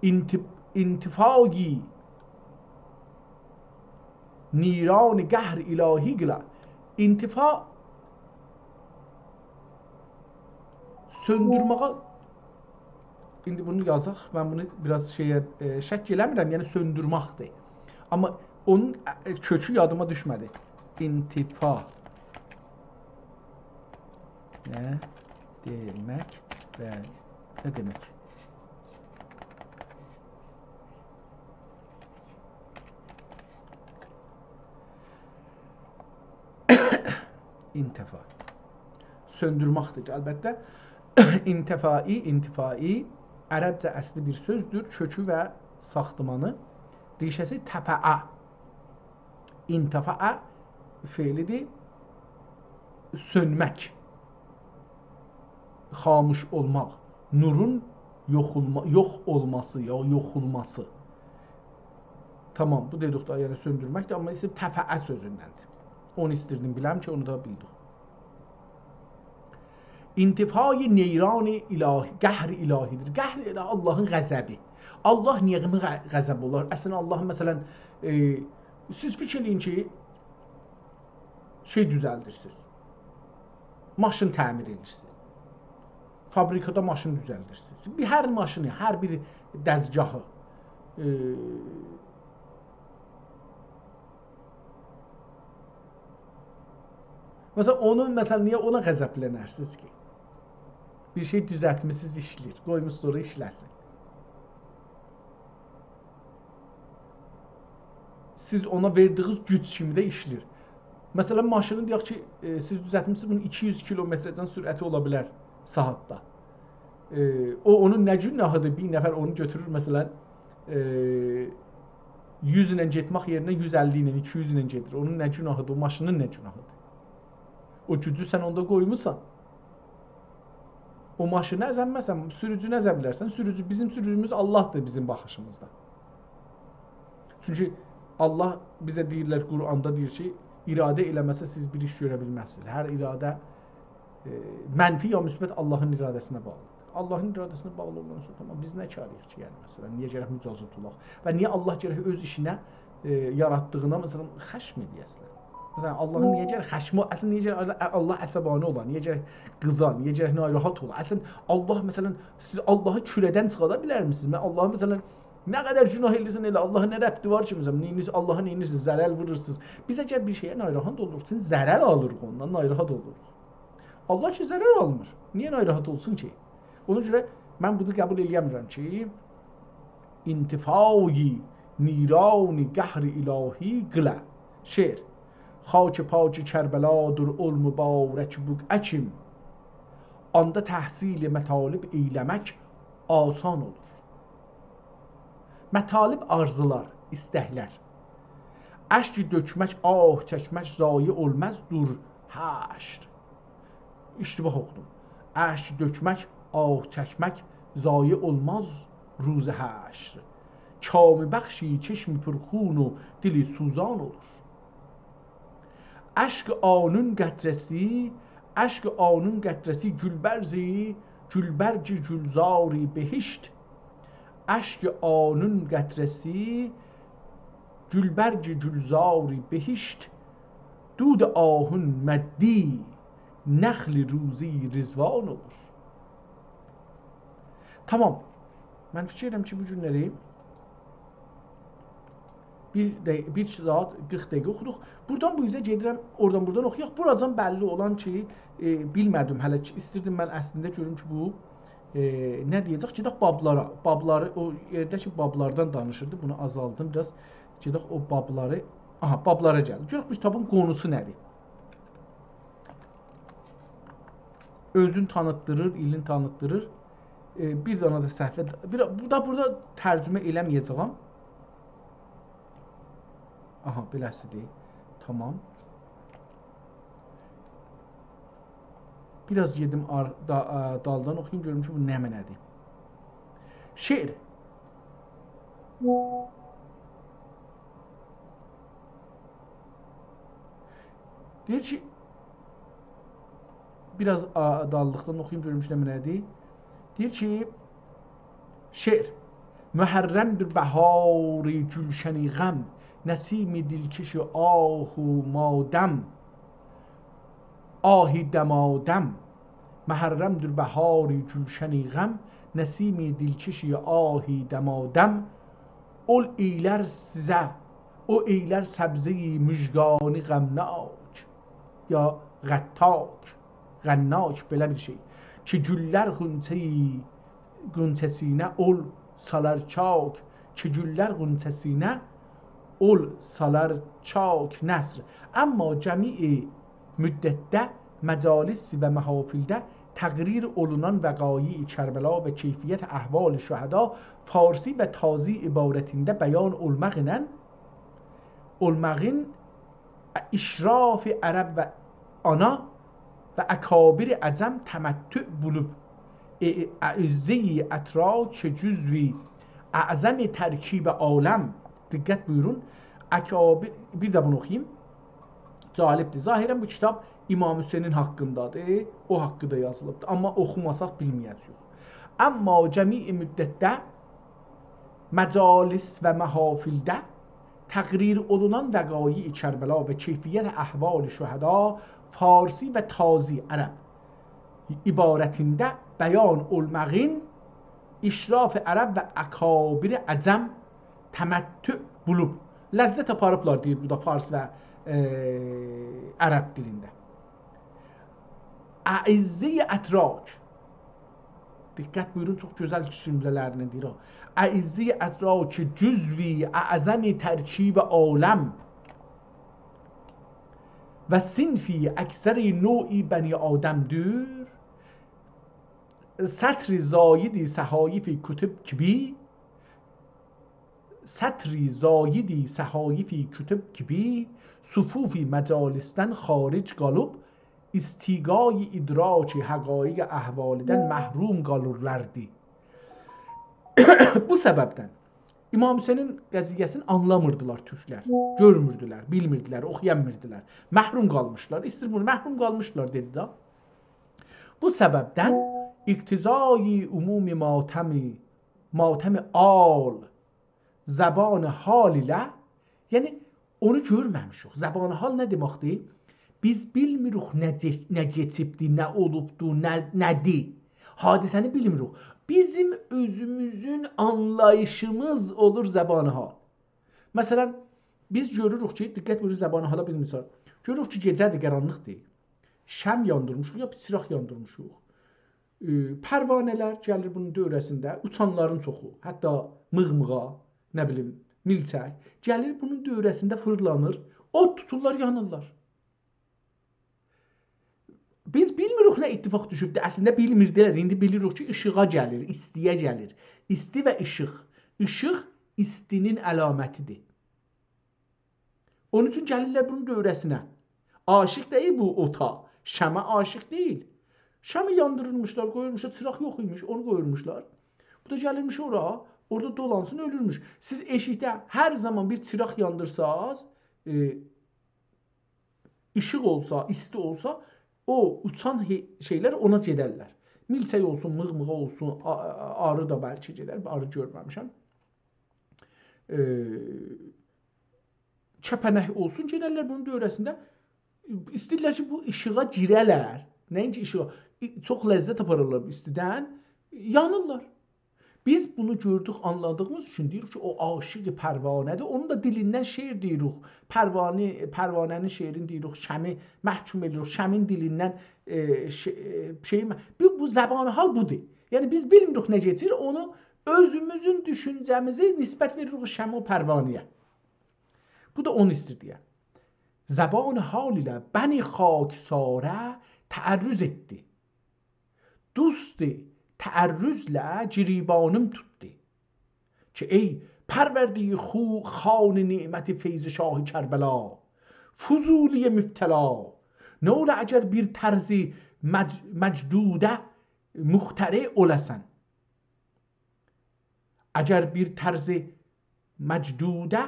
انت-، انطفای نیران قهر الهی قیله. انطفا سؤندورمه‌یه، ایندی بونو یازاق، من بونو بیر آز شئیه، ائ، شک ائله‌میرم، یعنی سؤندورمکدیر. آمما اونون، ائ، کؤکو یادیما دوشمه‌دی. انطفا نه دئمک و نه دئمک؟ انطفا. سؤندورمکدیر، البته. انطفایی، انطفایی عربجه اصلی بیر سؤزدور. کؤکو و ساختمانی، ریشه‌سی تفعه. انطفأ فعلیدیر. سؤنمک. خاموش اولماق. نورون یوخ اولما-، یوخ اولماسی، یا یوخ اولماسی. تامام، بو دئدیک ده، یعنی سؤندورمکدیر، آمما ایسه تفعه سؤزوندندیر. اونو ایستیردیم بیلم کی، اونو دا بیلدیک. انطفای نیران الهی، قهر الهی‌دیر. قهر الهی، اللهین غضبی. الله نییه غ-، غضب اولار؟ اصلینده اللهین، مثلا، ائ، سیز فیکیر ائله‌یین کی، شئی دوزلدیرسینیز. ماشین تعمیر ائدیرسینیز. فابریکادا ماشین دوزلدیرسینیز. بیر، هر ماشینی، هر بیر دستگاهی، ائ، مثلا، اونون، مثلا، نییه اونا غضبلنرسینیز کی؟ بیر شئی دوزلتمیسینیز، ایشله‌ییر. قویموسونوز اورا ایشله‌سین. سیز اونا وئردیگینیز گوج کیمی ده ایشله‌ییر. مثلا، ماشینی دئیک کی، ائ، سیز دوزلتمیسینیز، بونون ایکی یوز کیلومتره‌جن سرعتی اولا بیلر ساعاتدا. ائ، او، اونون نه گوناهیدیر؟ بیر نفر اونو گؤتورور، مثلا، ائ، یوز ایله گئتمک یئرینه یوز اللی ایله، ایکی یوز ایله گئدیر. اونون نه گوناهیدیر؟ او ماشینین نه گوناهیدیر؟ او گوجو سن اوندا قویموسان. او ماشینی ازنمه‌سن، سوروجونو ازه بیلرسن. سوروجو، بیزیم سوروجوموز اللهدیر بیزیم باخیشیمیزدا. چونکی الله بیزه دئییرلر، قرآندا دئییر کی، اراده ائله‌مه‌سه سیز بیر ایش گؤره بیلمزسینیز. هر اراده، ائ، منفی یا مثبت، اللهین اراده‌سینه باغلیدیر. اللهین اراده‌سینه باغلی اولاندان سونرا، تامام، بیز نه کاریق کی، یعنی، مثلا، نییه گرک مجازات اولاق؟ و نییه الله گرک اؤز ایشینه، ائ، یاراتدیغینا، مثلا، خشم ائله‌یه‌سینلر؟ مثلا، اللهین نییه گرک خشم او-، اصلا نییه گرک الله، الله عصبانی اولا، نییه گرک قیزا، نییه گرک ناراحت اولا؟ اصلا الله، مثلا، سیز اللهی کوره‌دن چیخادا بیلرمیسینیز؟ من اللهی، مثلا، نه قدر گوناه ائله‌ییرسن ائله، اللها نه ربطی وار کی، مثلا، نئینیرسن، اللها نئینیرسینیز، ضرر وورورسونوز؟ بیز اگر بیر شئیه ناراحت اولوروق، چونکی ضرر آلیریق اوندان، ناراحت اولوروق. الله کی، ضرر آلمیر. نییه ناراحت اولسون کی؟ اونا گؤره من بونو قبول ائله‌یه‌میرم کی، انطفای نیران قهر الهی قیله. شعر. خاک پاک کربلادیر اول مبارک بقعه‌کیم، آندا تحصیل مطالب ائیله‌مک آسان اولور. مطالب، آرزولار، ایستکلر. اشک دؤکمک، آه چکمک ضایع اولماز دور حشر. اشتباه اوخودوم. اشک دؤکمک، آه چکمک ضایع اولماز روز حشر. کام بخشی چشم پرخون و دل سوزان اولور. اشک آنون قطره‌سی، اشک آنون قطره‌سی گلبرگی، گلبرگ گلزار بهشت. اشک آنون قطره‌سی گلبرگ گلزار بهشت. دود آهون مدی نخل روضه‌ی رضوان اولور. تامام. من فیکیر ائدیرم کی، بو گونلری بیر ده، بیر ساعات قیرخ دقیقه اوخودوق. بورادان بو اوزه گئدیرم، اورادان بورادان اوخویاق. بوراجان بللی اولان کی، ائ، بیلمه‌دیم هله کی، ایستیردیم من اصلینده گؤروم کی، بو، ائ، نه دئیه‌جک؟ گئدک بابلارا. بابلاری، او یئرده کی، بابلاردان دانیشیردی. بونو آزالدیم بیر آز. گئدک او بابلاری، آها، بابلارا گلدیک. گؤرک بو کیتابین قونوسو نه‌دیر؟ اؤزون تانیتدیریر، ایلین تانیتدیریر. ائ، بیر دنه ده صفحه، بیر، بو دا بورادا ترجمه ائله‌مه‌یه‌جه‌یم. آها، بئله‌سیدیر. تامام. بیر آز گئدیم آر-، دا-، ا، دالدان اوخویوم، گؤروم کی، بو نمنه‌دیر. شعر. دئییر کی، بیر آز آ-، داللیقدان اوخویوم، گؤروم کی، نمنه‌دیر. دئییر کی، شعر: محرم‌دیر بهار گلشن غم، نسیم دلکش آه و مادم، آه دمادم. محرم‌دیر بهار گلشن غم، نسیم دلکش آه دمادم. اول ائیلر سیزه، او ائیلر سبزه‌ی مژگانی غمناک، یا غتاک، غناک، بئله بیر شئی. کی گوللر غنچه‌ی، غنچه‌سینه اول سالار چاک، کی گوللر غنچه‌سینه اول سالار چاک. نثر. اما جمیع مدتده مجالس و محافلده تقریر اولونان وقایع کربلا و کیفیت احوال شهدا فارسی و تازی عبارتینده بیان اولماقلا، اولماغین اشراف عرب و آنا و اکابر عجم تمتع بولوب، ائ، اعزه‌ی اتراک جزو اعظم ترکیب عالم. دقت بویورون. اکابر، بیر ده بونو اوخویوم. جالبدیر. ظاهراً بو کیتاب امام حسینین حاقیندادیر. او حاقیندا یازیلیبدیر. اما اوخوماساق بیلمه‌یه‌جه‌ییک. اما جمیع مدتده مجالس و محافلده تقریر اولونان وقایع کربلا و کیفیت احوال شهدا فارسی و تازی عرب عبارتینده بیان اولماغین اشراف عرب و اکابر عجم تمتع بولوب، لذت آپاریبلار، دئییر بورادا فارس و، ائ، عرب دیلینده. اعزه‌ی اتراک. دقت بویورون، چوخ گؤزل جمله‌لرینی دئییر او. اعزه‌ی اتراک جزو اعظم ترکیب عالم و صنفی اکثر نوع بنی آدم‌دیر. سطر زاید صحایف کتب کبی، سطر زاید صحایف کتب کبی، صفوف مجالسدن خارج قالیب، استیقای ادراک حقایق احوالیدن محروم قالیرلاردی. بو سببدن امام حسینین قضیه‌سینی آنلامیردیلار تورکلر، گؤرموردولر، بیلمیردیلر، اوخویانمیردیلار. محروم قالمیشلار. ایستیر بونو، محروم قالمیشلار دئدی ده. بو سببدن اقتضای عموم ماتم، ماتم عال، زبان حال ایله، یعنی اونو گؤرمه‌میشیک. زبان حال نه دئمکدیر؟ بیز بیلمیریک نه گئ-، نه کئچیبدی، نه اولوبدو، نه، نه‌دیر. حادثه‌نی بیلمیریک. بیزیم اؤزوموزون آنلاییشیمیز اولور زبان حال. مثلا، بیز گؤروروک کی، دقت بویورون، زبان حالا بیلمیرسن. گؤروروک کی، گئجه‌دیر، قارانلیقدیر. شمع یاندیرمیشیق، یا بیر چیراغ یاندیرمیشیق. ائ، پروانه‌لر گلیر بونون دؤوره‌سینده، اوچانلارین چوخو، حتی میغمیغا، نه بیلیم، میلچک، گلیر بونون دؤوره‌سینده فیرلانیر، اود توتورلار، یانیرلار. بیز بیلمیریک نه اتفاق دوشوبدور. اصلینده بیلمیردیلر. ایندی بیلیریک کی، ایشیغا گلیر، ایستی‌یه گلیر. ایستی و ایشیق. ایشیق ایستی‌نین علامتی‌دیر. اونون اوچون گلیرلر بونون دؤوره‌سینه. عاشیق دئییل بو اوتا. شمعه عاشیق دئییل. شمعی یاندیریرمیشلار، قویورموشلار، چیراق یوخ ایمیش، اونو قویورموشلار. بو دا گلیرمیش اورا، اورادا دولانسین، اؤلورموش. سیز ائشیکده هر زامان بیر چیراق یاندیرساز، ائ، ایشیق اولسا، ایستی اولسا، او اوچان هی-، شئیلر اونا گئدرلر. میلچک اولسون، میغمیغا اولسون، آ-، آ-، آری دا بلکه گئدر، آری گؤرمه‌میشم. ائ، کپنک اولسون، گئدرلر بونون دؤوره‌سینده. ایسته‌ییرلر کی، بو ایشیغا گیره‌لر. نه‌اینکی ایشیغا، ای-، چوخ لذت آپاریرلار بو ایستیدن، یانیرلار. بیز بونو گؤردوک، آنلادیغیمیز اوچون دئییریک کی، او عاشیق پروانه‌دیر. اونون دا دیلیندن شعر دئییریک. پروانه، پروانه‌نین شعرینی دئییریک، شمعی محکوم ائدیریک. شمعین دیلیندن، ائ، شئی، ائ، شئیی مه-، بو، بو زبان حال بودور. یعنی بیز بیلمیریک نه کئچیر، اونو اؤزوموزون دوشونجه‌میزی نسبت وئریریک شمع و پروانه‌یه. بو دا اونو ایستیر دئیه. زبان حال ایله بنی خاکساره تعرض ائتدی. دوست تعرضله گریبانیم توتدو. کی ای پرورده خو-، خوان نعمت فیض شاه کربلا، فضولی مبتلا، نوله اگر بیر طرز مج-، مجدوده مخترع اوله‌سن. اگر بیر طرز مجدوده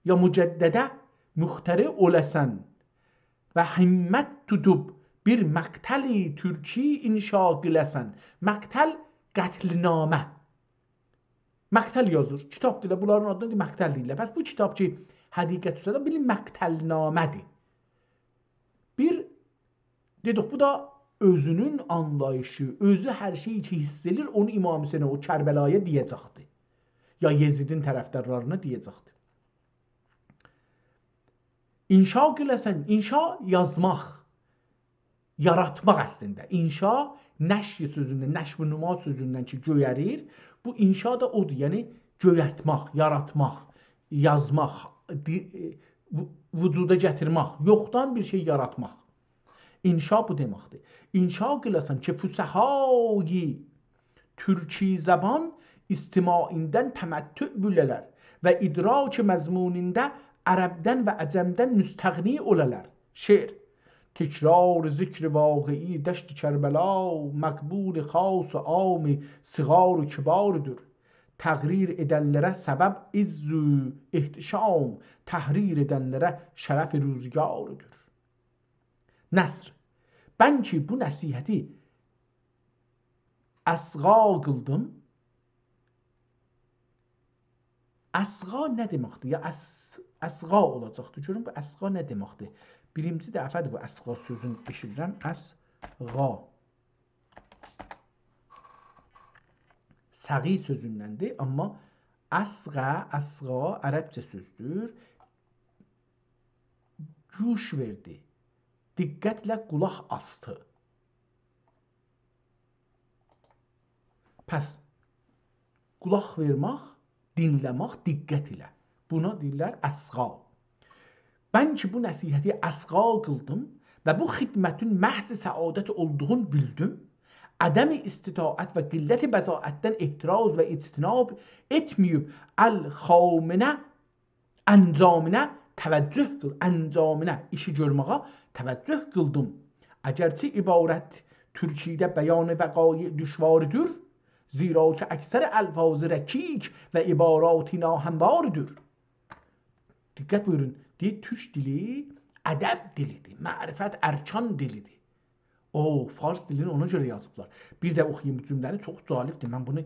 یا مجدده مخترع اوله‌سن و همت توتوب بیر مقتل ترکی انشا قیله‌سن. مقتل، قتل‌نامه. مقتل یازیر. کیتاب دئییرلر، بونلارین آدینا دا مقتل دئییرلر. پس بو کیتاب کی، حدیقت اوستادا، بیلین، مقتل‌نامه‌دیر. بیر، دئدیک، بو دا اؤزونون آنلاییشی، اؤزو هر شئیی کی حیس ائدیر، اونو امام حسینه، او کربلایا دئیه‌جکدیر. یا یزیدین طرفدارلارینا دئیه‌جکدیر. انشا قیله‌سن، انشا یازماق، یاراتماق اصلینده. انشا نشی سؤزوندن، نشو نما سؤزوندن کی گؤیریر، بو انشا دا اودور، یعنی گؤیرتمک، یاراتماق، یازماق، دی-، ائ، وو-، وجودا گتیرمک، یوخدان بیر شئی یاراتماق. انشا بو دئمکدیر. انشا قیله‌سن کی فصحای ترکی زبان استماعیندن تمتع بیله‌لر و ادراک مضمونینده عربدن و عجمدن مستغنی اوله‌لر. شعر. تکرار ذکر واقعی دشت کربلا، مقبول خاص و عام صغار و کباردور. تقریر ائدنلره سبب عز و احتشام، تحریر ائدنلره شرف روزگاردور. نثر. من کی بو نصیحتی اصغا قیلدیم. اصغا نه دئمکدیر؟ یا اص-، اصغا اولاجاقدیر. گؤرون، بو اصغا نه دئمکدیر؟ بیرینجی دفعه‌دیر بو اصغا سؤزون ائشیدیرم. اصغا. صغی سؤزوندندیر، آمما اصغا، اصغا عربجه سؤزدور. گوش وئردی. دقتله قولاق آسدی. پس، قولاق وئرمک، دینله‌مک دقت ایله. بونا دئییرلر اصغا. من کی بو نصیحتی اصغا قیلدیم و بو خدمتین محض سعادت اولدوغون بیلدیم، عدم استطاعت و قلت بضاعتدن احتراز و اجتناب ائتمه‌ییب، الخامینه، انجامینه توجه قیل-، انجامینه، ایشی گؤرمه‌یه توجه قیلدیم. اگرچه عبارت ترکیده بیان وقایع دشواردور، زیرا که اکثر الفاظ رکیک و عبارات ناهمواردور. دقت بویورون، دئییر، تورک دیلی ادب دیلیدیر، معرفت ارکان دیلیدیر. او، فارس دیلینی اونا گؤره یازیبلار. بیر ده اوخویوم بو جمله‌نی، چوخ جالبدیر. من بونو،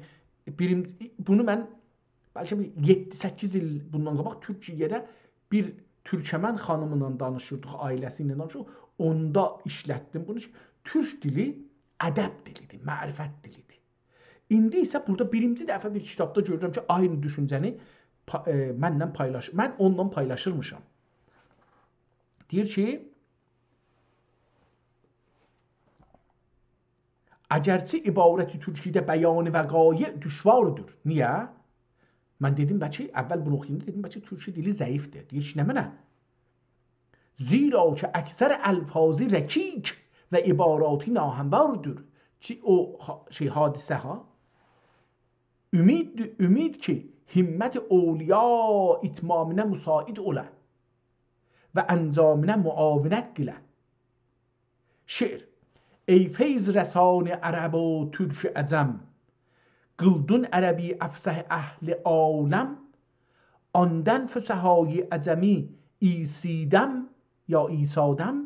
بیریم-، بونو من بلکه بیر یئددی-سککیز ایل بوندان قاباق تورکیه‌ده بیر تورکمن خانیملا دانیشیردیق، عائله‌سی ایله دانیشیردیق. اوندا ایشلتدیم بونو کی، تورک دیلی ادب دیلیدیر، معرفت دیلیدیر. ایندی ایسه بورادا بیرینجی دفعه بیر کیتابدا گؤرورم کی، عینی دوشونجه‌نی پا-، ائ، منله پایلاش-، من اونونلا پایلاشیرمیشام. دئییر کی، اگرچه عبارت ترکیده بیان وقایع دشواردور. نییه؟ من دئدیم، بلکه اول بونو اوخویاندا دئدیم، بلکه تورکی دیلی ضعیفدیر. دئییر کی، نمنه؟ زیرا که اکثر الفاظی رکیک و عباراتی ناهمواردور. چی او حا-، شئی، حادثه ها؟ امید، امید کی همت اولیا اتمامینه مساعد اوله و انجامینه معاونت قیله. شعر. ای فیض رسان عرب و ترک عجم، قیلدین عربی افصح اهل عالم، آندن فصحای عجمی ایسیدم، یا ایسادم،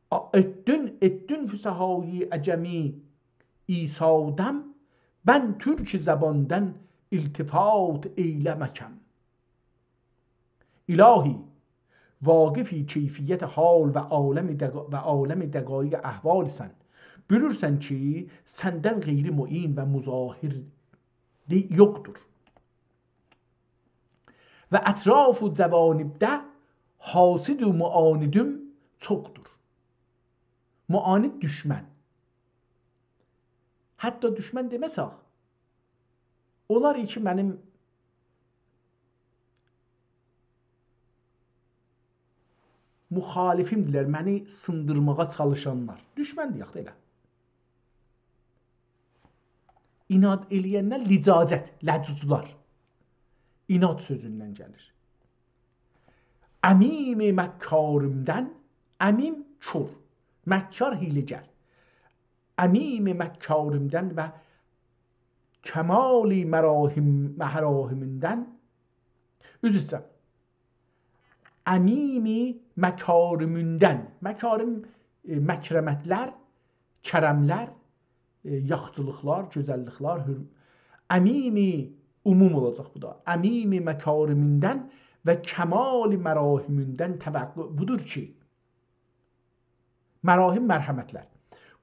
آ-، ائتدین، ائتدین فصحای عجمی ایسادم، بن ترک زباندن التفات ائیله‌مه کم. الهی، واقفی کیفیت حال و عالم دقا-، و عالم دقایق احوالسن. بیلیرسن کی سندن غیری معین و مظاهر دی-، یوخدور. و اطراف و جوانبده حاسد و معاندیم چوخدور. معاند دوشمن. حتی دوشمن دئمه‌سک، اونلار کی منیم مخالفیمدیرلر، منی سیندیرماغا چالیشانلار. دوشمن دئیک ده ائله. عناد ائله‌ینلر، لجاجت، لجوجلار. عناد سؤزوندن گلیر. عمیم مکاریمدن، عمیم کور، مکار حیله‌گر. عمیم مکاریمدن و کمال مراحیم، محاریمیندن، عذر ایسته‌ییرم، عمیم مکاریمیندن، مکاریم، ائ، مکرمتلر، کرملر، ائ، یاخچیلیقلار، گؤزللیکلر، حؤر-، عمیم، عموم اولاجاق بو دا، عمیم مکاریمیندن و کمال مراحیمیندن توقع بودور کی، مراحیم، مرحمتلر.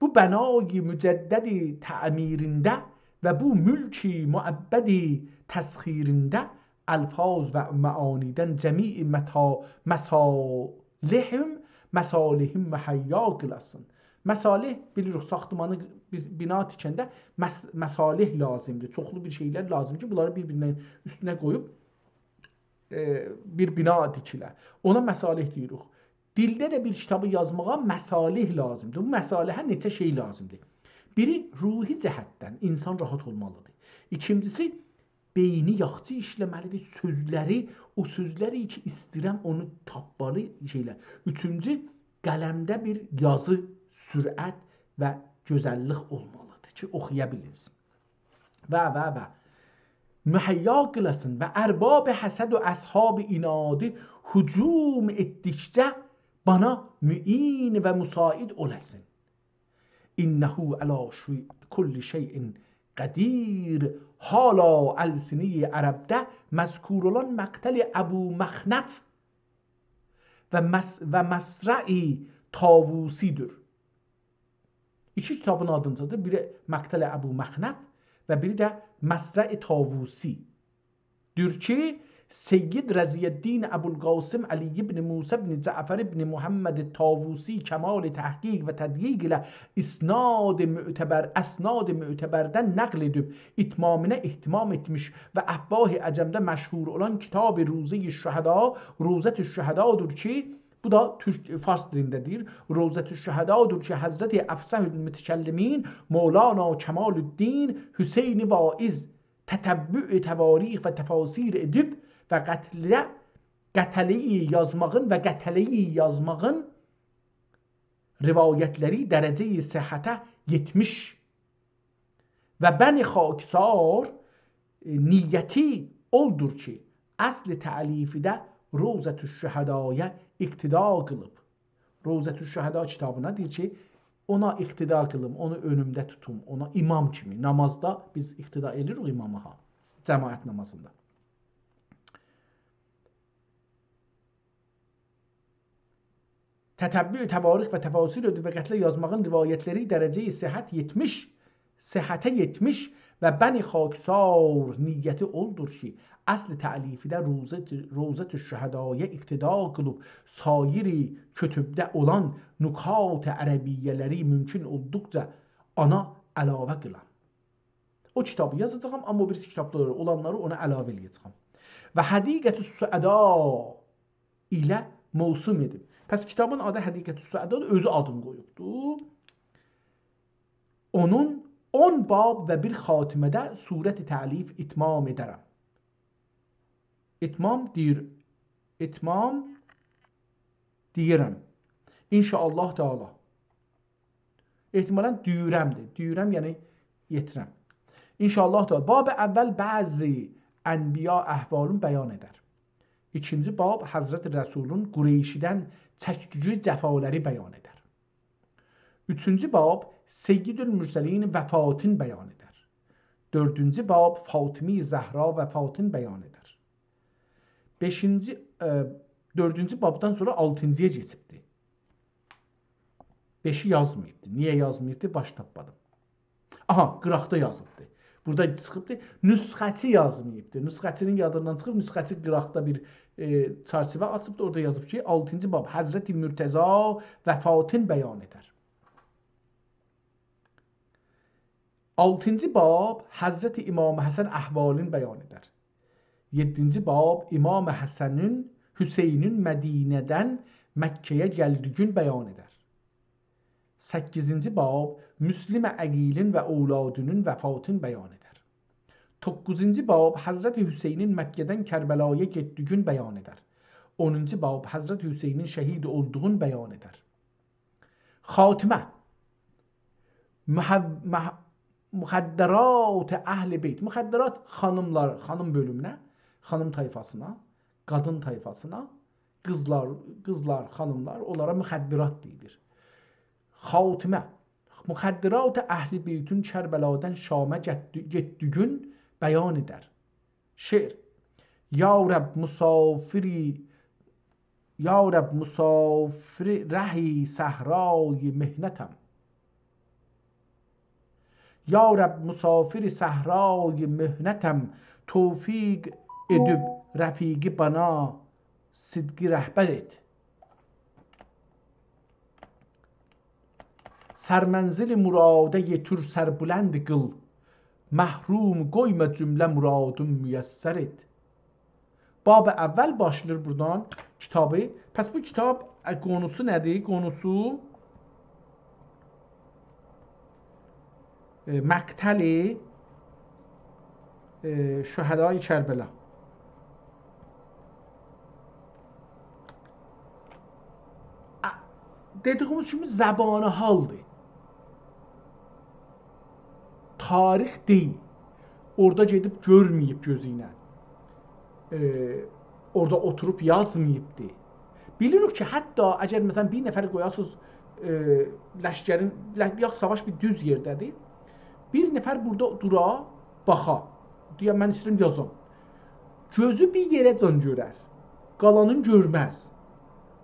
بو بنای مجدد تعمیرینده و بو ملک مؤبد تسخیرینده الفاظ و معانیدن جمیع متا-، مصالحیم، مصالحیم مهیا قیلاسین. مصالح، بیلیریک، ساختمانی بی-، بنا تیکنده مص-، مصالح لازیمدیر. چوخلو بیر شئیلر لازیم کی، بونلاری بیر-بیرینین اوستونه قویوب، ائ، بیر بنا تیکیله. اونا مصالح دئییریک. دیلده ده بیر کیتابی یازماغا مصالح لازیمدیر. بو مصالحه نئچه شئی لازیمدیر. بیری، روحی جهتدن اینسان راحت اولمالیدیر. ایکینجیسی، بئینی یاخشی ایشله‌مه‌لیدیر. سؤزلری، او سؤزلری کی ایسته‌ییرم، اونو تاپمالی شئیلر. اوچونجو، قلمده بیر یازی، سرعت و گؤزللیک اولمالیدیر کی، اوخویا بیلینسین. و، و، و. مهیا قیلاسین و ارباب حسد و اصحاب عنادی هجوم ائتدیکجه بانا معین و مساعد اولاسین. «إنه علی شی-، کل شیء قدیر». حالا السنهٔ عربده مذکور اولان مقتل ابو مخنف و مص-، و مصرع طاووسی‌دیر. ایکی کیتابین آدیندادیر. بیری مقتل ابو مخنف و بیری ده مصرع طاووسی. دور کی، سید رضی‌الدین ابوالقاسم علی ابن موسی ابن جعفر ابن محمد طاووسی کمال تحقیق و تدقیق ایله اسناد معتبر، اسناد معتبردن نقل ائدیب، اتمامینه اهتمام ائتمیش و افواه عجمده مشهور اولان کتاب روضهٔ شهدا، روضة الشهدادیر کی، بو دا تورک، فارس دیلینده دئییر، روضة الشهدادیر کی، حضرت افصح المتکلمین مولانا کمال‌الدین حسین واعظ تتبع تواریخ و تفاسیر ائدیب و قتله، قتله‌ی یازماغین و قتله‌ی یازماغین روایتلری درجهٔ صحته یئتمیش و بنی خاکسار، ائ، نیتی اولدور کی، اصل تألیفیده روضة الشهدایا اقتدا قیلیب. روضة الشهدا کیتابینا دئییر کی، اونا اقتدا قیلیم، اونو اؤنومده توتوم، اونا امام کیمی. نامازدا بیز اقتدا ائدیریک اماما ها، جماعت نامازیندا. تتبع تواریخ و تفاسیر و قتله یازماغین روایتلری درجهٔ صحت یئتمیش، صحته یئتمیش و بنی خاکسار نیتی اولدور کی، اصل تألیفیده روضة، روضة الشهدایا اقتدا قیلیب، سایر کتبده اولان نکات عربیه‌لری ممکن اولدوقجا اونا علاوه قیلام. او کیتابی یازاجاغام، آمما او بیریسی کیتابلار اولانلاری اونا علاوه ائله‌یه‌جه‌یم. و حدیقة السعدا ایله موسوم ائدیب. پس کیتابین آدی حدیقة السعدادیر، اؤزو آدینی قویوبدو. اونون اون باب و بیر خاتمه‌ده صورت تألیف اتمام ائدرم. اتمام دئییر، اتمام دئییرم. ان‌شاءالله تعالی. احتمالاً دئییرم‌دیر. دئییرم، یعنی یئتیرم. ان‌شاءالله تعالی. باب اول بعضی انبیا احوالین بیان ائدر. ایکینجی باب حضرت رسولون قریشی‌دن چکدیگی جفالاری بیان ائدر. اوچونجو باب سیدالمرسلین وفاتین بیان ائدر. دؤردونجو باب فاطمه زهرا وفاتین بیان ائدر. بئشینجی، ائ، دؤردونجو بابدان سونرا آلتینجی‌یا کئچیبدی. بئشی یازماییبدی. نییه یازماییبدی؟ باش تاپمادیم. آها، قیراقدا یازیبدی. بورادا چیخیبدی. نسخه‌چی یازماییبدی. نسخه‌چی‌نین یادیندان چیخیب، نسخه‌چی قیراقدا بیر، ائ، چرچیوه آچیبدی. اورادا یازیب کی، آلتینجی باب حضرت مرتضی وفاتین بیان ائدر. آلتینجی باب حضرت امام حسن احوالین بیان ائدر. یئددینجی باب امام حسنین، حسینین مدینه‌دن مکه‌یه گلدیگین بیان ائدر. سککیزینجی باب مسلم عقیلین و اولادینین وفاتین بیان ائدر. دوققوزونجو باب حضرت حسینین مکه‌دن کربلایا گئتدیگین بیان ائدر. اونونجو باب حضرت حسینین شهید اولدوغون بیان ائدر. خاتمه. مح-، مح-، مخدرات اهل بیت. مخدرات خانیملار، خانیم بؤلومونه، خانیم طایفاسینا، قادین طایفاسینا، قیزلار، قیزلار، خانیملار، اونلارا مخدرات دئییلیر. خاتمه. مخدرات اهل بیتون کربلادان شامه گتدی-، گئتدیگین بیان ائدر. شعر. یا رب مسافری، یا رب مسافر ره صحرای محنتم. یا رب مسافر صحرای محنتم، توفیق ائدیب رفیقی بنا صدقی رهبر ائت. سرمنزل مرادا یئتیر سربلند قیل، محروم قویما جمله مرادین میسر ائت. باب اول باشلاییر بورادان کیتابی. پس بو کیتاب، ائ، قونوسو نه‌دیر؟ قونوسو، ائ، مقتل، ائ، شهدای کربلا. ا، دئدیگیمیز کیمی زبان حالدیر. تاریخ دئییل. اورادا گئدیب گؤرمه‌ییب گؤزو ایله. ائ، اورادا اوتوروب یازماییبدی. بیلیریک کی، حتی اگر، مثلا، بیر نفر قویاسینیز، ائ، لشکرین، ل-، یوخ، ساواش بیر دوز یئرده‌دیر. بیر نفر بورادا دورا، باخا. دئیه، «من ایسته‌ییرم یازام.» گؤزو بیر یئره‌جن گؤرر. قالانین گؤرمز.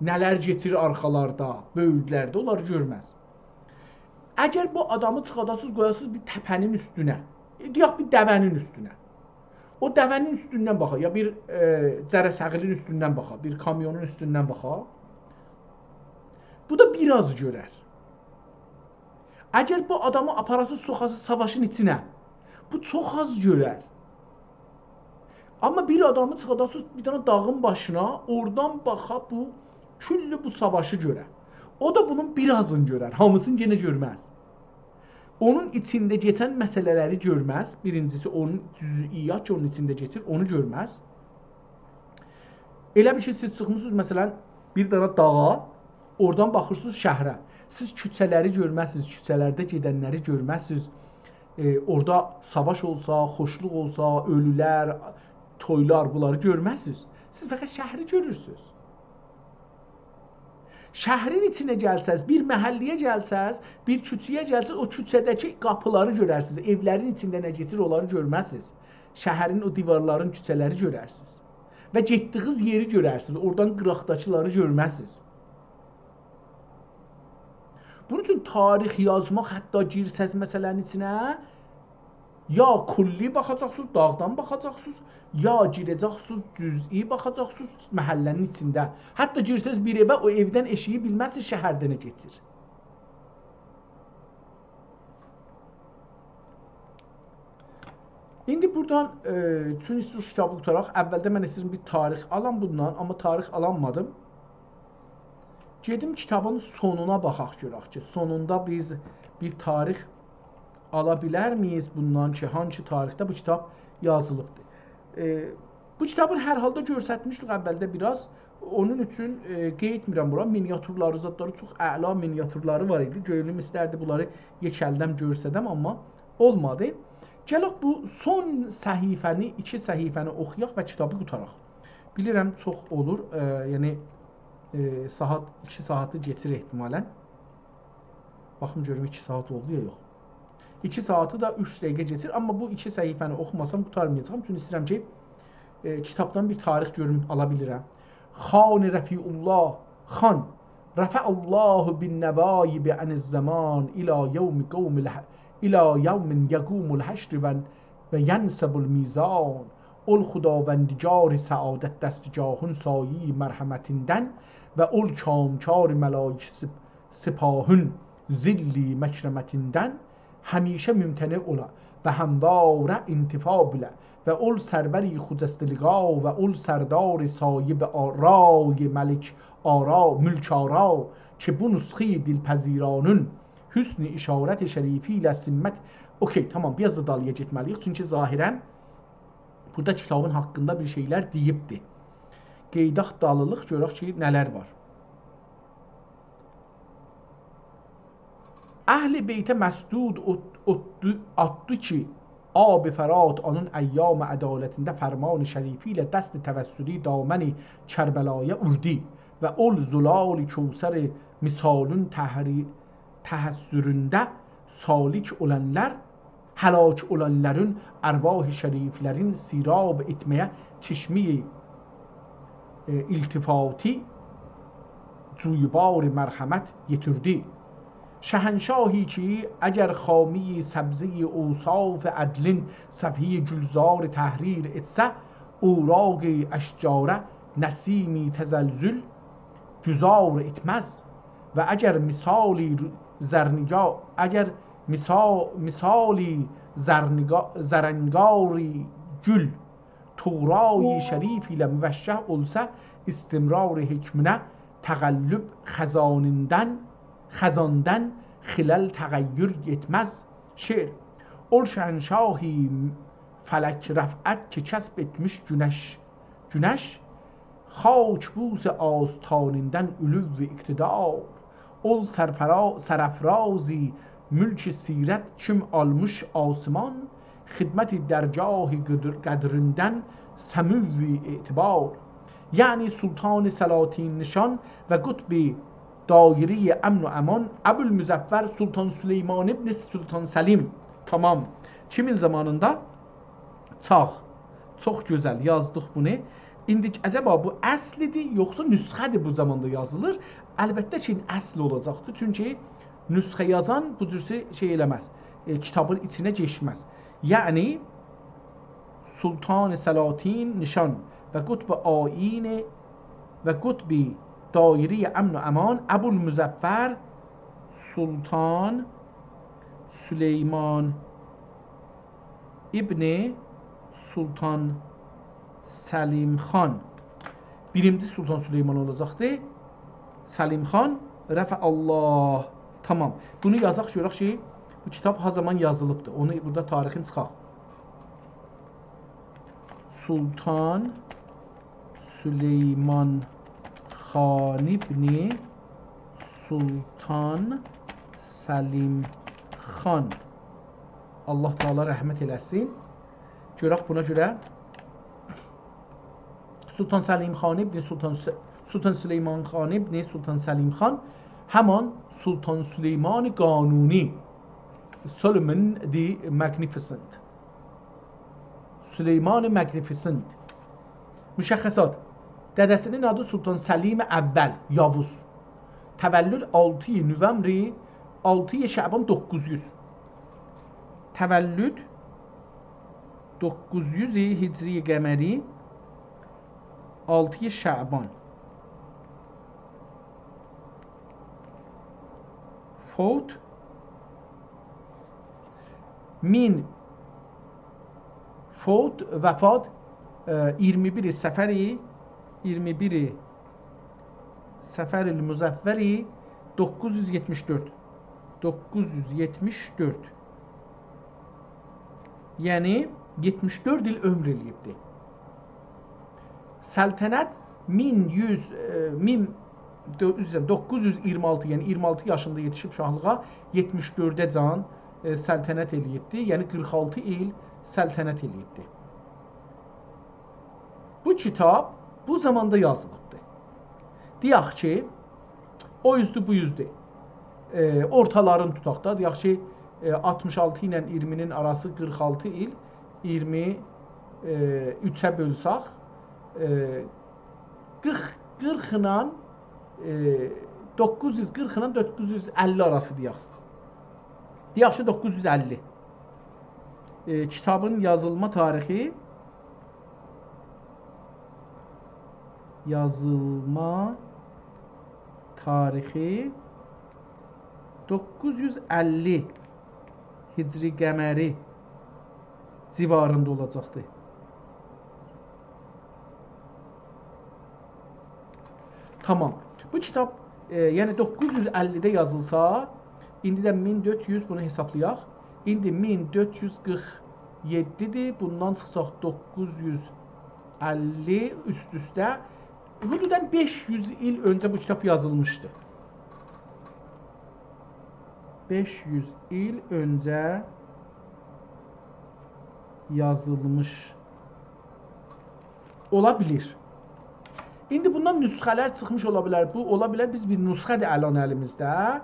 نه‌لر کئچیر آرخالاردا، بؤیوکلرده، اونلاری گؤرمز. اگر بو آدامی چیخاداسینیز، قویاسینیز بیر تپه‌نین اوستونه، ائ، دئیک، بیر دوه‌نین اوستونه، او دوه‌نین اوستوندن باخا، یا بیر، ائ، جرثقیلین اوستوندن باخا، بیر کامیونون اوستوندن باخا، بو دا بیر آز گؤرر. اگر بو آدامی آپاراسینیز، سوخاسینیز ساواشین ایچینه، بو چوخ آز گؤرر. آمما بیر آدامی چیخاداسینیز بیر دنه داغین باشینا، اورادان باخا بو، کلّ بو ساواشی گؤرر. او دا بونون بیر آزینی گؤرر، هامیسینی یئنه گؤرمز. اونون ایچینده کئچن مسئله‌لری گؤرمز. بیرینجیسی، اونون جزئیات کی، اونون ایچینده کئچیر، اونو گؤرمز. ائله بیل کی، سیز چیخمیسینیز، مثلا، بیر دنه داغا، اورادان باخیرسینیز شهره. سیز کوچه‌لری گؤرمزسینیز، کوچه‌لرده گئدنلری گؤرمزسینیز. ائ، اورادا ساواش اولسا، خوشلوق اولسا، اؤلولر، تویلار، بونلاری گؤرمزسینیز. سیز فقط شهری گؤرورسونوز. شهرین ایچینه گلسز، بیر محله‌یه گلسز، بیر کوچه‌یه گلسز، او کوچه‌ده‌کی قاپیلاری گؤررسینیز، ائولرین ایچینده نه کئچیر، اونلاری گؤرمزسینیز. شهرین او دیوارلارین، کوچه‌لری گؤررسینیز. و گئتدیگینیز یئری گؤررسینیز، اورادان قیراقداکیلاری گؤرمزسینیز. بونون اوچون تاریخ یازماق، حتی گیرسز مسئله‌نین ایچینه، یا کلی باخاجاقسینیز، داغدان باخاجاقسینیز، یا گیره‌جکسینیز، جزئی باخاجاقسینیز محله‌نین ایچینده. حتی گیرسز بیر ائوه، او ائودن ائشیگی بیلمزسینیز شهرده نه کئچیر. ایندی بورادان، ائ، چون ایسته‌ییریک کیتابی قوتاراق، اولده من ایسته‌ییرم بیر تاریخ آلام بوندان، آمما تاریخ آلانمادیم. گئدیم کیتابین سونونا باخاق گؤرک کی، سونوندا بیز بیر تاریخ آلا بیلرمیییز بوندان کی، هانسی تاریخده بو کیتاب یازیلیبدیر؟ ائ، بو کیتابین هر حالدا گؤرستمیشدیک اولده بیر آز. اونون اوچون، ائ، قئییتمیرم بورا. مینیاتورلاری، زادلاری، چوخ اعلا مینیاتورلاری وار ایدی. گؤیلوم ایستردی بونلاری یئکلدم، گؤرسدم، آمما اولمادی. گلک بو سون صفحه‌نی، ایکی صفحه‌نی اوخویاق و کیتابی قوتاراق. بیلیرم، چوخ اولور، ائ، یعنی، ائ، ساعات، ایکی ساعاتی کئچیر احتمالاً. باخیم گؤروم ایکی ساعات اولدو یا یوخ. ایکی ساعاتی دا اوچ دقیقه کئچیر، آمما بو ایکی صفحه‌نی اوخوماسام قوتارمایاجاغام. چونکی ایسته‌ییرم کی، ائ، کیتابدان بیر تاریخ گؤروم آلا بیلیرم. خان رفیع الله، خان، رفع الله بالنوایب عن الزمان الی یوم قوم الح-، الی یوم یقوم الحشر و، و ینصب المیزان. اول خداوندگار سعادت دستگاهون سایه‌ی مرحمتیندن و اول کامکار ملایک سپ-، سپاهون ظل مکرمتیندن همیشه ممتنع اولا و همواره انتفاع بیله و اول سرور خجسته لقا و اول سردار سایه به آ-، رای ملک آرا، ملک آرا کی بو نسخه‌ی دلپذیرانین حسن اشارت شریفی ایله سمت. اوکی، تامام، بیر آز دا دالییا گئتمه‌لی‌ییک، چونکی ظاهراً بورادا کیتابین حاقیندا بیر شئیلر دئییبدی. قئییداق دالیلیق، گؤرک کی، نه‌لر وار. اهل بیته مسدود اوت-، اوتدو-، آتدی کی، آب فرات آنین ایام عدالتینده فرمان شریفی ایله دست توسلی دامن کربلایا اوردو و اول زلال کوثر مثالون تحری-، تحسرونده سالک اولانلار، هلاک اولانلارین ارواح شریفلرین سیراب ائتمه‌یه چشمه‌ی، ائ، التفاتی جویبار مرحمت یئتیردی. شهنشاهی کی اگر خامه‌ی سبزه‌ی اوصاف عدلین صفحه‌ی گلزار تحریر ائتسه، اوراق اشجاره نسیم تزلزل گذار ائتمز و اگر مثالی زرنگا-، اگر مثا-، مثالی زرنگا-، زرنگاری گل طغرای شریف ایله موشح اولسا، استمرار حکمونه تقلب خزانیندن، خزاندن خلل تغیر یئتمز. شعر. اول شهنشاهی فلک رفعت کی کسب ائتمیش گونش، گونش، خاک‌بوس آستانیندن علو اقتدار، اول سرفرا-، سرافرازی ملک سیرت کیم آلمیش آسمان، خدمت درگاه قدر-، قدریندن سمو اعتبار. یعنی سلطان سلاطین نشان و قطب دایره‌ی امن و امان، ابوالمظفر سلطان سلیمان ابن سلطان سلیم. تامام. کیمین زامانیندا؟ چاق. چوخ گؤزل، یازدیق بونو. ایندی عجبا بو اصلیدیر، یوخسا نسخه‌دیر بو زاماندا یازیلیر؟ البته کی، اصل اولاجاقدیر. چونکی نسخه یازان بو جور شئی، شئی ائله‌مز. ائ، کیتابین ایچینه کئچمز. یعنی، سلطان سلاطین نشان و قطب آیین و قطب دایره‌ی امن و امان، ابوالمظفر سلطان سلیمان ابن سلطان سلیم خان. بیرینجی سلطان سلیمان اولاجاقدی. سلیم خان، رفع الله. تامام. بونو یازاق، گؤرک کی، بو کیتاب ها زامان یازیلیبدی. اونو بورادا تاریخینی چیخاق. سلطان سلیمان خان ابن سلطان سلیم خان. الله تعالی رحمت ائله‌سین. گؤرک بونا گؤره سلطان سلیم خان ابن سلطان س-، سلطان سلیمان خان ابن سلطان سلیم خان، همان سلطان سلیمان قانونی، Solomon the Magnificent. سلیمان Magnificent. مشخصات. دده‌سینین آدی سلطان سلیم اول، یاووز. تولد آلتی نوامبر، آلتی شعبان دوققوز یوز. تولد دوققوز یوز هجری قمری، آلتی شعبان. فوت مین، فوت، وفات، ائ، ایگیرمی بیر صفر، ایگیرمی بیر صفر المزور دوققوز یوز یئتمیش دؤرد. دوققوز یوز یئتمیش دؤرد. یعنی یئتمیش دؤرد ایل عؤمور ائله‌ییبدی. سلطنت مین یوز، ائ، مین، دؤ-، عذر ایسته‌ییرم، دوققوز یوز ایگیرمی آلتی، یعنی ایگیرمی آلتی یاشیندا یئتیشیب شاهلیغا، یئتمیش دؤرده جان، ائ، سلطنت ائله‌ییبدی. یعنی قیرخ آلتی ایل سلطنت ائله‌ییبدی. بو کیتاب بو زاماندا یازیلیبدی. دئیک کی، او اوزدو، بو اوزدو. ائ، اورتالارینی توتاق دا، دئیک کی، ائ، آلتمیش آلتی ایله ایگیرمی‌نین آراسی قیرخ آلتی ایل، ایگیرمی، ائ، اوچه بؤلسک، ائ، قیرخ، قیرخ ایله، ائ، دوققوز یوز قیرخ ایله دوققوز یوز اللی آراسی دئیک. دئیک کی، دوققوز یوز اللی. ائ، کیتابین یازیلما تاریخی، یازیلما تاریخی دوققوز یوز اللی هجری قمری جیواریندا اولاجاقدی. تامام. بو کیتاب، ائ، یعنی دوققوز یوز اللی‌ده یازیلسا، ایندی ده مین دؤرد یوز، بونو حسابلایاق. ایندی مین دؤرد یوز قیرخ یئددی‌دیر. بوندان چیخساق دوققوز یوز اللی اوست-اوسته. حدوداً بئش یوز ایل اؤنجه بو کیتاب یازیلمیشدی. بئش یوز ایل اؤنجه یازیلمیش اولا بیلیر. ایندی بوندان نسخه‌لر چیخمیش اولا بیلر. بو اولا بیلر بیز بیر نسخه‌دیر الان الیمیزده.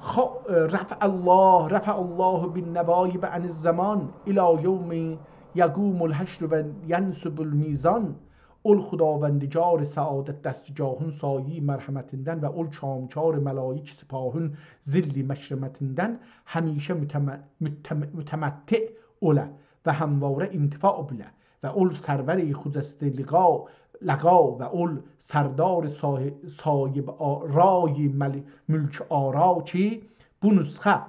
خا-، ائ، رفع الله، رفع الله بالنوایب عن الزمان، الی یوم یقوم الحشر و ینصب المیزان. اول خداوندگار سعادت دستگاهون، سایه‌ی مرحمتیندن و اول کامکار ملایک سپاهون، ظل مکرمتیندن همیشه متم-، متم-، متمتع اوله و همواره انتفاع بیله. و اول سرور خجسته لقا، لقا و اول سردار صاح-، صاحب آ-، رای مل-، ملک آرا کی، بو نسخه،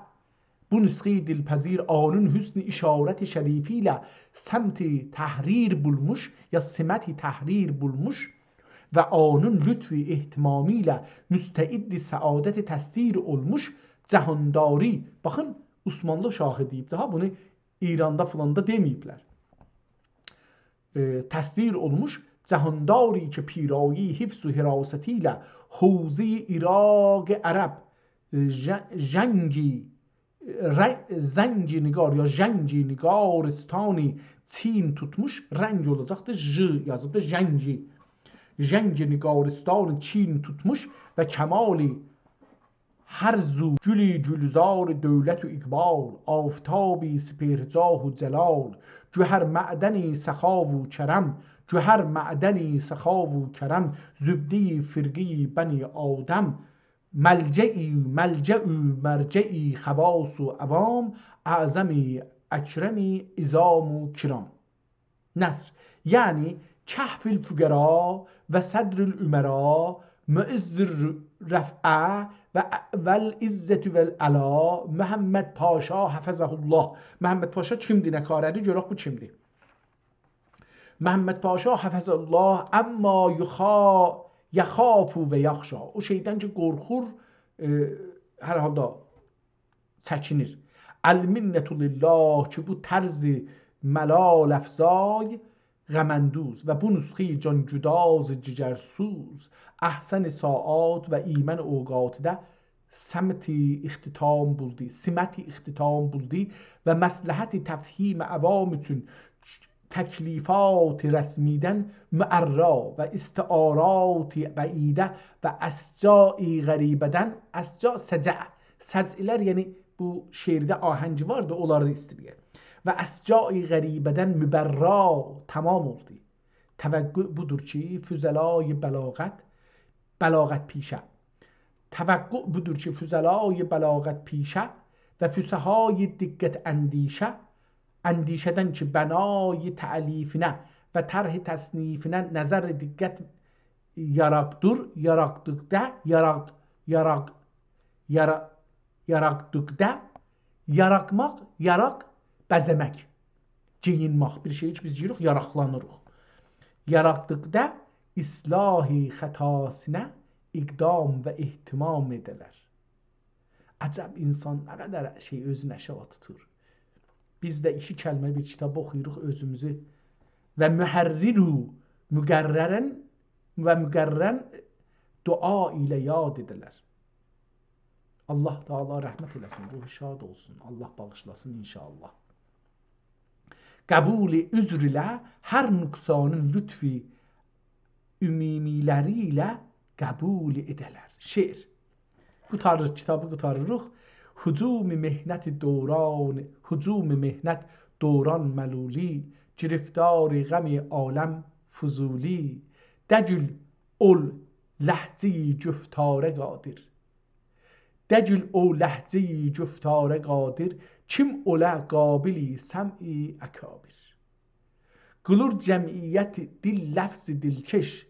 بو نسخه‌ی دلپذیر آنون حسن اشارت شریفی ایله سمت تحریر بولموش، یا سمت تحریر بولموش و آنون لطف اهتمامی ایله مستعد سعادت تصدیر اولموش جهانداری. باخین، عثمانلی شاهی دئییبدی ها، بونو ایراندا فلاندا دئمه‌ییبلر. ائ، تصدیر اولموش جهانداری کی، پیرایی حفظ و حراستی ایله حوزه‌ی عراق عرب، ائ، ژ-، ژنگی، ر-، زنگ نگار یا ژنگ نگارستانی چین توتموش، رنگ اولاجاقدیر، ژ یازیبدیر، ژنگی. ژنگ نگارستانی چین توتموش و کمالی هر زو گلی گلزار دولت و اقبال، آفتابی سپهرجاه و جلال، گهر معدنی سخا و کرم، گهر معدنی سخا و کرم، زبده‌ی فرقه‌ی بنی آدم، ملجأ، ملجأ و مرجع خواص و عوام، اعظم اکرم عظام و کرام. نثر، یعنی کهف الفقرا و صدر الامرا، معز الرفعه و، و العزة و العلا، محمد پاشا حفظه الله. محمد پاشا کیمدیر، نه کاره‌دیر؟ گؤرک بو کیمدیر. محمد پاشا حفظه الله، عما یخا-، یخاف و یخشی. او شئیدن کی، قورخور، ائ، هر حالدا چکینیر. المنة لله کی، بو طرز ملال‌افزای غم‌اندوز و بو نسخه‌ی جان‌گداز جگرسوز، احسن ساعات و ایمن اوقاتیده سمت اختتام بولدو، سمت اختتام بولدو و مصلحت تفهیم عوام اوچون تکلیفات رسمی‌دن معرّا و استعارات بعیده و اشجاع غریبه‌دن، اشجاع سجع، سجع‌لر، یعنی بو شعرده آهنگ واردی، اونلاری ایسته‌ییر. و اشجاع غریبه‌دن مبرّا تمام اولدو. توقع بودور کی، فضلای بلاغت، بلاغت‌پیشه. توقع بودور کی، فضلای بلاغت‌پیشه و فصحای دقت‌اندیشه، اندیشه‌دن کی، بنای تألیفینه و طرح تصنیفینه نظر دقت یاراقدور، یاراقدیقدا، یاراق، یاراق، یارا-، یاراقدیقدا، یاراقماق، یاراق، بزه‌مک، گئیینمک، بیر شئی کی، بیز گئییریک، یاراقلانیریق. یاراقدیقدا اصلاح خطاسینه اقدام و اهتمام ائده‌لر. عجب، انسان نه قدر شئی اؤزون آشاغی توتور. بیز ده ایکی کلمه بیر کیتاب اوخویوروق اؤزوموزو. و محرروا، مقرراً و مقرراً دعا ایله یاد ائده‌لر. الله تعالی رحمت ائله‌سین، روحو شاد اولسون، الله باغیشلاسین ان‌شاءالله. قبول عذر ایله هر نقصانین لطف عمومی‌لری ایله قبول ائده‌لر. شعر. قوتاریر، کیتابی قوتاریریق. هجوم محنت دوران، هجوم محنت دوران ملولی، گرفتار غم عالم فضولی. دگیل اول لهجه‌ی گفتاره قادر، دگیل او لهجه‌ی گفتاره قادر، کیم اولا قابل سمع اکابر. قیلیر جمعیت دیل لفظ دلکش،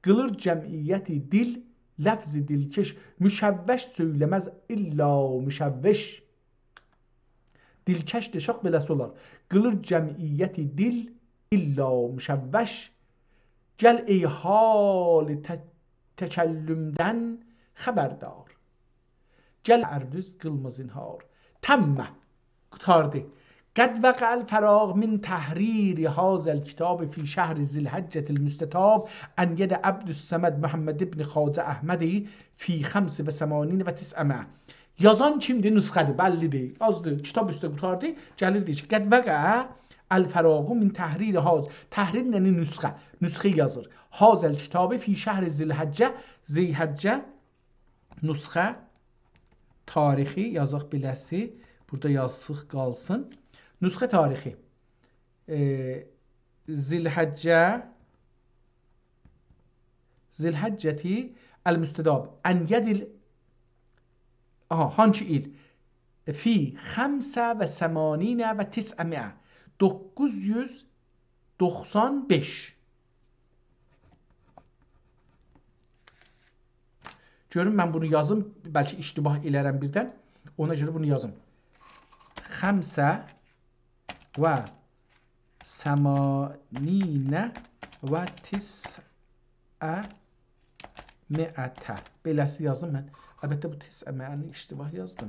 قیلیر جمعیت دیل لفظ دلکش، مشوش سؤیله‌مز الا مشوش. دلکش دئسک بئله‌سی اولار. قیلیر جمعیت دیل الا مشوش، گل ای حال ت-، تکلمدن خبردار، گل عرض قیلما زنهار. تمّ. قوتاردی. قد وقع الفراغ من تحریر هذا الكتاب في شهر ذي الحجة المستطاب عن يد عبدالصمد محمد ابن خواجه احمد في خمس و ثمانين و تسعمائة. یازان کیمدیر؟ نسخه‌دیر، بللی‌دیر. یازدی، کیتاب اوسته قوتاردی. گلیر دئییر کی، قد وقع الفراغ من تحریر هذا. تحریر یعنی نسخه. نسخه یازیر. هذا الكتاب في شهر ذي الحجة، ذی‌الحجه نسخه تاریخی یازاق بئله‌سی. بورادا یازساق قالسین. نسخه تاریخی. ائ، ذی‌الحجه، ذی‌الحجة المستطاب. عن يد ال-، آها، هانسی ایل؟ في خمس و ثمانين و تسعمائة. دوققوز یوز دوخسان بئش. گؤرون، من بونو یازیم، بلکه اشتباه ائلرم بیردن. اونا گؤره بونو یازیم. خمس و ثمانين و تسعمائة. بئله‌سی یازیم من. البته، بو تسعمائه‌نی اشتباه یازدیم.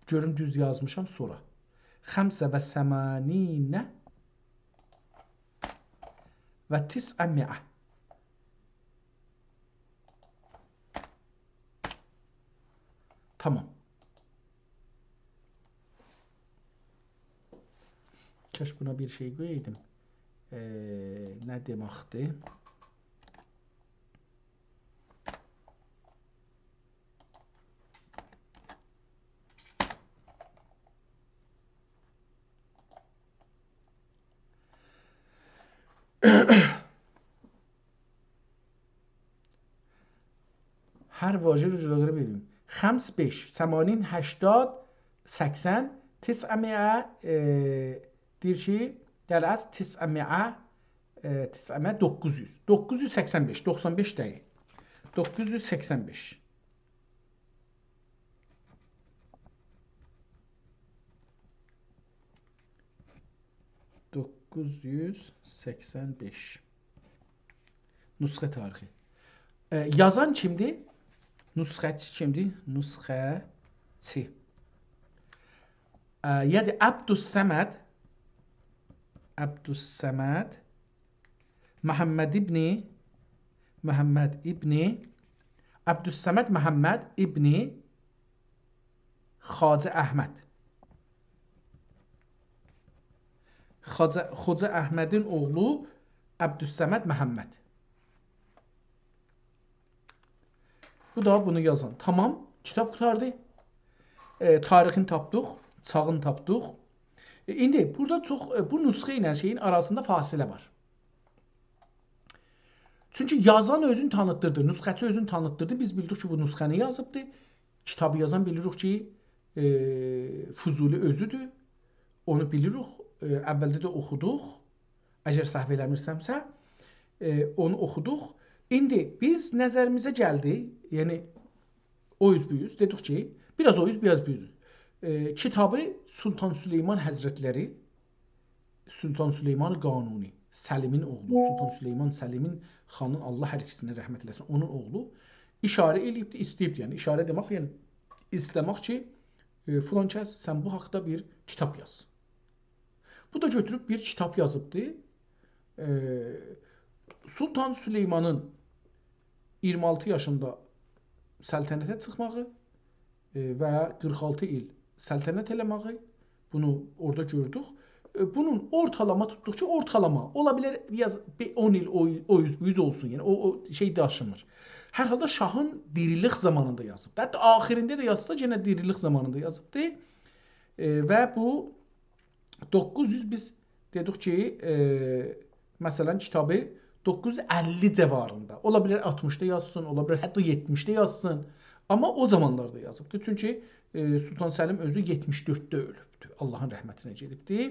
گؤروم دوز یازمیشام سونرا. خمس و ثمانين و تسعمائة. تمام. کاش بونا بیر شئی قویایدیم. ائ، نه دئمکدیر؟ هر واژه رو جداگانه ببینیم. خمس، بئش، ثمانین، هشتاد، سکسن، تسعمائة، ائ، دئییر کی، دئییر از تسعمائة، ائ، تسعمائة، دوققوز یوز. دوققوز یوز سکسن بئش، دوخسان بئش دئییل. دوققوز یوز سکسن بئش. دوققوز یوز سکسن بئش. نسخه تاریخی. ائ، یازان کیمدیر؟ نسخه‌چی کیمدیر؟ نسخه‌چی. ائ، یعنی عبدالصمد، عبدالصمد، محمد ابن، محمد ابن، عبدالصمد محمد ابن خواجه احمد. خواجه، خواجه احمدین اوغلو عبدالصمد محمد. بو دا بونو یازان. تمام، کیتاب قوتاردی. ائ، تاریخینی تاپدیق، چاغینی تاپدیق. ائ، ایندی بورادا چوخ، ائ، بو نسخه ایله شئیین آراسیندا فاصله وار. چونکی یازان اؤزونو تانیتدیردی، نسخه‌چی اؤزونو تانیتدیردی. بیز بیلدیک کی، بو نسخه‌نی یازیبدی. کیتابی یازان بیلیریک کی، ائ، فضولی اؤزودور. اونو بیلیریک، ائ، اولده ده اوخودوق. اگر سهو ائله‌میرسمسه، ائ، اونو اوخودوق. ایندی بیز نظریمیزه گلدی، یعنی او اوز بو اوز، دئدیک کی، بیر آز او اوز، بیر آز بو اوز. ائ، کیتابی سلطان سلیمان حضرتلری، سلطان سلیمان قانونی. سلیمین اوغلو، سلطان سلیمان سلیمین خانین، الله هر ایکیسینه رحمت ائله‌سین، اونون اوغلو اشاره ائله‌ییبدی، ایسته‌ییبدی. یعنی اشاره دئمک، یعنی ایسته‌مک کی، ائ، فلان کس، سن بو حاقدا بیر کیتاب یاز. بو دا گؤتوروب بیر کیتاب یازیبدی. ائ، سلطان سلیمانین اییرمی آلتی یاشیندا سلطنته چیخماغی، ائ، و قیرخ آلتی ایل سلطنت ائله‌مه‌یی، بونو اورادا گؤردوک. ائ، بونون اورتالاما توتدوق کی، اورتالاما. اولا بیلر، بیر آز بی-، اون ایل او، او اوز، بو اوز اولسون، یعنی او، او شئی داشیمیر. هر حالدا شاهین دیریلیک زامانیندا یازیب. حتی آخیرینده ده یازسا، یئنه دیریلیک زامانیندا یازیبدی. ائ، و بو دوققوز یوز، بیز دئدیک کی، ائ، مثلا، کیتابی دوققوز یوز اللی جواریندا. اولا بیلر آلتمیشدا یازسین، اولا بیلر حتی یئتمیشده یازسین. آمما او زامانلاردا یازیبدی. چونکی، ائ، سلطان سلیم اؤزو یئتمیش دؤردده اؤلوبدو. اللهین رحمتینه گئدیبدی.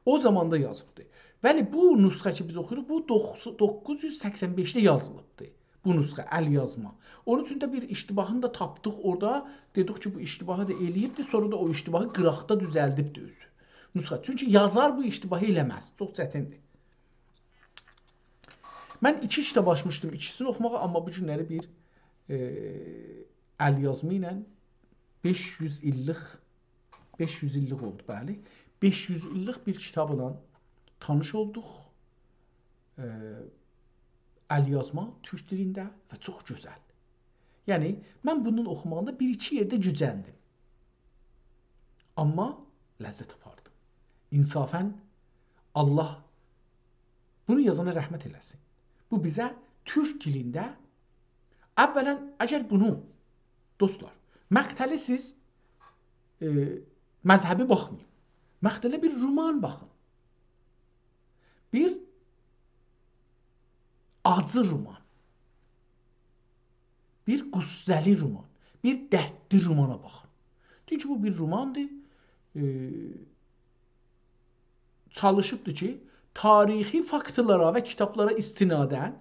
او زاماندا یازیبدی. بلی، بو نسخه کی، بیز اوخویوروق، بو دوخ-، دوققوز یوز سکسن بئشده یازیلیبدی. بو نسخه، ال یازما. اونون اوچون ده بیر اشتباهینی دا تاپدیق اورادا. دئدیک کی، بو اشتباهی دا ائله‌ییبدی. سونرا دا او اشتباهی قیراقدا دوزلدیبدی اؤزو. نسخه. چونکی یازار بو اشتباهی ائله‌مز. چوخ چتیندیر. من ایکی کیتاب آچمیشدیم، ایکیسینی اوخوماغا، آمما بو گونلری بیر، ائ، ال یازما ایله بئش یوز ایللیک، بئش یوز ایللیک اولدو، بلی. بئش یوز ایللیک بیر کیتابلا تانیش اولدوق. ائ، ال یازما تورک دیلینده و چوخ گؤزل. یعنی، من بونون اوخوماغیندا بیر-ایکی یئرده گوجندیم. آمما لذت آپاردیم. انصافا، الله بونو یازانا رحمت ائله‌سین. بو بیزه تورک دیلینده، اولا، اگر بونو، دوستلار، مقتلی سیز، ائ، مذهبی باخمایین. مقتله بیر رومان باخین. بیر آجی رومان. بیر غصه‌لی رومان، بیر دردلی رومانا باخین. دئییر کی، بو بیر روماندیر. ائ، چالیشیبدیر کی، تاریخی فاکتلارا و کیتابلارا استناداً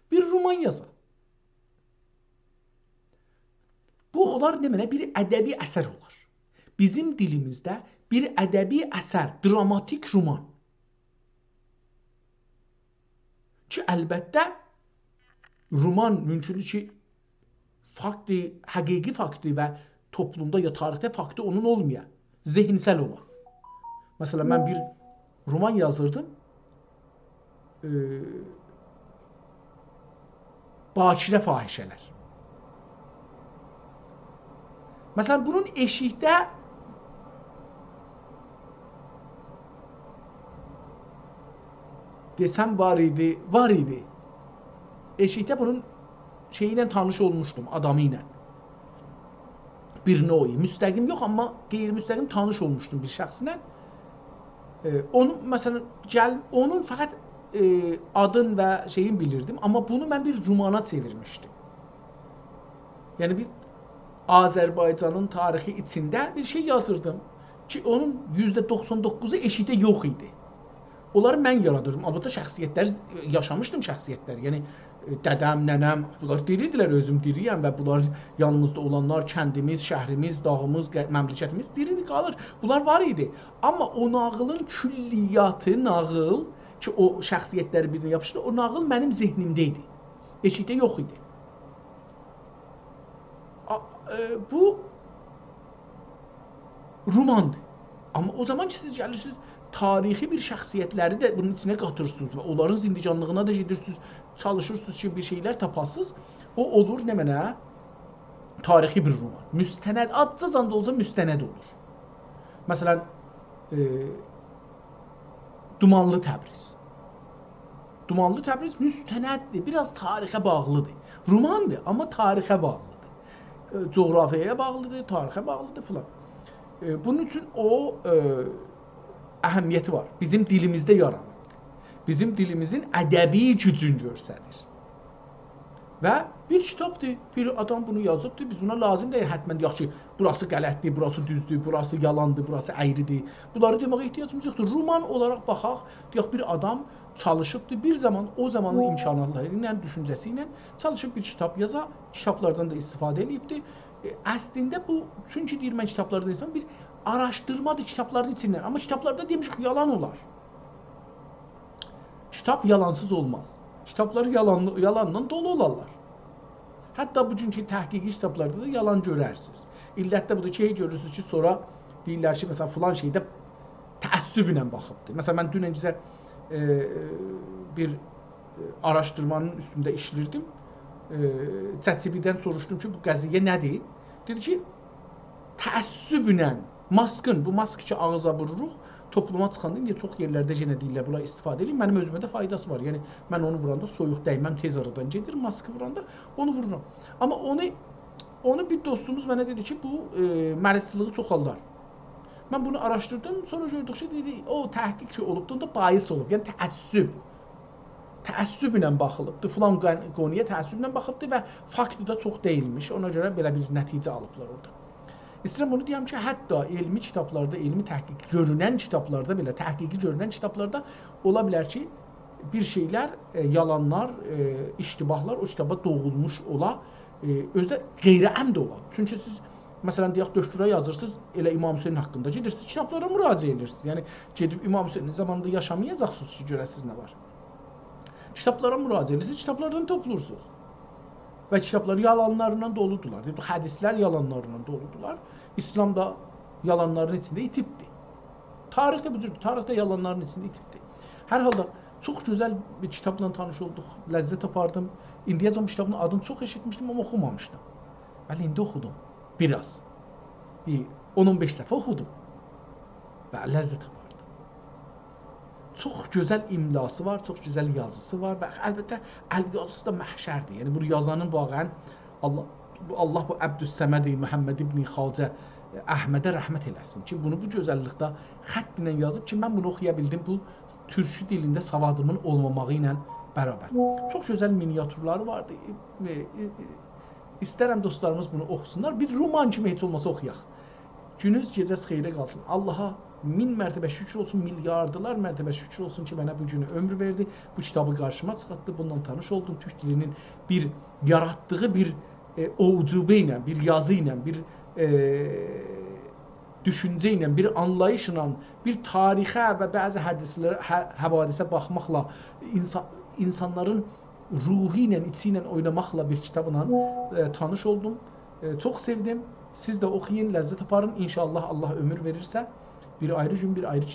بیر رومان یازا. بو اولار نمنه؟ بیر ادبی اثر اولار. بیزیم دیلیمیزده بیر ادبی اثر، دراماتیک رومان. کی، البته، رومان مومکوندور کی، فاکتی، حقیقی فاکتی و توپلومدا یا تاریخده فاکتی اونون اولمایا، ذهنسل اولا. مثلا، من بیر رومان یازیردیم، ائ، باکره فاحشه‌لر. مثلا، بونون ائشیکده دئسم وار ایدی، وار ایدی. ائشیکده بونون شئیی ایله تانیش اولموشدوم، آدامی ایله. بیر نوعی، مستقیم یوخ، آمما غیرمستقیم تانیش اولموشدوم بیر شخصله. ائ، اونون، مثلا، گل-، اونون فقط، ائ، آدین و شئیین بیلیردیم، آمما بونو من بیر رومانا چئویرمیشدیم. یعنی بیر آذربایجانین تاریخی ایچینده بیر شئی یازیردیم کی، اونون یوزده دوخسان دوققوزو ائشیکده یوخ ایدی. اونلاری من یارادیردیم. البته، شخصیتلر، یاشامیشدیم شخصیتلر. یعنی، ائ، دده‌م، ننه‌م، بونلار دیریدیلر، اؤزوم دیری‌یم و بونلار یانیمیزدا اولانلار، کندیمیز، شهریمیز، داغیمیز، قه-، مملکتیمیز دیریدیر، قالیر. بونلار وار ایدی. آمما او ناغیلین کلیاتی ناغیل کی، او شخصیتلری بیر-بیرینه یاپیشدی، او ناغیل منیم ذهنیمده ایدی. ائشیکده یوخ ایدی. آ-، ائ، بو روماندیر. آمما او زامان کی، سیز گلیرسینیز، تاریخی بیر شخصیتلری ده بونون ایچینه قاتیرسینیز و اونلارین زندگانلیغینا دا گئدیرسینیز، چالیشیرسینیز کی، بیر شئیلر تاپاسینیز، او اولور نمنه؟ تاریخی بیر رومان. مستند، آزجا زاد دا اولسا مستند اولور. مثلا، ائ، دومانلی تبریز. دومانلی تبریز مستنددیر، بیر آز تاریخه باغلیدیر. روماندیر، آمما تاریخه باغلیدیر. ائ، جغرافیایا باغلیدیر، تاریخه باغلیدیر فلان. ائ، بونون اوچون او، ائ، اهمیتی وار. بیزیم دیلیمیزده یارانیبدیر. بیزیم دیلیمیزین ادبی گوجون گؤستریر. و بیر کیتابدیر، بیر آدام بونو یازیبدیر، بیز بونا لازیم دئییل حتما دئیک کی، بوراسی غلطدیر، بوراسی دوزدور، بوراسی یالاندیر، بوراسی اَیریدیر. بونلاری دئمه‌یه احتیاجیمیز یوخدور. رومان اولاراق باخاق، دئیک، بیر آدام چالیشیبدیر، بیر زامان او زامانین امکاناتلاری ایله، دوشونجه‌سی ایله چالیشیب بیر کیتاب یازا، کیتابلاردان دا استفاده ائله‌ییبدیر. ائ، اصلینده بو، چونکی دئییر، من کیتابلاردا انسان بیر آراشدیرمادیر کیتابلارین ایچیندن. آمما کیتابلاردا دئمیشیک، یالان اولار. کیتاب یالانسیز اولماز. کیتابلار یالان، یالاندان دولو اولارلار. حتی بوگونکو تحقیقی کیتابلاردا دا یالان گؤررسینیز. علت ده بودور کی، هئی گؤرورسونوز کی، سونرا دئییرلر کی، مثلا، فلان شئیده تعصبله باخیبدیر. مثلا، من دونن گئجه، ائ، بیر، ائ، آراشدیرمانین اوستونده ایشله‌ییردیم. ائ، ChatGPT-دن سوروشدوم کی، بو قضیه نه‌دیر؟ دئدی کی، تعصبله ماسکین، بو ماسک کی، آغیزا ووروروق، توپلوما چیخاندا، ایندی چوخ یئرلرده یئنه دئییرلر، بونلار استفاده ائدین. منیم اؤزومه ده فایداسی وار. یعنی، من اونو ووراندا سویوق دیمم، تئز آرادان گئدیر، ماسکی ووراندا اونو وورورام. آمما اونو، اونو بیر دوستوموز منه دئدی کی، بو، ائ، مریضچیلیغی چوخالدار. من بونو آراشدیردیم، سونرا گؤردوک کی، دئدی، او تحقیق کی اولوبدو، اوندا bias اولوب، یعنی تعصب. تعصبله باخیلیبدی، فلان قون-، قونویا تعصبله باخیبدی و فاکتی دا چوخ دئییلمیش. اونا گؤره بئله بیر نتیجه آلیبلار اورادا. ایسته‌ییرم بونو دئیم کی، حتی علمی کیتابلاردا، علمی تحقیق گؤرونن کیتابلاردا بئله، تحقیقی گؤرونن کیتابلاردا اولا بیلر کی، بیر شئیلر، ائ، یالانلار، ائ، اشتباهلار او کیتابا دوغولموش اولا، ائ، اؤزو ده غیر عمد اولا. چونکی سیز، مثلا، دئیک، دکترا یازیرسینیز، ائله امام حسین حاقیندا گئدیرسینیز، کیتابلارا مراجعه ائدیرسینیز. یعنی، گئدیب امام حسینین زامانیندا یاشامایاجاقسینیز کی، گؤره‌سینیز نه وار. کیتابلارا مراجعه ائدیرسینیز، کیتابلاردان توپلورسونوز. و کیتابلار یالانلاریندان دولودولار. دئدیک، حدیثلر یالانلاریندان دولودولار. ایسلام دا یالانلارین ایچینده ایتیبدیر. تاریخ ده بو جوردور. تاریخ ده یالانلارین ایچینده ایتیبدیر. هر حالدا چوخ گؤزل بیر کیتابلا تانیش اولدوق. لذت آپاردیم. ایندیه‌جن بو کیتابین آدینی چوخ ائشیتمیشدیم، آمما اوخومامیشدیم. ولی ایندی اوخودوم. بیر آز. بیر اون اون بئش صفحه اوخودوم. و لذت آپاردیم. چوخ گؤزل املاسی وار، چوخ گؤزل یازیسی وار و البته ال یازیسی دا محشردیر. یعنی بونو یازانین واقعا الله، بو الله بو عبدالصمد محمد ابن خواجه احمده رحمت ائله‌سین کی، بونو بو گؤزللیکده خط ایله یازیب کی، من بونو اوخویا بیلدیم بو تورکو دیلینده سوادیمین اولماماغی ایله برابر. چوخ گؤزل مینیاتورلاری واردی. ائ، ائ، ائ، ایسترم دوستلاریمیز بونو اوخوسونلار. بیر رومان کیمی هئچ اولماسا اوخویاق. گونوز گئجه‌ز خئیره قالسین. آللاها مین مرتبه شکر اولسون، میلیاردلار مرتبه شکر اولسون کی، منه بو گونو عؤمور وئردی، بو کیتابی قارشیما چیخارتدی، بونونلا تانیش اولدوم. تورک دیلینین بیر یاراتدیغی بیر، ائ، اعجوبه ایله، بیر یازی ایله، بیر، ائ، دوشونجه ایله، بیر آنلاییشلا، بیر تاریخه و بعضی حدیثلره، حه-، حوادثه باخماقلا اینسان، اینسانلارین روحو ایله، ایچی ایله اویناماقلا بیر کیتابلا، ائ، تانیش اولدوم. ائ، چوخ سئودیم. سیز ده اوخویون، لذت آپارین. ان‌شاءالله، الله عؤمور وئریرسه، بیر آیری گون، بیر آیری کیتاب.